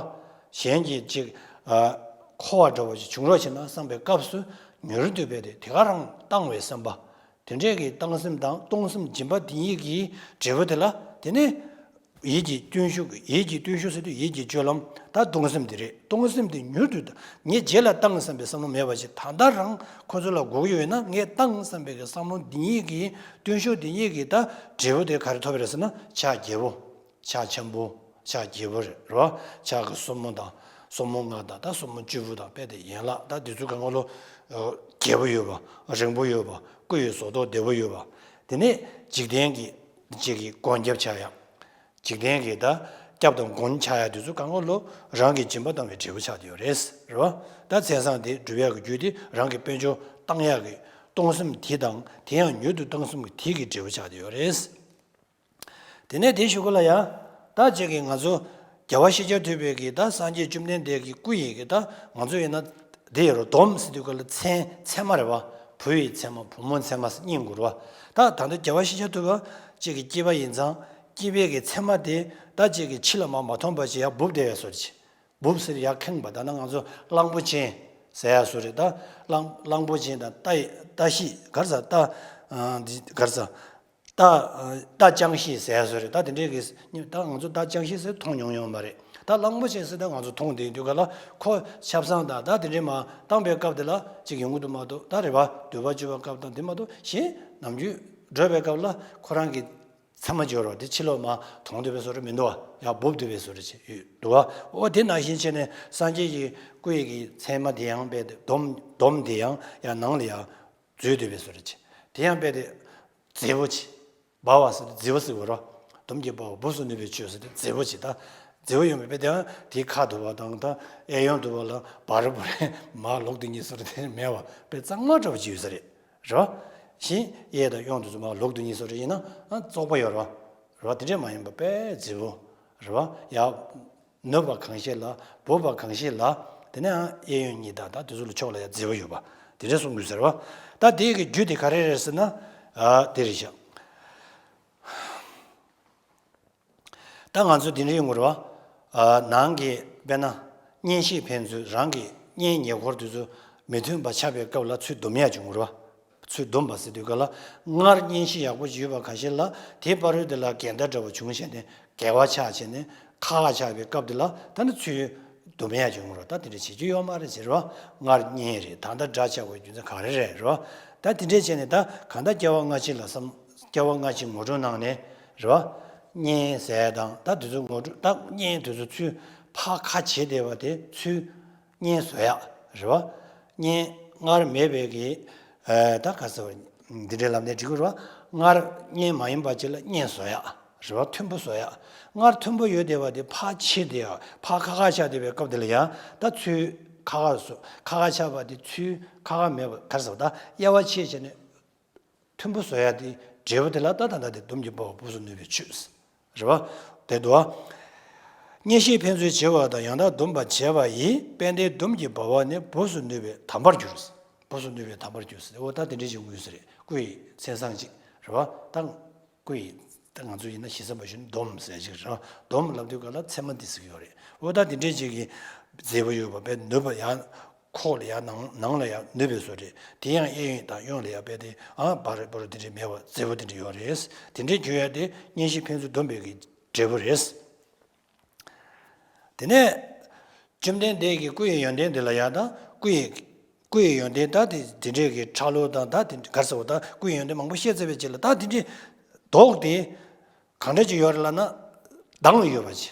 གཞན་གྱིས་ཅིག་ཨ། མཁོ་བ་འདྲ་པོ་ཅིག་བྱུང་རོགས་བྱེད་ན་བསམ་པའི་སྐབས་སུ། མྱུར་དུ་དཔེ་དེ་དེ་ག་རང་བཏང་བའི་བསམ་པ། དེ་འདྲས་ཀྱི་བཏང་སེམས་དང་གཏོང་སེམས། སྦྱིན་པ་འདི་གཉིས་ཀྱི་འབྲས་བུ་དེ་ལ། དེ་ནས་ཡིད་ཀྱི་བརྟུལ་ཞུགས། ཡིད་ཀྱི་བརྟུལ་ཞུགས་ཟེར་དུས་ཡིད་ཀྱི་སྤྱོད་ལམ། ད་གཏོང་སེམས་དེ་རེད། གཏོང་སེམས་དེ་མྱུར་དུ། ད་ངས་རྗེས་ལ་བཏང་བསམ་པའི་བསམ་བློ་མེད་པ་ཅིག་ད་ལྟ་རང་ཁོ་ཚོ་ལ་དགོས་ཀྱི་ཡོད་ན། ངས་བཏང་བསམ་པའི་གི་བསམ་བློ་འདི་གཉིས་ཀྱི། བརྟུལ་ཞུགས་འདི་གཉིས་ཀྱི་ད་འབྲས་བུ་དེ་ག་རེ་ཐོབ་པ་རེད་ཟེར་ན། ཕྱག་རྒྱས་པོ། ཕྱག་ཆེན་པོ། ཕྱག་རྒྱས་པོ་རེད། རེད་བ། ཕྱག་གི་སོར་མོ་དང་། སོར་མོ་ལྔ་དང་། ད་སོར་མོ་བཅུ་པོ་དང་། དཔེ་དེ་ཡན་ལག་ད་དེ་ཚོ་གང་ག་ལོ། ཨ། རྒྱས་པོ་ཡོད་པ། རིང་པོ་ཡོད་པ། སྐུ་ཡི་བཟོ་ལྟ་བདེ་པོ་ཡོད་པ། དེ་ནས་འཇིག་རྟེན་གྱི་ཅིག་གི་མགོན་སྐྱབས་ཆགས་ཡག་འཇིག་རྟེན་གྱི་ད་སྐྱབས་དང་མགོན་ཆགས་ཡག་དེ་ཚོ་གང་ག་ལོ། རང་གི་སྦྱིན་པ་བཏང་བའི་འབྲས་བུ་ཆགས་བསྡད་ཡོད་རེད། རེད་བ། ད་མཚན་བཟང་དེ་སྒྲུབ་ཡག་གི་རྒྱུ་དེ། རང་གི་དཔལ་འབྱོར་བཏང་ཡག་གི་གཏོང་སེམས་དེ་དང་། དེ་ཡང་མྱུར་དུ་བཏང་སེམས་ཀྱི་དེ་གི་འབྲས་བུ་ཆགས་བསྡད་ཡོད་རེད། དེ་ནས་དེའི་གཞུག་གུ་ལ་ཡང་། ད་ཅིག་གི་ང་ཚོ་རྒྱལ་བ་ཤཱཀྱ་ཐུབ་པའི་གི། ད་སངས་རྒྱས་བཅོམ་ལྡན་འདས་ཀྱི་སྐུ་ཡི་གི། ད་ང་ཚོ་ཡིན་ན་དེ་ཡོད་རེད། སྡོམ་ཟེར་དུས་སྐབས་ལ་མཚན། མཚན་མ་རེད་བ། བུ་ཡི་མཚན་མ། བུ་མོ་མཚན་མ་ཟེར་གཉིས་དགོས་རེད་བ། ད་ད་ལྟ་རྒྱལ་བ་ཤཱཀྱ་ཐུབ་པ་ཅིག་གི་སྐྱེས་པ་ཡིན་ཙང་། སྐྱེས་པའི་གི་མཚན་མ་དེ་ད་ཅིག་གི་ཕྱི་ལ་མར་མ་མཐོང་བ་ཅིག་ཡར་སྦུབ་བསྡད་པའི་བཟོ་འདྲ་ཅིག་སྦུབ་ཟེར་ཡར་ཁེངས་པ། ད་ནི་ང་ཚོ་གླང་པོ་ཆེ་ཟེར་ཡག་བཟོ་འདྲ། ད་གླང་གླང་པོ་ཆེ་དང་། རྟ་རྟ་ཤི། ག་རེ་ཟ། རྟ། ཨ། འདི་ག་རེ་ཟ། རྟ། རྟ་རྐྱང་ཤི་ཟེར་བཟོ་འདྲ། ད་དེ་འདྲའི་གི། ད་ང་ཚོ་རྟ་རྐྱང་ཤི་ཟེར་མཐོང་མྱོང་ཡོད་མ་རེད། ད་གླང་པོ་ཆེ་ཟེར་ད་ང་ཚོ་མཐོང་བསྡད་དུས་ག་ལ། ཁོ་ཆབ་གསང་དང་ད་དེ་འདྲའི་མར་བཏང་པའི་སྐབས་དེ་ལ་ཅིག་ཡོང་གི་འདུག་མ་གཏོགས། ད་རེད་བ། འདོད་པ་བཅོལ་བའི་སྐབས་དང་དེ་མ་གཏོགས། གཞན་ནམ་རྒྱུན་འགྲོ་བའི་སྐབས་ལ་ཁོ་རང་གི་མཚན་མ་སྦྱོར་བ་དེ་ཕྱི་ལོགས་མར་མཐོང་བསྡད་པའི་བཟོ་འདྲ་མི་འདུག་བ། ཡར་སྦུབ་བསྡད་པའི་བཟོ་འདྲ་ཅིག་ཡོད་འདུག་བ། འོ་དེ་ནང་བཞིན་བྱས་ནས་སངས་རྒྱས་ཀྱི་སྐུ་ཡི་གི་མཚན་མ་དེ་ཡང་དཔེ་དེ། སྡོམ། སྡོམ་དེ་ཡང་ཡར་ནང་ལ་ཡར་འཛུལ་བསྡད་པའི་བཟོ་འདྲ་ཅིག་དེ་ཡང་དཔེ་དེ་མཛེས་པོ་ཅིག་འབར་བ་ཟེར་དུས་མཛེས་པོ་ཟེར་དགོས་རེད། སྡོམ་གྱིས་འབར་བ་སྦུབས་སུ་ནུས་པའི་ཆོས་ཟེར་དུས་མཛེས་པོ་ཅིག་ད་མཛེས་པོ་ཡོང་བའི་དཔེ་དེ་ཡང་དེའི་ཁ་དུ་བ་དང་། ད་གཡས་གཡོན་དུ་བ་ལ་འབར་འབར་མར་ལོག་དེ་གཉིས་བཟོ་འདྲ་དེ་མེད་པ། དཔེ་གཙང་མ་འདྲ་བོ་ཅིག་ཡོད་ས་རེད། རེད་བ། གཞན་གཡས་དང་གཡོན་དུ་མར་ལོག་དེ་གཉིས་བཟོ་འདྲ་ཡིན་ན། ཨ། བཙོག་པ་ཡོད་རེད་བ། རེད་བ། དེ་འདྲས་མ་ཡིན་པ་དཔེ་མཛེས་པོ། རེད་བ། ཡར་ནུབ་པ་གང་ཤེད་ལ། སྦུབ་པ་གང་ཤེད་ལ། དེ་ནས་ཨ་གཡས་གཡོན་གཉིས་དང་། ད་དེ་ཚོ་ལ་ཕྱོགས་ལ་ཡང་མཛེས་པོ་ཡོད་པ། དེ་འདྲ་གསུང་དགོས་ཟེར་བ། ད་དེའི་གི་རྒྱུ་དེ་ག་རེ་རེད་ཟེར་ན། ཨ། དེ་རེད་ཤག་ད་ང་ཚོ་དེ་འདྲ་ཡོང་དགོས་རེད་བ། ཨ། ནང་གི་དཔེར་ན་གཉེན་བཤེས་ཕན་ཚུན་རང་གི་གཉེན་ཉེ་འཁོར་དེ་ཚོ་མི་མཐུན་པ་ཆགས་པའི་སྐབས་ལ་ཚུར་སྡོམ་ཡག་བྱུང་དགོས་རེད་བ། ཚུར་སྡོམ་པ་ཟེར་དུས་ག་ལ། སྔར་གཉེན་བཤེས་ཡག་པོ་ཅིག་ཡོད་པ་གང་ཤེད་ལ། དེའི་བར་དུ་དེ་ལ་འགལ་ཟླ་འདྲ་བོ་བྱུང་བྱས་ནས། འགལ་བ་ཆགས་བྱས་ནས། ཁག་ཆགས་པའི་སྐབས་དེ་ལ་ད་ནི་ཚུར་སྡོམ་ཡག་བྱུང་རོགས། ད་དེ་འདྲ་བྱེད་རྒྱུ་ཡོད་མ་རེད་ཟེར་བ། སྔར་གཉེན་རེད། ད་ལྟ་དགྲ་ཆགས་པའི་རྒྱུ་མཚན་ག་རེ་རེད་རོ། ད་དེ་འདྲས་བྱས་ནས་ད་གང་ལྟར་སྐྱེ་བ་སྔ་ཕྱི་ལ་བསམ། སྐྱེ་བ་སྔ་ཕྱི་ངོ་སྤྲོད་གནང་ནས་རེད་བ། གཉེན་ཟེར་དང་། ད་དེ་ཚོ་ངོ་སྤྲོད། ད་གཉེན་དེ་ཚོ་ཚུར་ཕར་ཁ་འབྱེད་བསྡད་པ་དེ་ཚུར་གཉེན་བཟོ་ཡག་རེད་བ། གཉེན་སྔར་མེད་པའི་གི། ཨ། ད་ག་ཟེར་བ། འདི་འདྲའི་ལམ་ནས་འགྲིག་གི་རེད་བ། སྔར་གཉེན་མ་ཡིན་པ་ཅིག་ལ་གཉེན་བཟོ་ཡག་རེད་བ། མཐོན་པོ་བཟོ་ཡ། སྔར་མཐོན་པོ་ཡོད་བསྡད་པ་དེ་ཕར་ཕྱེ་བསྡད་ཡ། ཕར་ཁ་ཁ་ཆགས་བསྡད་པའི་སྐབས་དེ་ལ་ཡ་ད་ཚུར་ཁ་ཁ་བཟོ། ཁ་ཁ་ཆགས་པ་དེ་ཚུར་ཁ་ཁ་མེད་པ། ག་རེ་ཟེར་བ། ད་དབྱེ་བ་ཕྱེ་བྱས་ནས་མཐོན་པོ་བཟོ་ཡ་དེ་འབྲས་བུ་དེ་ལ་ད་ད་ད་དེ་སྡོམ་གྱི་སྦ་བ་སྦུབས་སུ་ནུས་པའི་ཆོས། རེད་བ། དེ་འདུག་བ། གཉེན་བཤེས་ཕན་ཚུན་བྱེ་བ་དང་། ཡང་དག་སྡོམ་པ་བྱས་པ་ཡིས། དཔལ་ལྡན་སྡོམ་གྱི་སྦ་བ་ནི། སྦུབས་སུ་ནུས་པའི་དམ་པར་འགྱུར། སྦུབས་སུ་ནུས་པའི་དམ་པར་འགྱུར། འོ་ད་དེ་འདྲའི་ཅིག་དངོས་སུ་རེད། སྐུ་ཡི་མཚན་བཟང་ཅིག་རེད་བ། ད་སྐུ་ཡི་ད་ང་ཚོ་ཡིན་ན་ཞེ་ས་མ་ཞུ་ན་སྡོམ་ཟེར་ཅིག་རེད་བ། སྡོམ་ལབ་དུས་ག་ལ་ཚད་མ་འདི་ཟེར་གྱི་ཡོད་རེད། འོ་ད་དེ་འདྲའི་ཅིག་གི་མཛེས་པོ་ཡོད་པ། དཔེ་ནུས་པ་ཡང་ཁོག་ལ་ཡང་ནང་ནང་ལ་ཡང་ནུས་པའི་བཟོ་རེད། དེ་ཡང་གཡས་གཡོན་དང་གཡོན་ལ་ཡང་དཔེ་དེ་ཨ་འབར་འབར་དེ་འདྲའི་མེད་པ། མཛེས་པོ་དེ་འདྲ་ཡོད་རེད། དེ་འདྲའི་གྱུར་ཡ་དེ་གཉེན་བཤེས་ཕན་ཚུན་སྡོམ་པའི་གི་འབྲས་བུ་རེད། དེ་ནས་བཅོམ་ལྡན་འདས་ཀྱི་སྐུ་ཡི་ཡོན་ཏན་དེ་ལ་ཡང་ད་སྐུ་ཡི་སྐུ་ཡི་ཡོན་ཏན་ད་དེ་དེ་འདྲའི་གི་ཁྲ་ལོ་དང་། ད་དེ་ག་རེ་ཟེར་བ། ད་སྐུ་ཡི་ཡོན་ཏན་མང་པོ་བཤད་ཚར་བའི་རྗེས་ལ་ད་དེ་འདྲའི་མདོག་དེ་གང་འདྲ་ཅིག་ཡོད་རེད་ལབ་ན། མདངས་ཡོད་པ་ཅིག་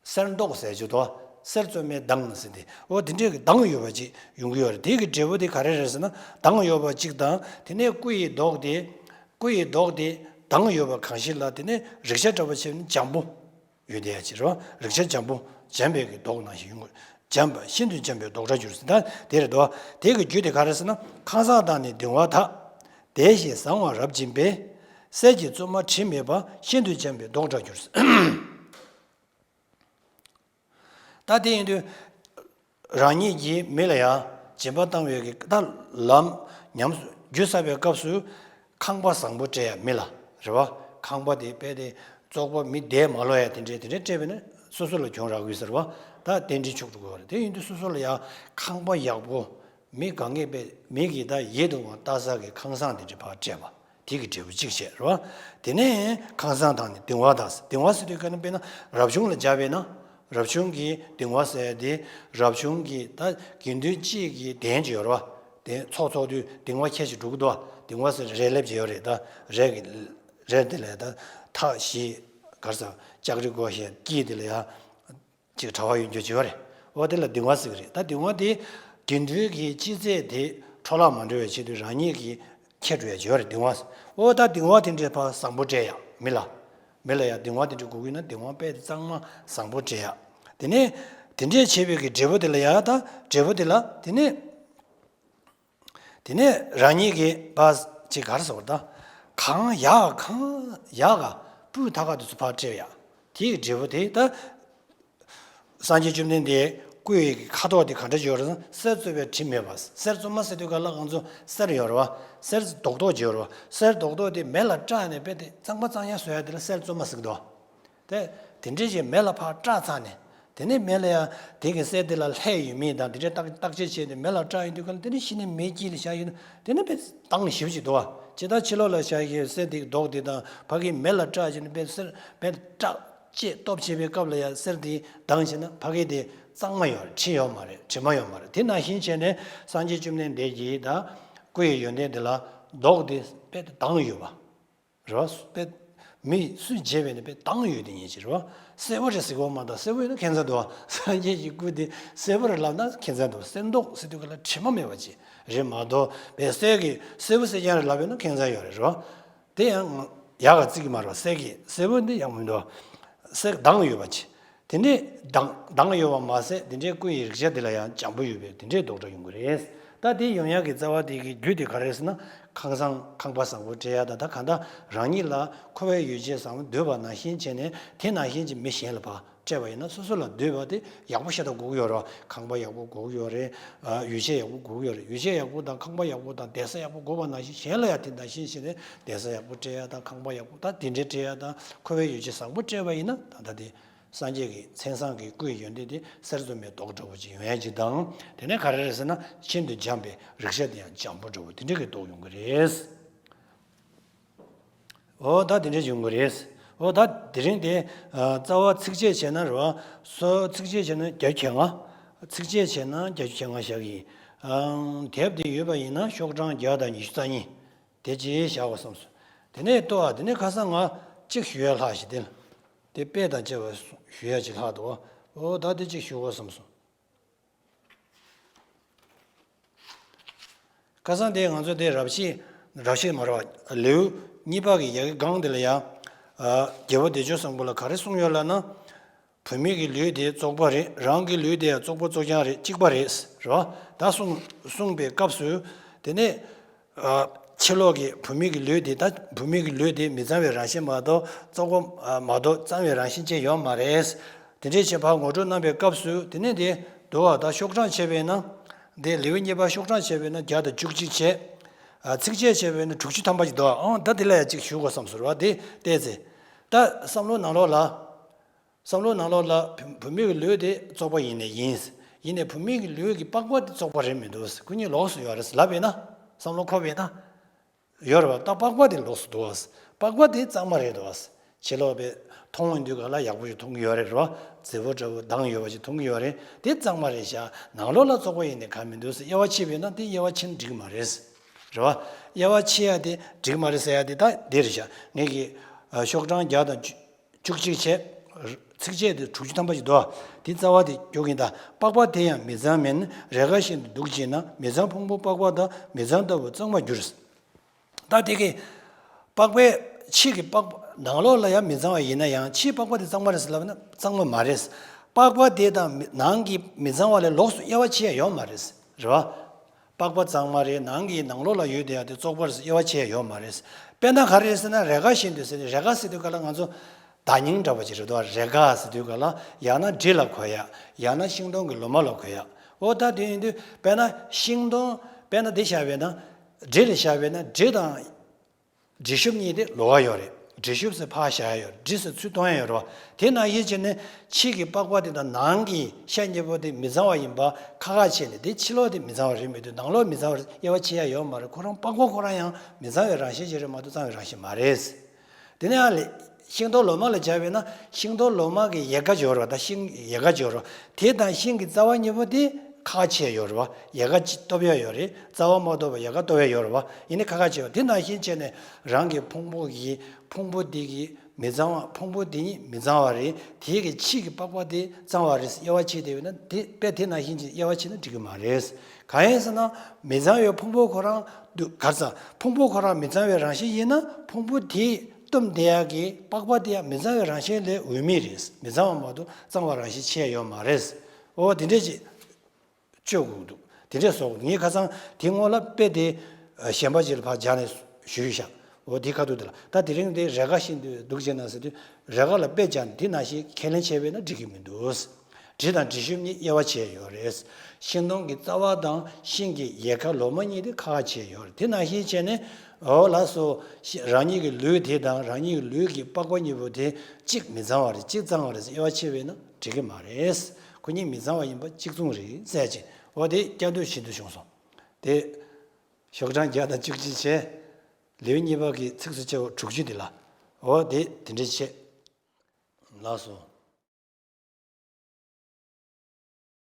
གསེར་མདོག་ཟེར་རྒྱུ་དོ། གསེར་བཙོ་མའི་མདངས་ཟེར་ཏེ། འོ་དེ་འདྲའི་གི་མདངས་ཡོད་པ་ཅིག་ཡོང་གི་ཡོད་རེད། དེ་གི་འབྲས་བུ་དེ་ག་རེ་རེད་ཟེར་ན། མདངས་ཡོད་པ་ཅིག་དང་། དེ་ནས་སྐུ་ཡི་མདོག་དེ། སྐུ་ཡི་མདོག་དེ་མདངས་ཡོད་པ་གང་ཞིག་ལ། དེ་ནས་རེག་བྱ་འདྲ་པོ་བྱས་ན་འཇམ་པོ་ཡོད་བསྡད་ཡ་ཅིག་རེད་བ། རེག་བྱ་འཇམ་པོ། འཇམ་པའི་གི་མདོག་ནང་བཞིན་ཡོང་གི། འཇམ་པ་ཤིན་ཏུ་འཇམ་པའི་མདོག་འདྲར་འགྱུར་ཟེར། ད་དེ་རེད་དོ། དེ་གི་རྒྱུ་དེ་ག་རེ་ཟེར་ན། ཁང་བཟང་དང་ནི་གདིང་བ་དག་བདེ་ཞིང་བཟང་བ་རབ་སྦྱིན་པས། གསེར་གྱི་བཙོ་མ་དྲི་མེད་པ། ཤིན་ཏུ་འཇམ་པའི་མདོག་འདྲར་འགྱུར་ཟེར། ད་དེ་ཡིན་དུས་རང་ཉིད་ཀྱིས་མི་ལ་ཡང་སྦྱིན་པ་བཏང་བའི་གི་ད་ལམ་ཉམས་སུ་རྒྱུ་བསགས་པའི་སྐབས་སུ་ཁང་པ་བཟང་པོ་སྤྲད་ཡ། མི་ལ་རེད་བ། ཁང་པ་དེ་དཔེ་དེ་བཙོག་པ་མི་བསྡད་མ་ལོག་ཡ་དེ་འདྲས་དེ་འདྲས་སྤྲད་པས་ན་སོ་སོ་ལ་གྱོང་རག་གི་ཟེར་བ། ད་རྟེན་འབྲེལ་འཆུག་འགྲོ་གི་རེད། དེ་ཡིན་དུས་སོ་སོ་ལ་ཡང་ཁང་པ་ཡག་པོ། མི་གང་གས་དཔེ་མི་གི་ད་ཡིད་དུ་འོང་ལྟ་ས་གི་ཁང་བཟང་དེ་འདྲས་ཕར་སྤྲད་པ། དེ་གི་འབྲས་བུ་གཅིག་བྱས་རེད་བ། དེ་ནས་ཁང་བཟང་དང་ནི་གདིང་བ་དག་ཟེར། གདིང་བ་ཟེར་དུས་ག་ནི་དཔེར་ན་རབ་བྱུང་ལ་སྦྱར་བས་ན། རབ་བྱུང་གི་གདིང་བ་ཟེར་དེ། རབ་བྱུང་གི་ད་དགེ་འདུན་གཅིག་གི་གདན་ཅིག་ཡོད་རེད་བ། དེ་ཚོགས་འཚོགས་དུས་གདིང་བ་ཁྱད་ཅིག་འགྲོ་གི་འདུག་བ། གདིང་བ་ཟེར་རས་ལེབ་ཅིག་ཡོད་རེད། ད་རས་ཀྱི་རས་དེ་ལ་ད་ཐག་བཞི་ག་རེ་ཟེར་ལྕགས་རི་སྒོ་བཞི་དཀྱིལ་དེ་ལ་ཡ། ཅིག་དྲ་བ་ཡོད་རྒྱུ་ཅིག་ཡོད་རེད། འོ་དེ་ལ་གདིང་བ་ཟེར་གི་རེད། ད་གདིང་བ་དེ་དགེ་འདུན་གྱི་ཅི་ཚད་དེ་འཕྲོ་བརླག་མ་འགྲོ་བའི་ཆེད་དུ་རང་ཉིད་ཀྱིས་ཁྱེར་འགྲོ་ཡ་ཅིག་ཡོད་རེད། གདིང་བ་ཟེར། འོ་ད་གདིང་བ་དེ་འདྲའི་ཕར་བཟང་པོ་སྤྲད་ཡ་མི་ལ། མི་ལ་ཡ་གདིང་བ་དེ་འདྲ་དགོས་ཀྱི་ན་གདིང་བ་དཔེ་གཙང་མ་བཟང་པོ་སྤྲད་ཡ། དེ་ནས་དེ་འདྲས་བྱས་པའི་གི་འབྲས་བུ་དེ་ལ་ཡ། ད་འབྲས་བུ་དེ་ལ་དེ་ནས། དེ་ནས་རང་ཉིད་ཀྱི་བ་ཅིག་ག་རེ་ཟེར་བ། ད་གང་ཡག་གང་ཡག་ག་སྤུས་དག་ག་དེ་ཚོ་ཕར་སྤྲད་ཡ། དེའི་འབྲས་བུ་དེ་ད་སངས་རྒྱས་བཅོམ་ལྡན་འདས་སྐུ་ཡི་ཁ་དོག་དེ་ག་འདྲ་ཅིག་ཡོད་རེད་ཟེར་ན། གསེར་བཙོ་བའི་དྲི་མེད་པ། གསེར་བཙོ་མ་ཟེར་དུས་ག་ལ་ང་ཚོ་གསེར་ཡོད་རེད་བ། གསེར་རྡོག་རྡོག་ཅིག་ཡོད་རེད་བ། གསེར་རྡོག་རྡོག་དེ་མེ་ལ་སྐྲག་ནས་དཔེ་དེ་གཙང་མ་གཙང་ཡ་བཟོ་ཡ་དེ་ལ་གསེར་བཙོ་མ་ཟེར་གི་འདུག་བ། དེ་དེ་འདྲས་ཞིག་མེ་ལ་ཕར་སྐྲག་ཚར་ནས། དེ་ནས་མེ་ལ་ཡང་དེ་གི་གསེར་དེ་ལ་ལྷད་ཡོད་མེད་དང་དེ་འདྲས་བརྟག་བརྟག་དཔྱད་བྱས་ཏེ་མེ་ལ་སྐྲག་ཡོང་དུས་ག་ལ་དེ་ནས་གཞི་ནས་མེ་དཀྱིལ་ལ་བཞག་ཡོད་ན་དེ་ནས་དཔེ་མདངས་ཞེ་པོ་ཅིག་འདུག་བ། ཇི་ལྟར་ཕྱི་ལོགས་ལ་བཞག་ཡོད་གསེར་དེ་གི་མདོག་དེ་དང་ཕ་གིའི་མེ་ལ་སྐྲག་བྱས་ནས་དཔེ་གསེར་དཔེ་བརྟག་དཔྱད་སྟོབས་ཆེ་བའི་སྐབས་ལ་ཡང་གསེར་དེ་མདངས་བྱས་ན་ཕ་གི་དེ་གཙང་མ་ཡོད་རེད། དྲི་ཡོད་མ་རེད། དྲི་མ་ཡོད་མ་རེད། དེ་ནང་བཞིན་བྱས་ནས་སངས་རྒྱས་བཅོམ་ལྡན་འདས་ཀྱིས་ད་སྐུ་ཡི་ཡོན་ཏན་དེ་ལ་མདོག་དེ་དཔེ་མདངས་ཡོད་པ། རེད་བ། དཔེ་མི་སུས་མཇལ་བས་ན་དཔེ་མདངས་ཡོད་དེ་ཉིད་ཅིག་རེད་བ། གསལ་པོ་རེད་ཟེར་གོ་མ་གཏོགས། གསལ་པོ་ཡིན་ན་ཁྱད་མཚར་འདུག་བ། སངས་རྒྱས་ཀྱི་སྐུ་དེ་གསལ་པོ་རེད་ལབ་ན་ཁྱད་མཚར་འདུག་གསེར་མདོག་ཟེར་དུས་ག་ལ་དྲི་མ་མེད་པ་ཅིག་རེད་མ་གཏོགས། དཔེ་གསེར་གྱི་གསལ་པོ་གསེར་རྐྱང་རེད་ལབ་ཡོད་ན་ཁྱད་མཚར་ཡོད་རེད། རེད་བ། དེ་ཡང་ཡག་ག་བརྩི་གི་མ་རེད་བ། གསེར་གྱི་གསལ་པོ་འདི་ཡག་མི་འདུག་བ། གསེར་མདངས་ཡོད་པ་ཅིག་དེ་ནས་མདངས་མདངས་ཡོད་པ་མ་ཟད་དེ་འདྲའི་སྐུ་ཡི་རེག་བྱ་དེ་ལ་ཡང་འཇམ་པོ་ཡོད་པའི་དེ་འདྲའི་མདོག་འདྲ་ཡོང་གི་རེད། ད་དེ་ཡོང་ཡག་གི་རྩ་བ་དེ་གི་རྒྱུ་དེ་ག་རེ་རེད་ཟེར་ན། ཁང་བཟང་ཁང་པ་བཟང་པོ་སྤྲད་ཡ་དང་། ད་གང་ལྟར་རང་ཉིད་ལ་འཁོར་བའི་ཡོ་བྱད་བཟང་པོ་འདོད་པ་ནང་བཞིན་བྱས་ནས་དེ་ནང་བཞིན་གྱི་མི་གཞན་ལ་ཕར་སྤྲད་པ་ཡིན་ན་སོ་སོ་ལ་འདོད་པ་དེ་ཡག་པོ་ཤ་སྟག་དགོས་ཀྱི་ཡོད་རེད། ཁང་པ་ཡག་པོ་དགོས་ཀྱི་ཡོད་རེད། ཨ་ཡོ་བྱད་ཡག་པོ་དགོས་ཀྱི་ཡོད་རེད། ཡོ་བྱད་ཡག་པོ་དང་ཁང་པ་ཡག་པོ་དང་བསྡད་ས་ཡག་པོ་དགོས་པ་ནང་བཞིན་གཞན་ལ་ཡང་དེ་ནང་བཞིན་བྱས་ནས་བསྡད་ས་ཡག་པོ་སྤྲད་ཡ་དང་ཁང་པ་ཡག་པོ་ད་དེ་འདྲའི་སྤྲད་ཡ་དང་འཁོར་བའི་ཡོ་བྱད་བཟང་པོ་སྤྲད་པ་ཡིན་ན་ད་ལྟ་དེ། སངས་རྒྱས་ཀྱི་མཚན་བཟང་གི་སྐུ་ཡི་ཡོན་ཏན་དེ་གསེར་བཙོ་མའི་མདོག་འདྲ་བོ་ཅིག་ཡོང་ཡ་ཅིག་དང་། དེ་ནས་ག་རེ་རེད་ཟེར་ན་ཤིན་ཏུ་འཇམ་པའི་རེག་བྱ་དེ་ཡང་འཇམ་པོ་འདྲ་བོ་དེ་འདྲ་གི་མདོག་ཡོང་གི་རེད། འོ་ད་དེ་འདྲ་ཡོང་གི་རེད། འོ་ད་དེ་རིང་དེ་ཨ་རྩ་བ་ཚིགས་བཅད་བྱས་ན་རེད་བ། སོ་ཚིགས་བཅད་བྱས་ན་བརྒྱད་ཅུ་གྱ་ལྔ། ཚིགས་བཅད་བྱས་ན་བརྒྱད་ཅུ་གྱ་ལྔ་བཞག་གི་ཡིན། ཨང་དེབ་དེ་ཡོད་པ་ཡིན་ན་ཤོག་གྲངས་བརྒྱ་དང་ཉི་ཤུ་རྩ་གཉིས། དེ་ཅིག་བཞག་པ་བསམ་སོང་། དེ་ནས་ལྟོས་ཨ། དེ་ནས་ཁ་སང་ང་གཅིག་ཞུ་ཡ་ལྷག་ཞིག་དེ་ལ། དེ་དཔེ་དང་བཅས་པ་ཞུ་ཡ་ཅིག་ལྷག་འདུག་ཨ། འོ་ད་དེ་གཅིག་ཞུ་དགོས་བསམ་སོང་། ཁ་སང་དེ་ང་ཚོ་དེ་རབ་བྱེད་རབ་བྱེད་མ་རེད་བ། ལེའུ་གཉིས་པ་གི་ཡ་གི་སྒང་དེ་ལ་ཡ། ཨ། རྒྱལ་པོ་བདེ་སྤྱོད་བཟང་པོ་ལ་ག་རེ་གསུངས་ཡོད་ལབ་ན། བུད་མེད་ཀྱི་ལུས་དེ་བཙོག་པ་རེད། རང་གི་ལུས་དེ་ཡང་བཙོག་པ་བཙོག་རྐྱང་རེད། གཅིག་པ་རེད། རེད་བ། ད་གསུངས་གསུངས་པའི་སྐབས་སུ། དེ་ནས། ཨ། ཕྱི་ལོགས་ཀྱི་བུད་མེད་ཀྱི་ལུས་དེ། ད་བུད་མེད་ཀྱི་ལུས་དེ་མི་གཙང་བའི་རང་བཞིན་མ་གཏོགས་བཙོག་པ། ཨ། མ་གཏོགས་གཙང་བའི་རང་བཞིན་ཅན་ཡོད་མ་རེད། དེ་འདྲའི་ཆེད་ཕར་ངོ་སྤྲོད་གནང་པའི་སྐབས་སུ། དེ་ནས་དེ་འདུག་བ། ད་ཤོག་གྲངས་བྱས་པས་ན། འདི་ལེའུ་གཉིས་པ་ཤོག་གྲངས་བྱས་པས་ན་བརྒྱ་དང་བཅུ་གཅིག་བྱས། ཨ། ཚིགས་བཅད་བྱས་པས་ན་དྲུག་ཅུ་ཐམ་པ་ཅིག་འདུག་བ། ཨང་། ད་དེ་ལ་ཡང་ཅིག་ཞུ་དགོས་བསམ་སོང་བ། དེ་བལྟས་ཚེ། ད་བསམ་བློ་ནང་ལོགས་ལ། བསམ་བློ་ནང་ལོགས་ལ་བུ་བུད་མེད་ཀྱི་ལུས་དེ་བཙོག་པ་ཡིན་ནའི་ཡིན། ཡིན་ནའི་བུད་མེད་ཀྱི་ལུས་ཀྱི་པགས་པ་དེ་བཙོག་པ་རེད་མི་འདུག་ཁོ་གཉིས་ལོགས་སུ་ཡོད་རེད་ལབ་པས་ན། བསམ་བློ་འཁོར་བས་ན། ཡོད་རེད་བ། ད་པགས་པ་དེ་ལོགས་སུ་འདུག་བ། པགས་པ་དེ་གཙང་མ་རེད་འདུག་བ། ཕྱི་ལོགས་པའི་མཐོང་ཡོང་དུས་ག་ལ་ཡག་པོ་ཞིག་མཐོང་གི་ཡོད་རེད། རེད་བ། མཛེས་པོ་འདྲ་པོ་མདངས་ཡོད་པ་ཞིག་མཐོང་གི་ཡོད་རེད། དེ་གཙང་མ་རེད་ཤག་ནང་ལོགས་ལ་བཙོག་པ་ཡིན་ནའི་ག་མི་འདུག་ཟེར་དབྱེ་བ་ཕྱེ་བས་ན་དེ་དབྱེ་བ་ཕྱེ་ན་འགྲིག་གི་མ་རེད། རེད་བ། དབྱེ་བ་ཕྱེ་ཡ་དེ་འགྲིག་གི་མ་རེད་ཟེར་ཡ་དེ་ད་འདི་རེད་ཤག་ངེད་ཀྱི། ཨ། ཤོག་གྲངས་བརྒྱ་དང་བཅུ་བཅུ་གཅིག་བྱས། ཚིགས་བཅད་དེ་དྲུག་ཅུ་ཐམ་པ་ཞིག་འདུག་དེ་རྩ་བ་དེ་སྐྱོར་གྱིན། ད་པགས་པ་དེ་ཡང་མི་གཙང་མིན། རེས་འགའ་ཤིན་ཏུ་འདུག་ཅེ་ན། མི་གཙང་ཕུང་པོ་པགས་པ་དང་མི་གཙང་ལྟ་བུ་གཙང་མར་འགྱུར། ད་དེ་གི་པགས་པའི་ཕྱི་གི་པགས་པ། ནང་ལོགས་ལ་ཡང་མི་གཙང་བ་ཡིན་ན་ཡང་ཕྱིའི་པགས་པ་དེ་གཙང་མ་རེད་ཟེར་ལབ་ན་གཙང་མ་མ་རེད། པགས་པ་དེ་དང་མི་ནང་གི་མི་གཙང་བ་ལས་ལོགས་སུ་དབྱེ་བ་ཕྱེ་ཡ་ཡོད་མ་རེད། རེད་བ། པགས་པ་གཙང་མ་རེད། ནང་གི་ནང་ལོགས་ལ་ཡོད་དེ་ཡ་དེ་བཙོག་པ་རེད་ཟེར་དབྱེ་བ་ཕྱེ་ཡ་ཡོད་མ་རེད། དཔེར་ན་ག་རེ་རེད་ཟེར་ན། རེས་འགའ་ཤིན་ཏུ་ཟེར་ནས། རེས་འགའ་ཟེར་དུས་ག་ལ་ང་ཚོ་བརྡ་རྙིང་འདྲ་པོ་ཅིག་རེད་དོ། རེས་འགའ་ཟེར་དུས་ག་ལ་ཡང་ན་འབྲི་ལ་གོ་ཡ། ཡང་ན་ཤིང་སྡོང་གི་ལོ་མ་ལ་གོ་ཡ། འོ་ད་དེ་ཡིན་དུས་དཔེར་ན་ཤིང་སྡོང་། དཔེར་ན་འདི་བཞག་པས་ན། འབྲི་ལ་བཞག་པས་ན་འབྲི་དང་། འབྲི་ཤུབས་གཉིས་དེ་ལོགས་ཀ་ཡོད་རེད། འབྲི་ཤུབས་ཟེར་ཕར་བཞག་ཡ་ཡོད་རེད། འབྲི་ཟེར་ཚུར་གཏོང་ཡ་ཡོད་རེད་བ། དེ་ནང་བཞིན་བྱས་ནས་ཕྱི་གི་པགས་པ་དེ་དང་ནང་གི་ཤ་གཉིས་པོ་དེ་མི་གཙང་བ་ཡིན་པ་ཁ་ཁ་བྱས་ནས། དེ་ཕྱི་ལོགས་དེ་མི་གཙང་བ་རེད་མི་འདུག་ནང་ལོགས་མི་གཙང་བ་རེད་དབྱེ་བ་ཕྱེ་ཡ་ཡོད་མ་རེད། ཁོ་རང་པགས་པ་ཁོ་རང་ཡང་མི་གཙང་བའི་རང་བཞིན་ཅིག་རེད་མ་གཏོགས་གཙང་བའི་རང་བཞིན་མ་རེད། དེ་ནས་ཨ་ལེ། ཤིང་སྡོང་ལོ་མ་ལ་སྦྱར་བས་ན། ཤིང་སྡོང་ལོ་མ་གི་ཡལ་ག་ཅིག་ཡོད་རེད་བ། ད་ཤིང་ཡལ་ག་ཅིག་ཡོད་རེད་བ། དེ་དང་ཤིང་གི་རྩ་བ་གཉིས་པོ་དེ་ཁ་ཁ་ཕྱེ་ཡ་ཡོད་རེད་བ། ཡལ་ག་གཅིག་སྟོབས་ཡ་ཡོད་རེད། རྩ་བ་མ་གཏོགས་པ་ཡལ་ག་སྟོབས་ཡ་ཡོད་རེད་བ། ཡིན་ནའི་ཁ་ཁ་ཕྱེ་བ། དེ་ནང་བཞིན་བྱས་ནས་རང་གི་ཕུང་པོ་གི་ཕུང་པོ་འདི་གི་མི་གཙང་བ། ཕུང་པོ་འདི་གཉིས་མི་གཙང་བ་རེད། དེ་གི་ཕྱི་གི་པགས་པ་དེ་གཙང་བ་རེད་དབྱེ་བ་ཕྱེ་བསྡད་པས་ན། དེ་དཔེ་དེ་ནང་བཞིན་གྱི་དབྱེ་བ་ཕྱེ་ན་འགྲིག་གི་མ་རེད། གང་ཡིན་ཟེར་ན། མི་གཙང་བའི་ཕུང་པོ་ཁོ་རང་འདུག་ག་རེ་ཟེར། ཕུང་པོ་ཁོ་རང་མི་གཙང་བའི་རང་བཞིན་ཡིན་ན། ཕུང་པོ་དེས་བཏུམས་བསྡད་ཡག་གི་པགས་པ་དེ་ཡང་མི་གཙང་བའི་རང་བཞིན་ལས་འོས་མེད་རེད། མི་གཙང་བ་མ་གཏོགས་གཙང་བ་རང་བཞིན་ཕྱེ་ཡ་ཡོད་མ་རེད། འོ་དེ་འདྲས་ཅིག་བཅོས་དགོས་འདུག་དེ་འདྲས་བཟོ་དགོས་འདུག་ངས་ཁ་སང་དེ་སྔོན་ལ་དཔེ་དེ་གཞན་པ་ཅིག་ལ་ཕར་སྦྱར་ནས་ཞུས་ཤག་འོ་དེ་ཁ་ཐུག་དེ་ལ། ད་དེ་རིང་དེ་རེས་འགའ་ཤིན་ཏུ་འདུག་ཅེ་ན་ཟེར་དུས། རེས་འགའ་ལ་དཔེ་སྦྱར་ནས་དེ་ནང་བཞིན་ཁས་ལེན་བྱས་པས་ན་འགྲིག་གི་མི་འདུག་འབྲི་དང་འབྲི་ཤུབས་གཉིས་དབྱེ་བ་ཕྱེ་ཡོད་རེད། ཤིང་སྡོང་གི་རྩ་བ་དང་ཤིང་གི་ཡལ་ག་ལོ་མ་གཉིས་དེ་ཁ་ཁ་ཕྱེ་ཡོད་རེད། དེ་ནང་བཞིན་བྱས་ནས། འོ་ལགས་སོ། ཤི་རང་ཉིད་ཀྱི་ལུས་དེ་དང་རང་ཉིད་ཀྱི་ལུས་ཀྱི་པགས་པ་གཉིས་པོ་དེ་གཅིག་མི་གཙང་བ་རེད། གཅིག་གཙང་བ་རེད་ཟེར་དབྱེ་བ་ཕྱེ་བས་ན་འགྲིག་གི་མ་རེད། ཁོ་གཉིས་མི་གཙང་བ་ཡིན་པ་གཅིག་མཚུངས་རེད་ཟེར་ཅིག་འོ་དེ་བསྐྱར་ཟློས་བྱེད་འདོད་བྱུང་སོང་། དེ་ཤོག་གྲངས་བརྒྱ་དང་བཅུ་གཅིག་བྱས། ལེའུ་གཉིས་པ་གི་ཚིགས་སུ་བཅད་པ་དྲུག་ཅུ་དེ་ལ། འོ་དེ་དེ་འདྲས་བྱས། ལགས་སོ།